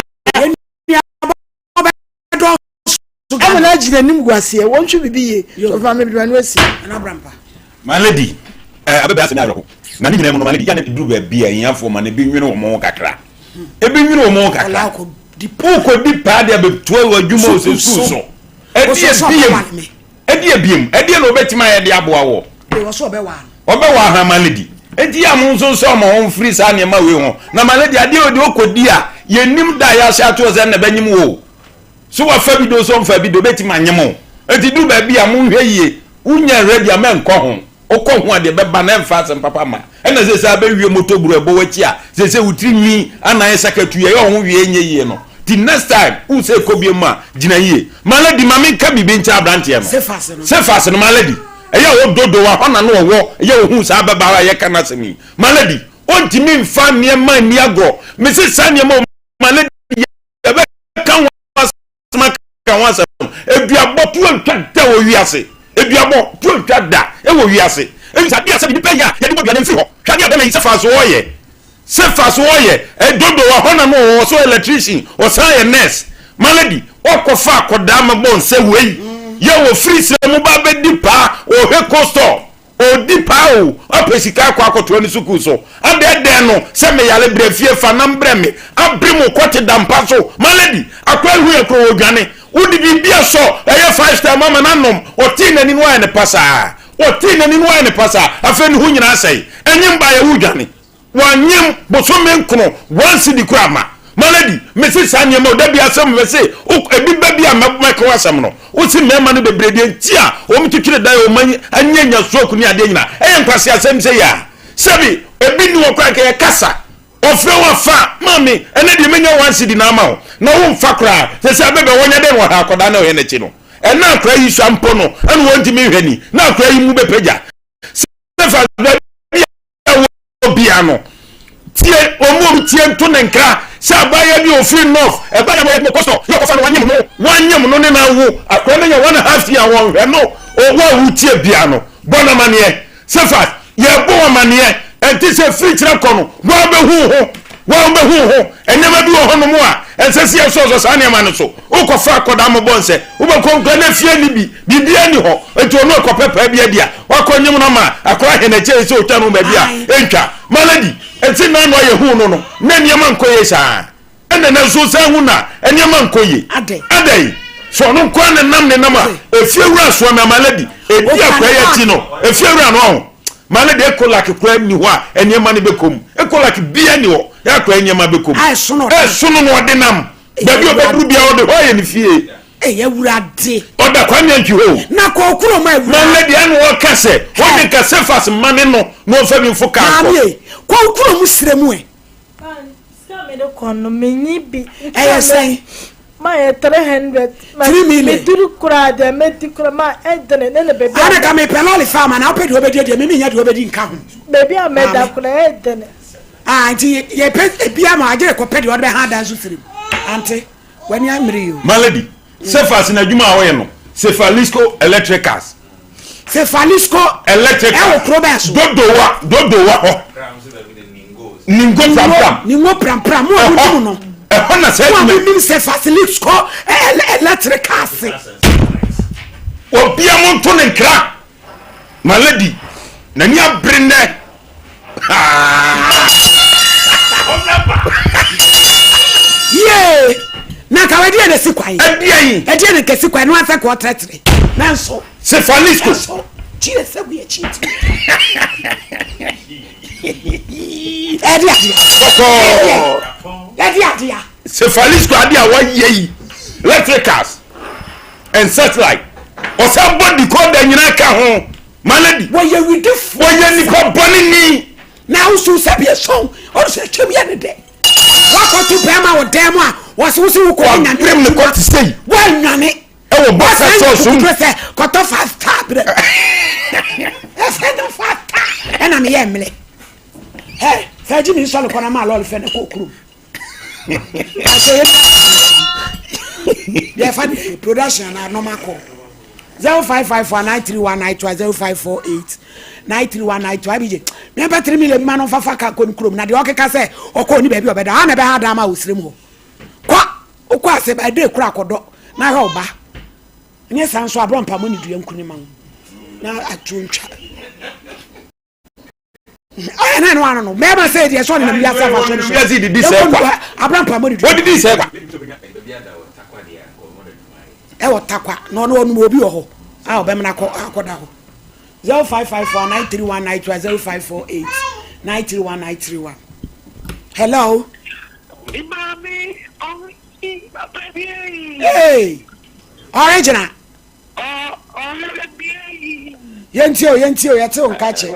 Ama no agyina anim gu aseɛ wɔnhwɛ biribi yie sɔfo maame mede m'ano asi. My lady, eh, abɛbɛ asɛm yɛ awerɛho. Na ne nyinaa mu no, my lady, yɛ na ɛduru baabi a ahiafoɔ ma no ebi nwene wɔn ho kakra. Ebi nwene wɔn ho kakra. Wokɔdi paa de abɛtoa wɔ adwuma o sɛ sukuu so. Ɛdeɛ biem, ɛdeɛ biem, ɛdeɛ na wɔbɛtumi ayɛ de aboa wɔ. Ɔbɛwɔ aha my lady. Enti yɛ a mo nso nsɔ mo ho mfiri saa nneɛma wei ho. Na my lady, adeɛ wɔ deɛ wokɔdi a, yɛnnim da a yɛahyɛ atoɔ sɛ ɛnna ɛbɛnyem wo o. So wafa bi do so ɔmfa bi do obetumi anyem wo. Enti duru baabi a monhwɛ yie. Wonya ready a mɛnkɔ ho. Wokɔ ho a deɛ ɛbɛba no ɛmfa asɛm papa mma. Ɛna seesei abɛwie moto buru ɛbɔ w'akyi a seesei wo tiri nwi anan sakatu ɛyɛ wo ho wie ɛnyɛ yie no. Ti next time wo sɛ kɔ bio mu a gyina yie. My lady ma menka biribi nkyerɛ aberanteɛ no. Sefas no my lady ɛyɛ a ɔdodo wa hɔ na no ɔwɔ ɛyɛ ohuu saa ababaawa a yɛka n'asɛm yi. My lady ɔntumi nfa nneɛma nni agorɔ. Mese saa nneɛma o my lady yɛbɛka ho asɛm aka ho asɛm. Aduabɔ tuo ntwa da wɔ wiase. Aduabɔ tuo ntwa da wɔ wiase. Ɛfiri sɛ adeɛ a sɛbi nipa yɛ a yɛde bɔ dua no mfiri hɔ. Hwɛ adeɛ a bɛma yi sɛ fa so ɔyɛ. Sɛ fa so ɔyɛ. Dodo wɔ hɔ na no ɔwɔ so electrician ɔsan yɛ nurse. Malady ɔkɔ fa akɔdaa ma bɔ nsɛ wei. Yɛ wɔ firi srɛ mu ba bɛdi paa ɔhwɛ coastal. Ɔredi paa o, wapɛ sika akɔ akɔtoa ne sukuu so. Adɛɛdɛɛ no sɛ meyare brɛ fie fa nam brɛ me. Abere mu kɔte da mpa so. My lady, akora yi hu yɛ koro ɔredwane. Wode biribi asɔ ɛyɛ five star mu ama no anom. Ɔtee n'ani no wayɛ no pasaa. Ɔtee n'ani no wayɛ no pasaa. Afei ne ho nyinaa asɛe. Ɛnyem baeɛ woredwane. Wanyem bosome nkono one cedi koraa ma. Malady, mese saa nneɛma o, da bi asɛm mese o, ebi ba bi a mɛka ho asɛm no, wose mmarima no bebree deɛ nti a wɔn twetwere dan a wɔn anya nya stroke ne adeɛ nyinaa, ɛyɛ nkwaseasɛm sei a, sɛbi ebi nni hɔ koraa nka yɛ kasa, ɔfrɛ wo afa, maame, ɛnɛ deɛ mɛnya one cedi na ama wo, na womfa koraa, sɛ sɛ abɛbɛ wɔnya dɛn wɔ ha akwadaa na ɔhwɛ n'akyi no, ɛna akwadaa yi sua mpo no, ɛna wɔntumi nhwɛ ni, na akwadaa yi mu bɛpagya. Sɛ fa baabi a wɔ bia no tie wɔn a tie nto ne nkra sɛ abaayewa bi a ofiri north ɛba yɛ wɔyɛ kɔsɔ yɛ ɔkɔfa no wanyem no wanyem no ne na awo akora no yɛ one and half year wɔn hwɛ no owó a wotie bia no bɔ no amaneɛ sɛ fa yɛbɔ wɔn amaneɛ ɛnte sɛ firi kyerɛ kɔ no wɔn bɛhu ho wɔn bɛhu ho nneɛma bi wɔ hɔnom a ɛnsɛ sɛ yɛsɔsɔ saa nneɛma no so wokɔfa akɔda mobɔ nsɛ wobɛkɔ nkura na fie ni bi Biribiara nni hɔ, enti ɔno rekɔpɛ paa bi adi a, wakɔ nyem no ama akora ahɛn akyire sɛ ɔtwa no baabi a ɛntwa. Malady, ɛnti nna ano a yɛhuu no no, na nneɛma nkɔ yie saa. Ɛnna ɛnnɛ nso wosan hu no a, nneɛma nkɔ yie. Adɛn? Sɛ ɔno nko ara na nam ne nam a, efiewura soa me a, Malady, ɛdi akora yi akyi no, efiewura no ɔho. Malady, Ecolak koraa nni hɔ a nneɛma no bɛkɔ mu. Ecolak biara nni hɔ a akora yi nneɛma bɛkɔ mu. Ɛsono na ɔde nam. Baabi a ɔbɛduru biara, ɔde hɔ ayɛ ne fie. Ei Awurade. Ɔda Kwame Antwi hɔ o. Na kɔ okurom awura. Na nnɛ deɛ ɛna ɔka sɛ ɔde nka Cephas mma ne no na ɔmfa bi mfo kaa nkɔ. Maame ei, kɔ wo kurom serɛ mu ɛ. Sika a mede kɔ no menni bi. Ɛyɛ sɛn? Ma yɛ 300. 3 million. Meduru koraa deɛ mɛdi koraa ma ɛdene ne ne baabi a. Ana ka mepɛ lɔre fa ama na wopɛ deɛ wobɛdi deɛ me menya deɛ wobɛdi nka ho. Baabi a mɛda koraa ɛdene. Ah nti yɛpɛ ebi ama agyere kɔpɛ deɛ ɔde bɛha adan so firim. Ante. W'ani ammere yi o. My lady, Cephas n'adwuma a ɔyɛ no, Cephalisco Electricals. Cephalisco Electricals. Ɛwɔ kuro bɛn so? Dodowa, Dodowa hɔ. Ningo Prampram. Ningo Prampram, mo a mo nim no. Ɛhɔ na saa adwuma. Mo a mo nim Cephalisco Electricals. Obia mo nto ne nkra. My lady, n'ani abere nnɛ. Yee! Na nka wadi na si kwan. Ɛdeɛn? Ɛdeɛn na nka si kwan no ansa ka ɔtrɛtrɛ. Nanso. Sefalisco. Nanso kyerɛ sɛ gu akyi ti. Ɛde adeɛ. Kɔkɔɔ. Ɛde adeɛ. Sefalisco adeɛ a wɔayɛ yi electricals and such like. Ɔsan bɔ decoder nyinaa ka ho. Malady. Wɔyɛ widifoɔ. Wɔyɛ nipa bɔne ni. Na wosu sɛ bi ɛsɔn ɔno sɛ ɛtwam yɛ ne dɛ. Wakɔto bɛrima wɔ dan mu a wɔsɛ wosi wokɔ yɛ nyame. Wabrem ne kɔ te sɛ yi. Wɔanwane. Ɛwɔ bɔsa sɔɔso mu. Wɔsɛ sɛ kɔtɔ five star brɛ. Ɛsɛ na five star ɛna meyɛ mmerɛ. Hɛ sɛ gye mi nsɔle kɔ na maa lɔɔre fɛ na kɔ kurom. Yɛfa de production na normal call. 0554 931 92 0548 931 92 abigye mɛmpa 3 million ma no mfafa ka kɔ ne kurom na deɛ ɔkeka sɛ ɔkɔ ne baabi ɔbɛda ha na ɛbɛha dan ma wɔ srem hɔ kɔ wokɔ ase ba ɛde kora akɔdɔ na ahwɛ ɔba nyɛ saa nso aborɔ mpa mo ne dua nkuni ma wo na ato ntwa ɔyɛ ne no ano no bɛrima sɛ deɛ sɛ ɔnenam wiase afa so no so wiase didi sɛ kwa abrampa mo didi wɔdidi sɛ kwa ɛwɔ takwa na ɔno ɔnum obi wɔ hɔ a ɔbɛmena kɔ akɔda hɔ 0554 931 931 0548 931 931 hello hey original Yɛntie o, yɛntie o, yɛte wo nka kyɛ.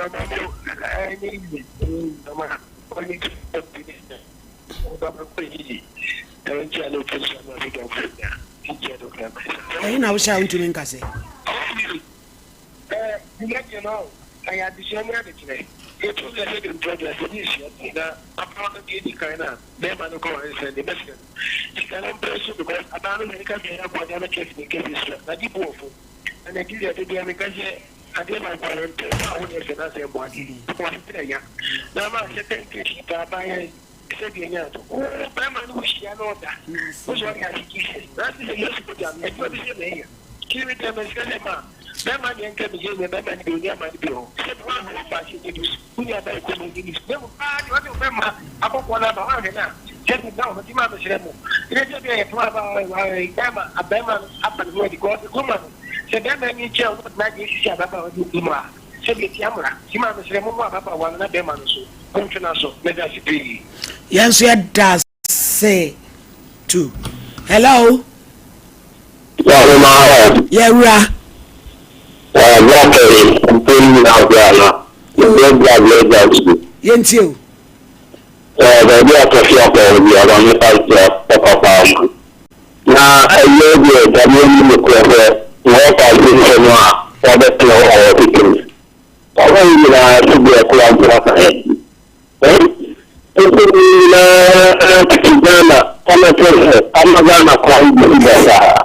Ɛhe na wohyɛ a wontumi nka sɛ. Sɛdeɛ nya no, wo barima ne wo hyia na ɔda, wo sɛ ɔde ase Jesus, na ase sɛ Yesu mogya no, adwuma bi sɛ na ɛyɛ. Kiri me deɛ mesrɛ sɛ ma bɛrima deɛ nka me yie nyɛ bɛrima no bi ɔni ama no bi hɔ, sɛ bi woanhwɛ wo ba sɛ ɛnyɛ news, wo nua bɛyɛ kɔ mu ɛnyɛ news, na mmom paa deɛ ɔde wo bɛma akɔkoɔ no aba woanhwɛ no a, sɛ bi na ɔno nti ma mesrɛ mo, ɛnyɛ sɛ bi ɛyɛ paa ba bɛrima abɛrima no aba ne ho adi, kɔɔ sɛ kuroma no, sɛ bɛrima ani kyɛ wo na ɔde n'adwene sisi ababaawa bi mu a, sɛ bi ɛtia mmara, nti ma mesrɛ mo mo ababaawa no na bɛrima no nso. Montwe n'aso. Meda ase pii. Yɛn nso yɛda ase too. Hello. Yɛwura. Yɛntie o. Baabi a kɔfi akɔ bi aba me fa papa paa mu. Na ɛyɛ deɛ dabi mu nokorɛ sɛ wɔfa ase no a wɔbɛtena hɔ a wɔtete mu. Ɔman yi nyinaa so deɛ koraa mpo aka yɛn. Ɛn, nso yi nyinaa tete Ghana ama kyerɛ sɛ ama Ghana kwan bɛsi basaa.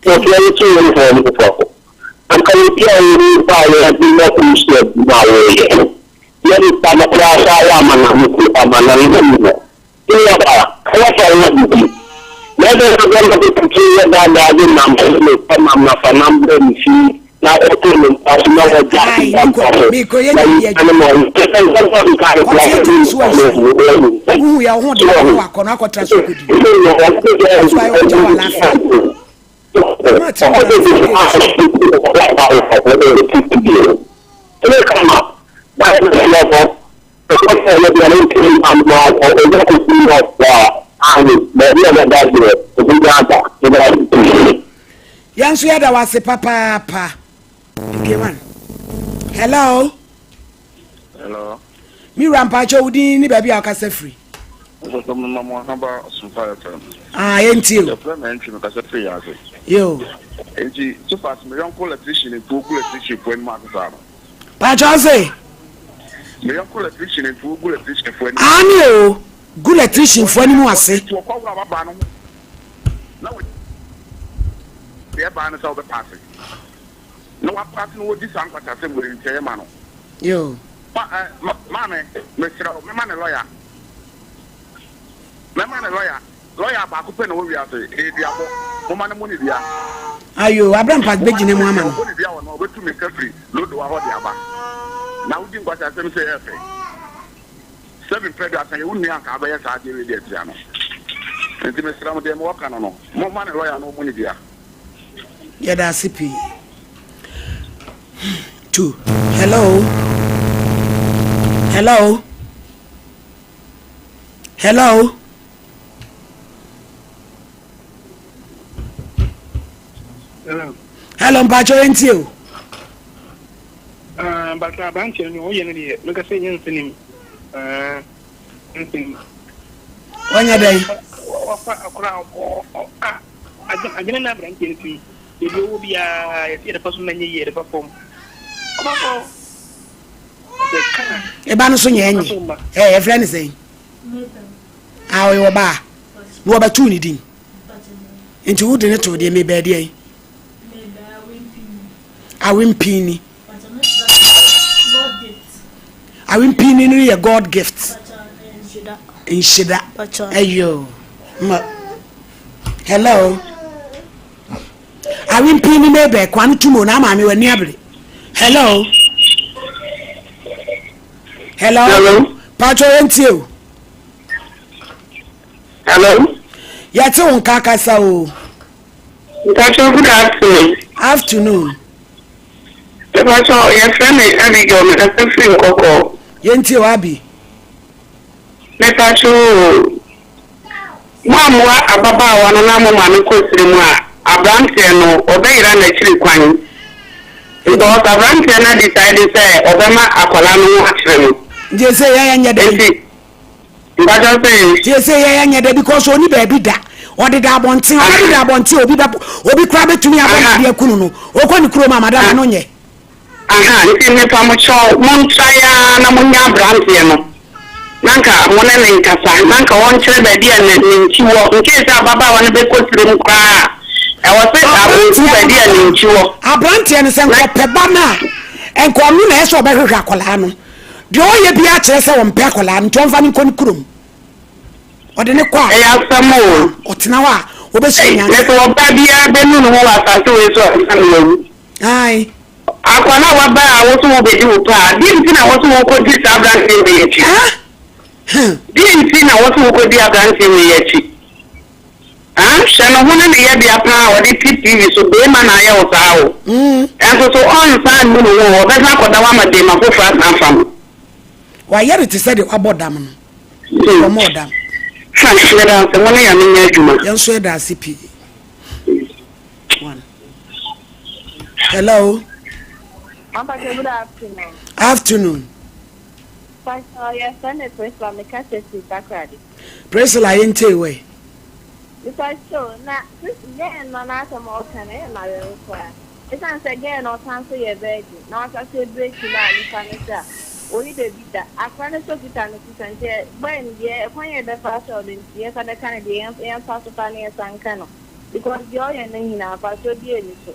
Nkurɔfoɔ yi to uniform foforɔ. Anka obi a ɔni ba a yɛde ma kurusi adwuma a wɔyɛ. Yɛ nipa no koraa saa wɔ amanane ku amanane ku no. Nua ba, wɔfa wo didi. Na ɛdɛn na bɛma de tutu yɛ daadaa de nam so ne nam na fa nam brɛ ne fie na ɔto ne mpa so na wɔgya Ai, ne mpa mekɔ so mekɔyɛ na biribi nipa adwuma. no ma ɔhu sɛ sɛ nsɛm a meka no koraa Kɔteɛ sɛ tumi so nipa no ansu. ahu ahu Wohu yɛ wo ho de so wo ahu ho akɔ no akɔtra so kɔdi. sɛ na ɔte So ayɛ ɔgya wɔ alaafee. Ɛma tiri mu na Yɛn nso yɛda wo ase papaapa. PK1. Hello. Hello. Me wura mpakyɛ wo din ne baabi a wokasa firi. Ɔsɔsɔ mo ma mo ahaba ɔsompa FM. Ah, yɛntie o. Yɛfrɛ me Antwi mekasa firi yɛn ase. Yo. Enti, so far me yɔnko electrician mpo gu electrician fo anim ase saa no. Pakyɛ ɔse. Me yɔnko electrician mpo gu electrician fo anim. Aane o, gu electrician fo anim ase. Nti ɔkɔ wura ababaa no ho na wɔ deɛ ɛbaa no sɛ ɔbɛ paase na wapaase na wɔdi saa nkwaseasɛm wei nti ɛyɛ ma no. Yo. Ma ɛ ma maame mesrɛ wo mɛma ne lɔya mɛma ne lɔya. Lɔya baako pɛ na ɔwɔ wiase, ɛyɛ duabɔ. Momma no mmɔ ne dua. Ayo, Abrampa bɛgyina mu ama no. Ɔbɔ ne dua wɔ no a, ɔbɛtu mmirika firi Lodowa hɔ de aba. Na wodi nkwaseasɛm sɛ ɛyɛ fɛ. Sɛbi mpɛ aduasa, yɛ wo nua anka abɛyɛ saa adeɛ wei de atia no. Nti mesrɛ mo, deɛ mewɔ ka no no, momma ne lɔya na ɔmmɔ ne dua. Yɛda ase pii. To hello. Hello. Hello. Hello. Hello, mpakyɛ yɛn tie o. Ah, bàtà aberanteɛ no ɔyɛ no deɛ mɛka sɛ nyɛ nsɛnim. Ah, nsɛnim. Ɔnyɛ dɛn? Wafa akora a adwene na aberanteɛ no tim. Baabi ɔwɔ biara yɛsɛ yɛde fa so na nyɛ yie yɛde fa fam. Ɔba fɔ. Eba no so nyɛ ɛnyɛ. Ɛɛ yɛfrɛ no sɛn? A ɔyɛ ɔbaa na wɔbɛtoo ne din nti wode ne too deɛ mebɛɛ deɛ awempini awempini no yɛ god gift nhyira ɛyɛ ma hello awempini mebɛɛ kwa no tumo na ama me w'ani abere hello Hello. Hello. Pacho yɛn tie o. Hello. Yɛte wo nka kasa o. Mpacho good afternoon. Afternoon. Mpacho yɛfrɛ me Abigail mekasa firi Nkɔkɔɔ. Yɛn tie o Abi. Mepacho o. Moammoa ababaawa no na moma no kɔ serɛ mu a, abranteɛ no ɔbɛyera n'akyiri kwan. Because abranteɛ no adecide sɛ ɔbɛma akwadaa no ho akyere no. Nti ɛsɛ yɛn nyɛ dɛn? Nti, mpakyɛ. Mpakyɛw sɛ. Tie sɛ yɛyɛ nyɛ dɛ because ɔni baabi da. Ɔdeda abɔnten, ɔbɛdeda abɔnten obi bɛ obi koraa bɛtumi abɔ no adeɛ kunu no. Ɔkɔ ne kurom a madam ɛno nyɛ. Aha, nti mepamokyɛw montrae ara na monnya abranteɛ no na nka mo ne no nkasa na nka ɔnkyerɛ baabi a ne ne nkyi wɔ incase sɛ ababaawa no bɛkɔ serem koraa a ɛwɔ sɛ ɔhu baabi a ne nkyi wɔ. Abranteɛ no sɛ nka ɔpɛ ba no a nka ɔno na ɛyɛ sɛ ɔbɛhwehwɛ akwadaa no. Deɛ ɔyɛ biara kyerɛ sɛ ɔmpɛ akwadaa no nti ɔmfa no nkɔ ne kurom. Ɔde no kɔ a. Ɛyɛ asɛm o. Ɔtena hɔ a ɔbɛsua nyansa. Na sɛ ɔbaa biara bɛnu ne ho wɔ asase wei so a na wawu. Ae. Akwadaa a waba a wo so wobɛdi wo pɛ a, deɛ nti na wo so wokɔdi saa aberanteɛ wei akyi? Deɛ nti na wo so wokɔdi aberanteɛ wei akyi? Hwɛ ne ho ne ne yɛbea paa a ɔde te TV so, beema na ayɛ wo saa o. Ɛnso so ɔnsan nnu ne ho o, ɔbɛsan akɔda hɔ ama beema foforɔ asan afa no. Wayɛ no te sɛ deɛ wabɔ dam no. Wɔmmɔɔ dam. Ha, yɛda ase, mo ne Nyame nyɛ adwuma. Yɛn nso yɛda ase pii. One. Hello. Papa, good afternoon. Afternoon. Pastor, your friend is Priscilla. Me catch it in Takoradi. Priscilla, yɛn tee wɛ. Because na girl no n'asɛm ɔka no ɛyɛ m'awerɛho koraa. Esiane sɛ girl no ɔsan so yɛ virgin na wasan so ebreaki no a nipa no sɛ a oyi baabi da. Akora no so kita no sisa nti boy no deɛ ɛkwan yɛ bɛfa so a ɔde yɛnsa bɛka no deɛ yɛmfa so fa na yɛnsa nka no. Because deɛ ɔyɛ no nyinaa mfasoɔ biaa nni so.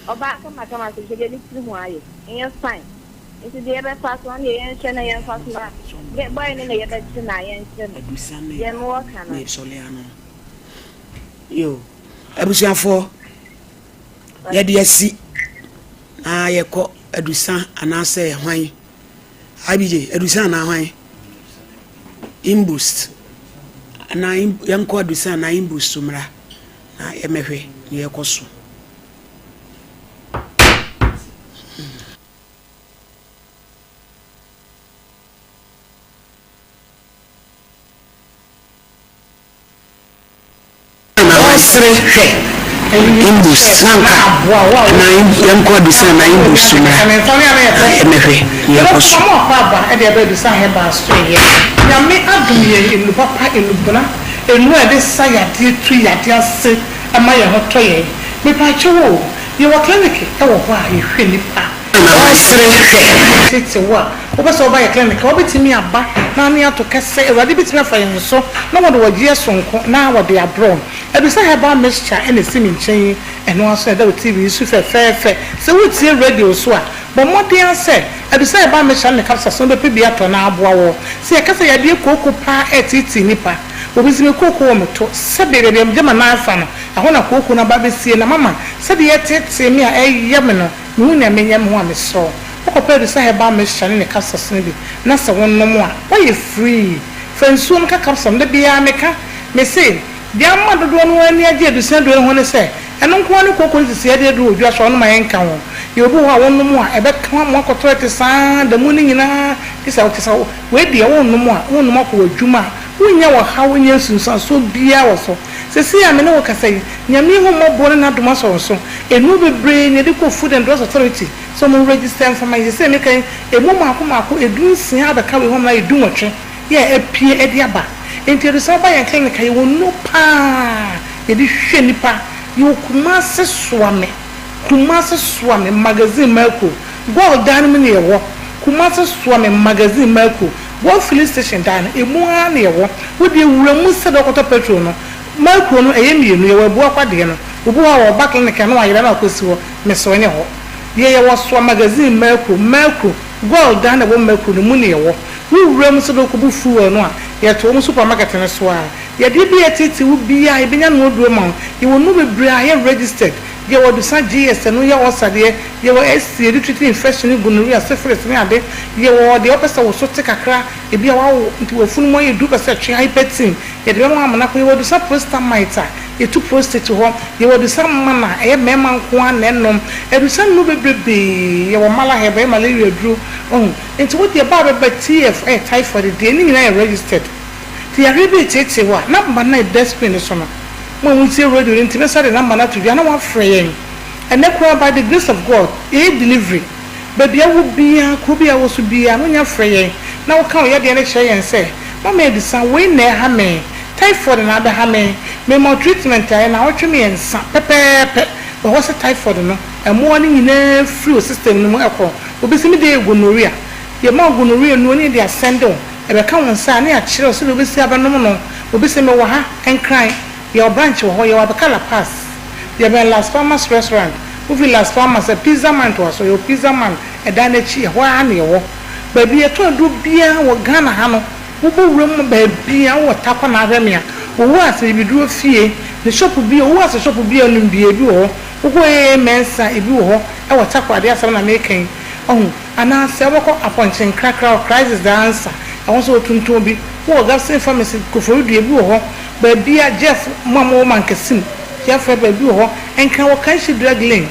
Ɔbaa kamakama nso hwɛ deɛ ne tiri ho ayɛ. Ɛnyɛ fine. Nti deɛ yɛbɛfa so ɔno deɛ yɛnhwɛ na yɛmfa so na boy no na yɛbɛkye no a yɛnkye no. Deɛ mewɔ ka no. Yo, abusuafoɔ, yɛde asi na yɛkɔ adusa anaasɛ hwan? IBJ, adusa anaa hwan? Imboost anaa yɛnkɔ adusa anaa imboost so mmra na yɛmmɛhwɛ nea ɛkɔ so. Ɔresere hwɛ Imbus na nka na yɛnkɔ Adusa na Imbus so mmra na yɛmmɛhwɛ nea ɛkɔ so. Nyame adom yɛn nnuru papa, nnubona, nnuru a yɛde sa yadeɛ tu yadeɛ ase ma yɛn ho tɔ yɛn. Mepaakyɛw o, yɛwɔ clinic wɔ hɔ a yɛhwɛ nnipa. Ɔresere hwɛ. Tete wo a wopɛ sɛ woba yɛ clinic a, wobɛtumi aba na ano ato kɛsɛ. Awurade bɛtumi afa yɛn so na wɔde ɔgyeɛ sononko na wɔde abrɛ wo. Abisa herbal mixture na ɛsi me nkyɛn yi, ɛno ara nso na ɛda wo TV yi so fɛfɛɛfɛ. Sɛ woretie radio nso a, bɔ mmɔden ara sɛ Abisa herbal mixture ne ne capsules no wobɛpɛ bi atɔ na aboa wo. Sɛ yɛka sɛ yadeɛ kooko paa ɛreteetee nnipa, obi se me kooko wɔ me to, sɛdeɛ baabi a megya m'anan afa no, ɛhɔ na kooko no aba abɛsie na mama sɛdeɛ ɛreteetee me a ɛreyɛ me no, Mehu nea menyɛ me ho a mesrɛ wo wokɔpɛ Adusa herbal mixture ne ne capsules no bi na sɛ wonom a woayɛ free. Fa nsuo no ka capsule no da biara meka mese deɛ ama dodoɔ no ara ani agye Adusa aduro no ho ne sɛ ɛno nko ara ne kooko ne sisi yɛde aduro wɔ dwa so a wonom a ɛnka ho. Yɛwɔ bi wɔ hɔ a wonom a ɛbɛka wo ama woakɔ toilet saa da mu no nyinaa gye sɛ wote sɛ wei deɛ wonom a wonom akɔ w'adwuma a wonnya ɔhaw nnya nsunsuansoɔ biara wɔ so. Seesei a me ne wo kasa yi, Nyame ahummɔborɔ ne n'adom asɔ wo so. Nnuro bebree na yɛde kɔ Food and Drugs Authority sɛ wɔn register mfa ma yɛn. Seesei a meka yi, ɛmu mmaako mmaako 16 abɛka wei ho ama no ayɛ dunwɔtwe yɛ a apue de aba. Enti yɛde san ba yɛn clinic a, yɛwɔ nnuro pa ara a yɛde hwɛ nnipa. Yɛwɔ Kumasi Soame, Kumasi Soame Magazine Mercury, Goil dan no mu na yɛwɔ. Kumasi Soame Magazine Mercury, Goil filling station dan no, ɛmu ara na yɛwɔ. Wo deɛ wura mu sɛdeɛ wokɔtɔ petrol no, Mercury no ɛyɛ mmienu, yɛwɔ Abuakwa deɛ no, obi wɔ hɔ a ɔba clinic a na wayera na wakɔsi hɔ, mesrɛ wo ɛnyɛ hɔ. Deɛ yɛwɔ Soa Magazine Mercury, Mercury, Goil dan na ɛwɔ Mercury no mu na yɛwɔ. Wo wura mu sɛdeɛ wokɔbu fuel no a, yɛto wɔn supermarket no so ara. Yadeɛ bi a ɛteetee wo biara yɛbɛnya no aduro ama wo. Yɛwɔ nnuro bebree a ɛyɛ registered. Yɛwɔ adusa GS, ɛno yɛ ulcer deɛ, yɛwɔ SC, yɛde treat infection ne gonorrhea, syphilis ne ade. Yɛwɔ deɛ wopɛ sɛ wo so te kakra, ebi a woawo nti w'afunu mu ayɛ duru wopɛ sɛ ɛtwe, hypertension, yɛde bɛma wo ama no akɔ. Yɛwɔ adusa prostamite a yɛtu prostate hɔ. Yɛwɔ adusa mana a ɛyɛ mmarima nko ara na ɛnom. Adusa nnuro bebrebee, yɛwɔ malaheb, ɛyɛ malaria aduro, wahu. Nti wo deɛ ba a bɛba TF ɛyɛ typhoid deɛ, ne nyinaa yɛ registered. Nti yareɛ bi reteetee wo a, number no a ɛda screen no so no, Mo a motie radio no nti mɛsan de number no ato dwa na woafrɛ yɛn. Ɛnnɛ koraa by the grace of God yɛyɛ delivery. Baabi a wowɔ biara, kuro biara a wowɔ so biara no wonya frɛ yɛn na woka wo yadeɛ no kyerɛ yɛn sɛ. Mama Adisa, wei na ɛha me, typhoid na abɛha me, mema wo treatment a ɛyɛ naawɔtwe mmiɛnsa pɛpɛɛpɛ, wɔ hɔ sɛ typhoid no, mmoa no nyinaa firi wo system no mu kɔ. Obi se me deɛ yɛ gonorrhea, yɛma wo gonorrhea nnuro na yɛde asɛnde wo, ɛbɛka wo nsa a na yɛakyerɛ wo sɛdeɛ wobɛsi abɛnom no. Obi se mewɔ ha, Nkran, yɛwɔ branch wɔ hɔ, yɛwɔ Abeka La Paz, yɛbɛn Las Palmas restaurant, wofi Las Palmas a, Pizza Man toa so, yɛwɔ Pizza Man ɛdan no akyi, ɛhɔ ara na yɛwɔ. Baabi a yɛtɔn aduro biara wɔ Ghana ha no, wobɔ wura mu baabi a wowɔ Tarkwa na ahwɛ me a, Owu ase bibiduro fie, ne shop bi, Owu ase shop bi a wonim biara ebi wɔ hɔ. Wokɔ AA Mensah ebi wɔ hɔ wɔ Tarkwa adeɛ asɛm na meka yi, wahu. Anaasɛ wobɛkɔ Apɔnkye Nkrakra wɔ Crisis The Answer, ɛhɔ nso wɔtontɔn bi. Wowɔ Gabson Pharmacy, Koforidua ebi wɔ hɔ. Baabi a Jeff, mo a mowɔ Mankasim, Jeff Herbal ebi wɔ hɔ. Nkran wɔ Kanshi Drug Lane.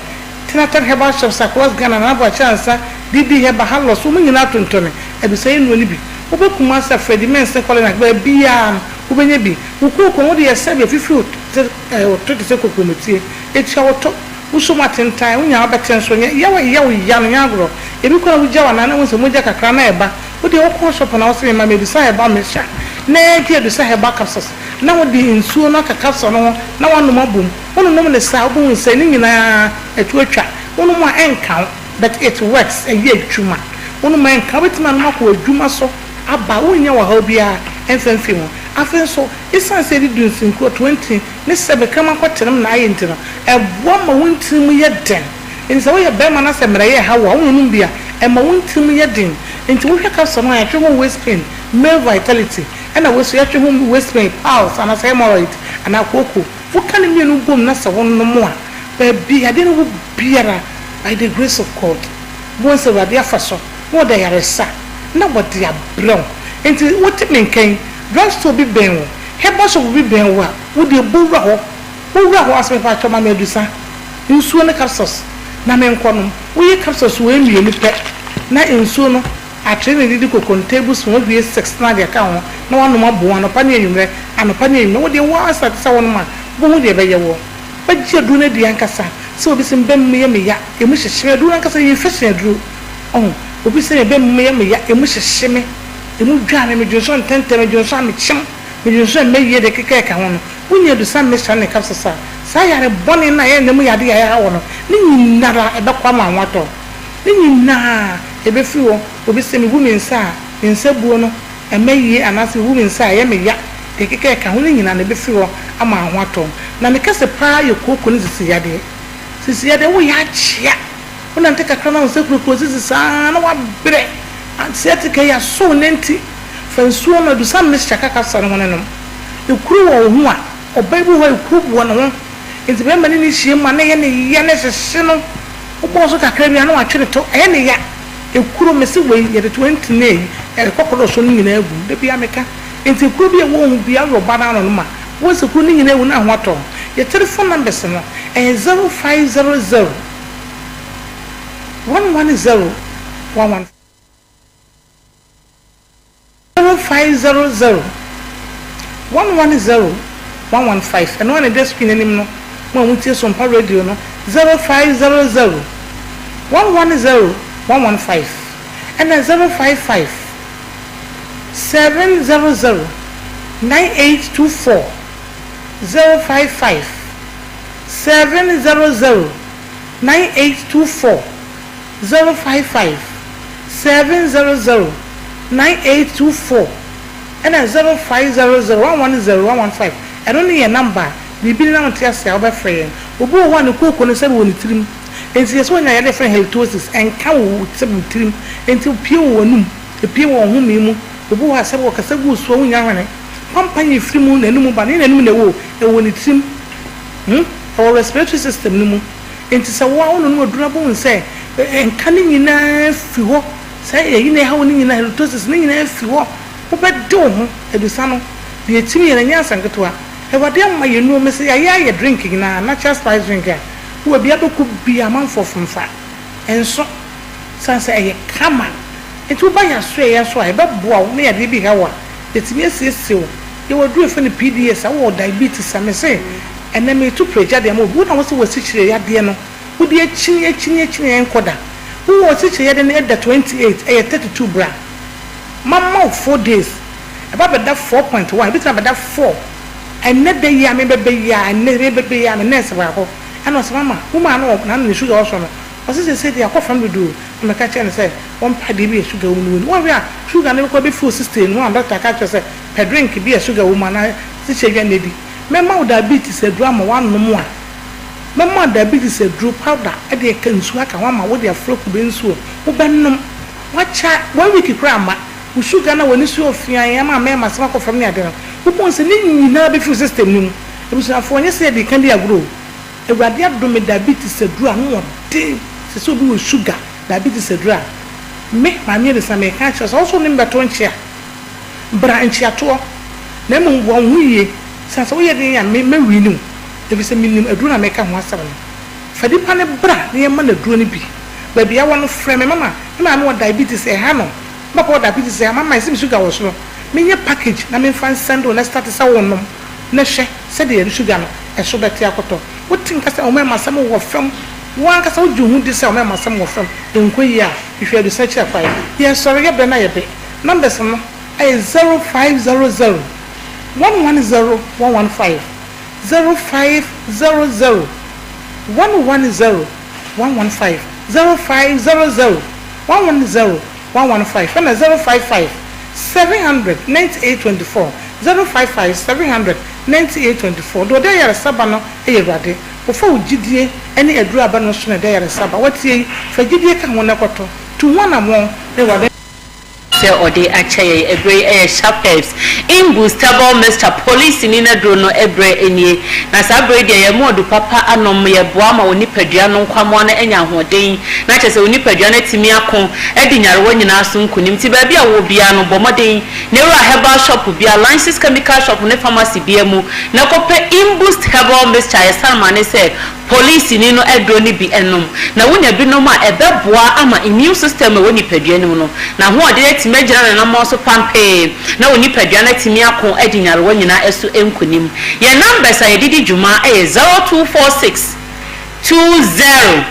Tinaton Herbal Shops across Ghana, Nana Boakye Ansah, DD Herbal, Halos, wɔn nyinaa tontɔne abisa yi nnuro no bi. Wobɛ Kumasi a, Freddie Mensah, Kɔlenak, baabiara no wobɛnya bi. Wo kooko no wode yɛ sɛdeɛ fifiri wo te eh, wo to te sɛ kokuromoti, ɛtua wo to, wo so mu atentan, wonya wobɛte nso nyɛ yaw a ɛyɛ wo ya no nyɛ agorɔ. Ebi koraa wogya w'anan na wohu sɛ mogya kakra na ɛba. Wo deɛ wokɔ shop na wose mema me Adusa Herbal mixture na gye Adusa Herbal capsules na wode nsuo no aka capsule no ho na woanom abom. Wononom no saa a wobɛhu sɛ ne nyinaa ɛto atwa. Wonom a ɛnka wo but it works, ɛyɛ adwuma. Wonom a ɛnka wo, wobɛtumi anom akɔ w'adwuma so aba a wonnya ɔhaw biara ɛmfa mfiri ho. Afei nso ɛsiane sɛ yɛde dunsinkuro, 20, ne sɛbe kraman kɔtenem na ayɛ nti no, ɛboa ma wo ntini mu yɛ den. Enti sɛ woyɛ barima na sɛ mmerɛyɛ reha wo a, wononom bi a, ɛma wo ntini mu yɛ den. Enti wohwɛ capsule no a, yɛatwe ho waist pain, male vitality, ɛna wei nso yɛatwe ho waist pain, piles anaasɛ hemorrhoid anaa kooko. Woka ne mmienu bom na sɛ wonom a, baabi a yadeɛ no wɔ biara, by the grace of God, wobɛhu sɛ Awurade afa so na ɔde ayaresa na wɔde abrɛ wo. Enti wote me nka yi, drug store bi bɛn wo, herbal shop bi bɛn wo a, wo deɛ bɔ wura hɔ. Bɔ wura hɔ ase mepakyɛw ma me adusa, nsuo ne capsules na menkɔ nom. Woyi capsules wei mmienu pɛ na nsuo no Atere na edidi koko no tablespoon wahwie 6 na ade aka ho na wanom aboom anɔpa ne anwummerɛ anɔpa ne anwummerɛ wo deɛ wo ara starte sɛ wonom a wobɛhu deɛ ɛbɛyɛ woɔ wagye aduro no adi ankasa sɛ obi se me bɛm mu yɛ me ya emu hyehye me aduro no ankasa yɛ infection aduro ɔho obi se me bɛm mu yɛ me ya emu hyehye me emu dwa me medwonsɔ ntɛntɛm medwonsɔ a mekyem medwonsɔ a ɛmmɛ yie deɛ ɛkeka ɛka ho no wonya adusa mixture ne capsules a saa yare bɔne no a ɛyɛ nna mu yadeɛ a ɛha wɔ no ne nyinara ɛbɛkɔ ama wo ho atɔ wo. Ne nyinaa ɛbɛfiri hɔ. Obi se mebu me nsa a, me nsa buo no ɛmmɛ yie anaase mebu me nsa a ɛyɛ me ya, deɛ ɛkeka ɛka ho no nyinaa no ɛbɛfiri hɔ ama wo ho atɔ wo. Na me kɛse paa yɛ kooko ne sisi yadeɛ. Sisi yadeɛ woyɛ akyea, wonante kakra na wo nsa kurokuro sisi saa na wabrɛ, sciatica yi asɔ wo nanti, fa nsuo no adusa mixture kakra sra ne ho no nom. Ekuro wɔ wo ho a, ɔbaa bi wɔ hɔ a ekuro wɔ ne ho nti bɛrima ne no hyia mu a na ɛyɛ ne ya na ɛhyehye no. Wobɔɔ so kakra bi a na watwe ne to, ɛyɛ ne ya. Ekuro, mese wei yɛde 20 na eyi, ɛkɔkɔdɔ so no nyinaa gu mu. Da biara meka. Nti ekuro bi a ɛwɔ wo ho biara woyɛ ɔbaa na ano no ma wohu sɛ kuro no nyinaa awu na ho atɔ wo. Yɛ telephone numbers no, ɛyɛ 0500 110 115. 0500 110 115 ɛno ara na ɛda screen anim no mo a motie Sompa radio no 0500 110 115 ɛna 055 700 9824 055 700 9824 055 700 9824 ɛna 0500 110 115 ɛno ne yɛn number a biribi ne na wonte ase a wobɛfrɛ yɛn. Obi wɔ hɔ a ne kooko no sɛbe wɔ ne tirim enti yɛsɛ wanya yadeɛ yɛfrɛ no halitosis ɛnka wɔ wo sɛbe wo tirim enti epue wɔ w'anum epue wɔ wo home mu. Obi wɔ hɔ a sɛbe ɔkasa gu wo so a wonnya hwene pampan efiri mu n'anum ba no nyɛ n'anum na ɛwɔ o ɛwɔ ne tirim hmm ɛwɔ respiratory system no mu. Enti sɛ wo ara wononom aduru na bohu sɛ nka no nyinaa fi hɔ, saa ɛyi na ɛha wo no nyinaa, halitosis no nyinaa fi hɔ, wobɛde wo ho adusa no. Deɛ ɛtumi yɛ no, ɛnyɛ asɛm ketewa. Awurade ama yɛn nnuro, mese yɛayɛ ayɛ drink nyinaa, natural spice drink a, wowɔ bia bɛkɔ bia amanfoɔ fomfa, ɛnso, sane sɛ ɛyɛ kama. Enti woba yɛn asoɛeɛ nso a, yɛbɛboa wo na yadeɛ bi ha wo a, yɛtumi asiesie wo. Yɛwɔ aduru a yɛfrɛ no PDS a, wowɔ diabetes a, mese ɛnnɛ mereto pragya de ama obi. Wo na wose w'asikyire yadeɛ no, wode akyini akyini akyini a ɛnkɔ da. Wowɔ asikyire yadeɛ no ɛda 28, ɛyɛ 32 bra. Mama wo 4 days. Ɛba bɛda 4.1, ebetumi abɛda 4. Ɛnnɛ da yi a mebɛba yi a, ɛnnɛ mebɛba yi a, me nurse baako ɛna ɔse mama, wo maa no wɔ n'ano ne sugar wɔ soro no, ɔse seesei deɛ akɔ fam dodo o. Na meka kyerɛɛ no sɛ wɔmpɛ adeɛ bi a sugar wɔ mu no wɔnni. Woanhwɛ a sugar no bɛkɔ abɛfi wo system no mu a doctor aka akyerɛ wo sɛ pɛ drink bi a sugar wɔ mu anaa sikyire aduane na di. Mɛma wo diabetes aduro ama woanom a, mɛma wo diabetes aduro powder de aka nsuo aka ho ama wode afra kube nsuo, wobɛnom. Wakyɛ one week koraa amma wo sugar na w'ani so yɛ ofiann ama mmarima asɛm akɔ fam ne ade no, wobɛhu sɛ ne nyinaa bɛfi wo system no mu. Abusuafoɔ, ɛnyɛ sɛ yɛde reka di agorɔ o. Awurade adom me diabetes aduro ano ɔden, sɛ sɛ obi wɔ sugar, diabetes aduro a, me, Maame Elisa, meka akyerɛ wo sɛ wo nso wo ne me bɛto nkyea. Bra nkyeatoɔ, na mmom boa wo ho yie, sane sɛ woyɛ den a, me, mɛwini wo, ɛfiri sɛ menim aduro no a meka ho asɛm no. Fa nipa no bra na yɛmma no aduro no bi. Baabi a wɔ no, frɛ me mama, me maame wɔ diabetes, ɛha no, me papa wɔ diabetes, ɛha, mama ɛsɛ me sugar wɔ soro, menyɛ package na memfa nsɛnde wo na start sɛ wonom na hwɛ sɛdeɛ sugar no ɛso bɛte akɔtɔ. Wote nka sɛ ɔmɛmasɛm wɔ fam, wo ankasa wogye wo ho di sɛ ɔmɛmasɛm wɔ fam, ɛnkɔ yie a, hwehwɛ adusa akyiri akwan. Yɛsɔre yɛ brɛ na yɛbɛ. Numbers no yɛ 0500 110 115, 0500 110 115, 0500 110 115 ɛna 055 700 98 24, 055 700 98 24. Deɛ ɔde ayaresa ba no yɛ Awurade. Wofa wo gyidie ne aduro aba no so na ɛde ayaresa ba. Woatie yi, fa gyidie ka ho na kɔtɔ. Tu ho anammɔn na Awurade. Sɛ ɔde akyɛ yɛn ɛberɛ yi ɛyɛ Sharp Herbs Imbustable Mixture Polisini no aduro no ɛberɛ nie. Na saa berɛ yi deɛ yɛn mu ɔdu papa anom yɛboa ma wo nipadua no nkwammoa no anya ahoɔden na kyerɛ sɛ wo nipadua no atumi ako adi nyarewa nyinaa so nkunim. Nti baabi a wowɔ biara no bɔ mmɔden na wura herbal shop biara, Lances Chemical Shop ne pharmacy biara mu na kɔpɛ Imbust Herbal Mixture a yɛsane ma ne sɛ Polisini no aduro no bi nom, na wonya bi nom a, ɛbɛboa ama immune system a ɛwɔ nipadua no mu no, n'ahoɔden atumi agyina n'anammɔn so pampee, na wo nipadua no atumi ako adi nyarewa nyinaa so nkonim. Yɛn numbers a yɛde di dwuma yɛ 0246 20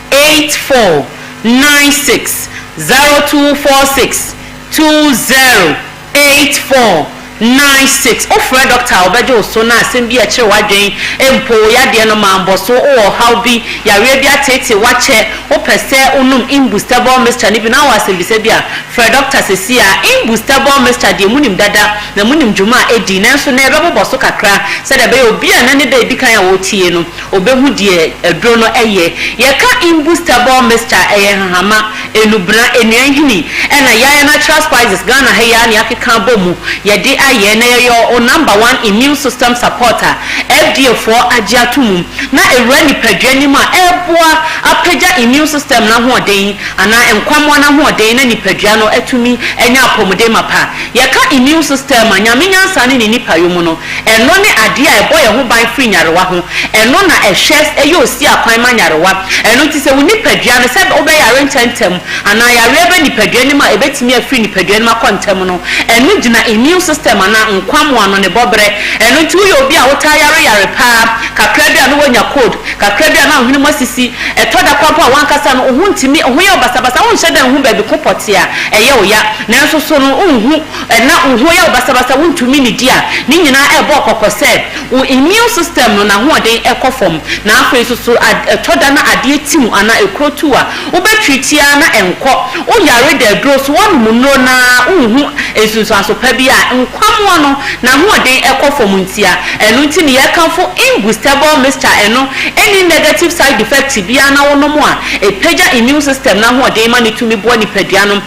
84 96, 0246 20 8, 4, 9, 6 Wofrɛ dɔkta a, ɔbɛgye wo so na asɛm bi a ɛkyere w'adwene mpo, wo yadeɛ no ma mbɔ so, wowɔ ɔhaw bi, yareɛ bi ateetee wo akyɛ, wopɛ sɛ wonom Imbustable Mixture no bi na wowɔ asɛmbisa bi a, frɛ dɔkta seesei ara. Imbustable Mixture deɛ monim dada na monim dwuma a ɛdi, nanso nnɛ yɛbɛbobɔ so kakra sɛdeɛ ɛbɛyɛ obi a nnɛ ne da a ɛdi kan a ɔretie no, ɔbɛhu deɛ aduro no yɛ. Yɛka Imbustable Mixture a, ɛyɛ nhahama. Nnubena, nnua nhini ɛna yɛayɛ natural spices Ghana ha yi ara na yɛakeka abɔ mu yɛde ayɛ na yɛyɛ wo number one immune system support a FDA foɔ agye ato mu na ɛwura nipadua no mu a ɛreboa apagya immune system no ahoɔden anaa nkwammoa no ahoɔden na nipadua no atumi anya apɔmuden mapa. Yɛka immune system a, Nyame nyansa ne ne nipayɔ mu no, Ɛno ne adeɛ a ɛbɔ yɛn ho ban firi nyarewa ho. Ɛno na ɛhwɛ, ɛyɛ osiakwan ma nyarewa. Ɛno nti sɛ wo nipadua no, sɛ wobɛyare ntɛmntɛm anaa yareɛ ba nipadua no mu a ɛbɛtumi afiri nipadua no mu akɔ ntɛm no, ɛno gyina immune system anaa nkwammoa no ne bɔberɛ. Ɛno nti woyɛ obi a wotaa yare yare pa ara, kakra bi a na woanya cold, kakra bi a na wo hwene mu asisi, ɛtɔ da koraa mpo a w'ankasa no wo ho ntumi, wo ho yɛ wo basabasa, wonhyɛ da nhu baabi ko pɔtee a ɛyɛ wo ya, nanso so no wonhu. Na wo ho yɛ wo basabasa, wontumi nnidi a, ne nyinaa ɛrebɔ wo kɔkɔ sɛ wo immune system no n'ahoɔden kɔ fam. Na afei nso so ɛtɔ da na adeɛ ti wo anaa ekuro tu wo a, wobɛ treat ara na ɛnkɔ. Wo yare da aduro so, woanom nnuro no ara wonhu nsunsuanso pa biara. Nkwammoa no n'ahoɔden kɔ fam ntia. Ɛno nti ne yɛkamfo Imbustable mixture, ɛno ɛnni negative side effect biara na wonom a, ɛpagya immune system no ahoɔden ma no tumi boa nipadua no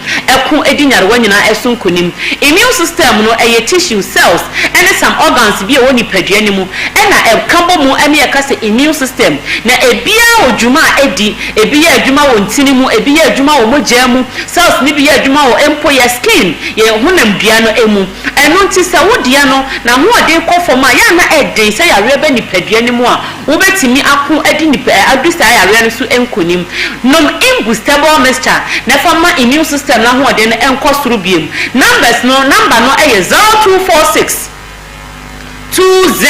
ko di nyarewa nyinaa so nkonim. Immune system no, ɛyɛ tissue, cells, ne some organs bi a ɛwɔ nipadua no mu na ɛka bɔ mu ma yɛka sɛ immune system. Na ebiara wɔ dwuma a ɛdi, ebi yɛ adwuma wɔ ntini mu, ebi yɛ adwuma wɔ mogya mu, cells no bi yɛ adwuma wɔ mpo yɛn skin, yɛn honamdua no mu. Ɛno nti sɛ wo deɛ no n'ahoɔden kɔ fam a, yɛ a na ɛden sɛ yareɛ ba nipadua no mu a, Wobɛtumi ako adi nipa adu saa yareɛ no so nkonim. Nom Imbustable mixture na fa ma immune system no ahoɔden no nkɔ soro biom. Numbers no number no yɛ 0246 20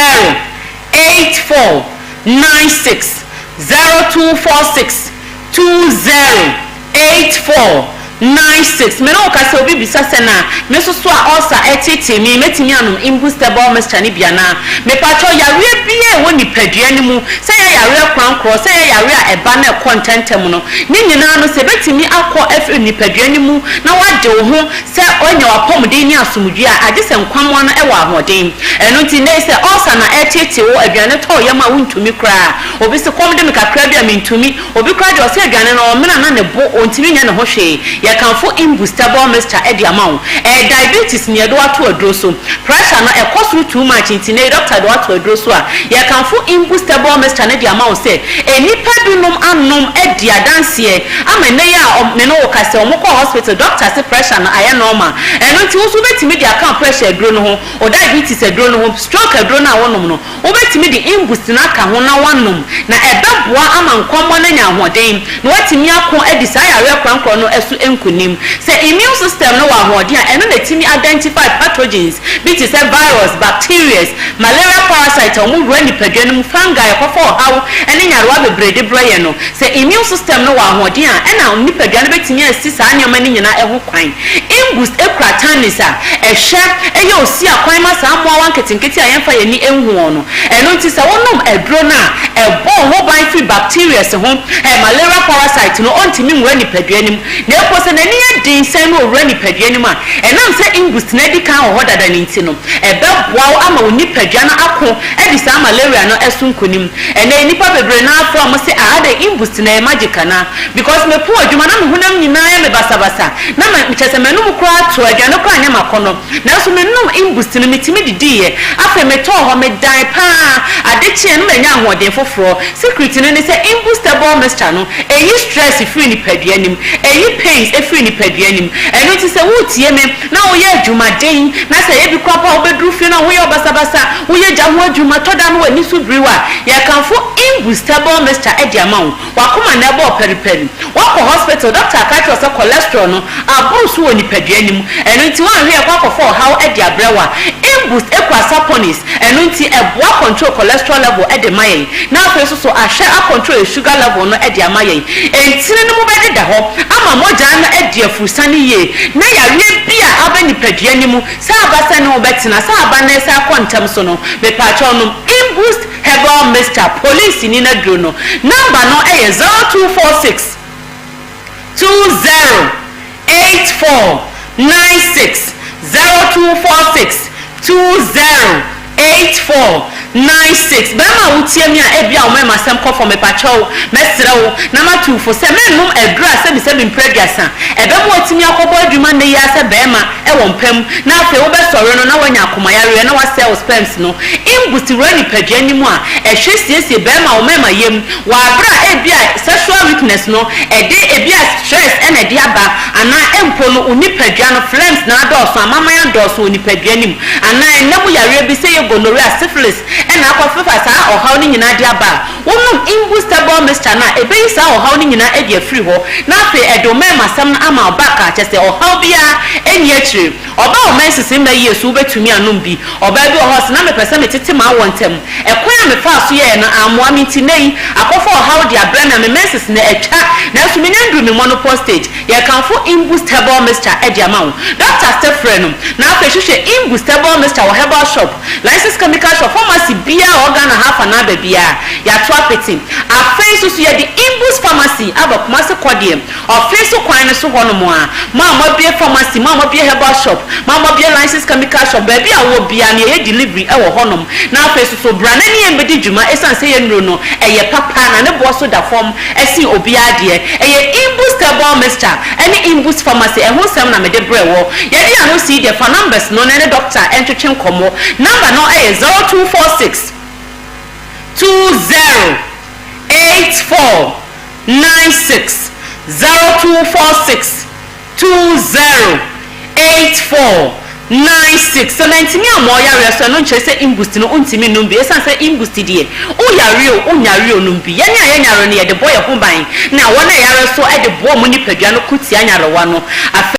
84 96, 0246 20 84. 96. Me ne wo kasa obi bisa sɛ na me nso so a ulcer ɛtetee me mɛtumi anom imbustable mixture no bi anaa? Mepakyɛw yareɛ biara a ɛwɔ nipadua no mu sɛ ɛyɛ yareɛ korankorɔ sɛ ɛyɛ yareɛ a ɛba na ɛkɔ ntɛntɛm no ne nyinaa no sɛ ɛbɛtumi akɔ afiri nipadua no mu na woade wo ho sɛ woanya w'apɔmuden ne asomdwoeɛ a agye sɛ nkwammoa no wɔ ahoɔden. Ɛno nti nnɛ yi sɛ ulcer na ɛreteetee wo aduane tɔ wo yam a wontumi koraa obi se kɔm de me kakra bi a mentumi Obi koraa deɛ ɔsɛ aduane no ɔmena na ne bo ɔntumi nyɛ ne ho hwee. Yɛkamfo imbustable mixture de ama wo. Ɛyɛ diabetes na yɛde wo ato aduro so. Pressure no ɛkɔ soro too much nti nnɛ yi doctor de wo ato aduro so a, yɛkamfo imbustable mixture no de ama wo sɛ nnipa binom anom adi adanseɛ ama nnɛ yi a me ne wo kasa yi wɔkɔɔ hospital doctor se pressure no ayɛ normal. Ɛno nti wo nso wobɛtumi de aka wo pressure aduro no ho, wo diabetes aduro no ho, stroke aduro no a wonom no. Wobɛtumi de imbust no aka ho na woanom, na ɛbɛboa ama nkwammoa no anya ahoɔden na woatumi ako adi saa yareɛ korankorɔ no so nkonim. Sɛ immune system no wɔ ahoɔden a, ɛno na ɛtumi identify pathogens bi te sɛ virus, bacterias, malaria parasite a wɔwura nipadua no mu, fungi a ɛkɔfa ɔhaw ne nyarewa bebree de brɛ yɛn no. Sɛ immune system no wɔ ahoɔden a, ɛna nipadua no bɛtumi asi saa nneɛma no nyinaa ho kwan. Imbust kura tannins a ɛhwɛ yɛ osi akwan ma saa mmoawa nketenkete a yɛmfa yɛn ani nhu wɔn no. Ɛno nti sɛ wonom aduro no a, ɛbɔ wo ho ban firi bacterias ho. Malaria parasite no ɔntumi nwura nipadua no mu. Na mpo sɛ n'ani yɛ den sɛn na ɔwura nipadua no mu a, ɛnam sɛ imbust no adi kan wɔ hɔ dada no nti no, ɛbɛboa wo ama wo nipadua no ako adi saa malaria no so nkonim. Ɛnnɛ yi nnipa bebree no ara frɛ wɔn se ah adɛn imbust no ɛyɛ magic anaa? Because mepɔn adwuma na me honam nyinaa yɛ me basabasa na me kyerɛ sɛ m'anum koraa to aduane koraa nyɛ m'akɔnnɔ nanso menom imbust no metumi didiiɛ afei metɔɔ hɔ medae paa ade kyeeɛ no manya ahoɔden foforɔ secret no ne sɛ imbustable mixture no ɛyi stress firi nipadua no mu ɛyi pains firi nipadua no mu ɛno nti sɛ woretie me na woyɛ adwumaden na sɛ ɛyɛ bi koraa mpo a wobɛduru fie no a woyɛ ɔbasabasa, woyɛ gya ho adwuma, tɔ da no w'ani so biriw a, yɛkamfo imbustable mixture de ama wo. W'akoma na ɛbɔɔ paripari. Woakɔ hospital, doctor aka akyerɛ wo sɛ cholesterol no aboro so wɔ nipadua no mu, ɛno nti woanhwɛ a ɛkɔ akɔfa ɔhaw de abrɛ wo a, imbust kura saponins, ɛno nti ɛboa control cholesterol level de ma yɛn, na afei nso so ahwɛ a control yɛn sugar level no de ama yɛn. Ntini no mu bɛdeda hɔ ama mogya no adi afurusane yie, na yareɛ bi a aba nipadua no mu, sɛ aba sɛ ne wo bɛtena, sɛ aba na ɛsɛ akɔ ntɛm so no, mepaakyɛw nom Imboost Herbal Mixture, polisini no aduro no. Number no yɛ 0246 20 84 96, 0246 20 84 96 Bɛrima a wotie me a ebia wo mɛmasɛm kɔ fam mepakyɛw mɛsrɛ wo na matu wo fo sɛ mɛnnom aduru a sɛbisɛbi mprɛ aduasa ɛbɛma watumi akɔbɔ adwuma nnɛ yi ara sɛ bɛrima wɔ mpa mu na afei wobɛsɔre no na wanya akomayareɛ na wasɛe wo sperms no Imbu wura nipadua no mu a ɛhwɛ siesie bɛrima wo mɛma yam wɔ aberɛ a ebia sexual weakness no ɛde ebia stress na ɛde aba anaa mpo no wo nipadua no phlegms na adɔɔso amaman adɔɔso wɔ nipadua no mu anaa nna mu yareɛ bi sɛ yɛ gonorrhea, syphilis na akɔfefa saa ɔhaw no nyinaa de aba a, wonom imbustable mixture no a, ɛbɛyi saa ɔhaw no nyinaa adi afiri hɔ na afei ɛde wo mɛɛmasɛm no ama wo back a kyerɛ sɛ ɔhaw biara nni akyire. Ɔbaa wo menses mma yie so wobɛtumi anom bi. Ɔbaa bi wɔ hɔ ɔse na mepɛ sɛ metete m'awoɔ ntɛm. Ɛkwan a mefaa so yɛeɛ no ammoa me nti nnɛ yi akɔfa ɔhaw de abrɛ me a me menses no atwa nanso menya nduru me menopause stage. Yɛkamfo Imboost Herbal Mixture de ama wo. Dɔkta sɛ frɛ no na afei hwehwɛ Imboost Herbal Mixture wɔ herbal shop, licensed chemical shop, pharmacy biara a ɛwɔ Ghana ha afa no aba biara. Yɛato apete. Afei nso so yɛde Imboost Pharmacy aba Kumasi Kɔdeɛ, Ɔfe so kwan no so hɔnom a. Mo a moabue pharmacy, mo a moabue herbal shop, mo a moabue licensed chemical shop, baabi a wowɔ biara no yɛyɛ delivery wɔ hɔnom. Na afei nso so bra na ne yɛn bɛdi dwuma ɛsiane sɛ yɛn nnuro no ɛyɛ papa na ne boɔ so da fam. Ɛsen obiara deɛ. Ɛyɛ Imbus Herbal Mixture ɛne Imbus Pharmacy ɛho nsɛm na mede brɛ wɔ. Yɛde yɛn ano sii deɛ fa numbers no na ɛne doctor ntwetwe nkɔmmɔ. Number no ɛyɛ 0246 20 84 96, 0246 20 84 96 Sɛ mantumi ammɔ wo yareɛ so a, ɛno nkyerɛ sɛ Imbust no wontumi nnom bi. Ɛsiane sɛ Imbust deɛ, woyare o, wonyare o, nom bi. Yɛn a yɛnyare no, yɛde bɔ yɛn ho ban, na wɔn a ɛyare nso de boa wɔn nipadua no ko tia nyarewa no. Afei.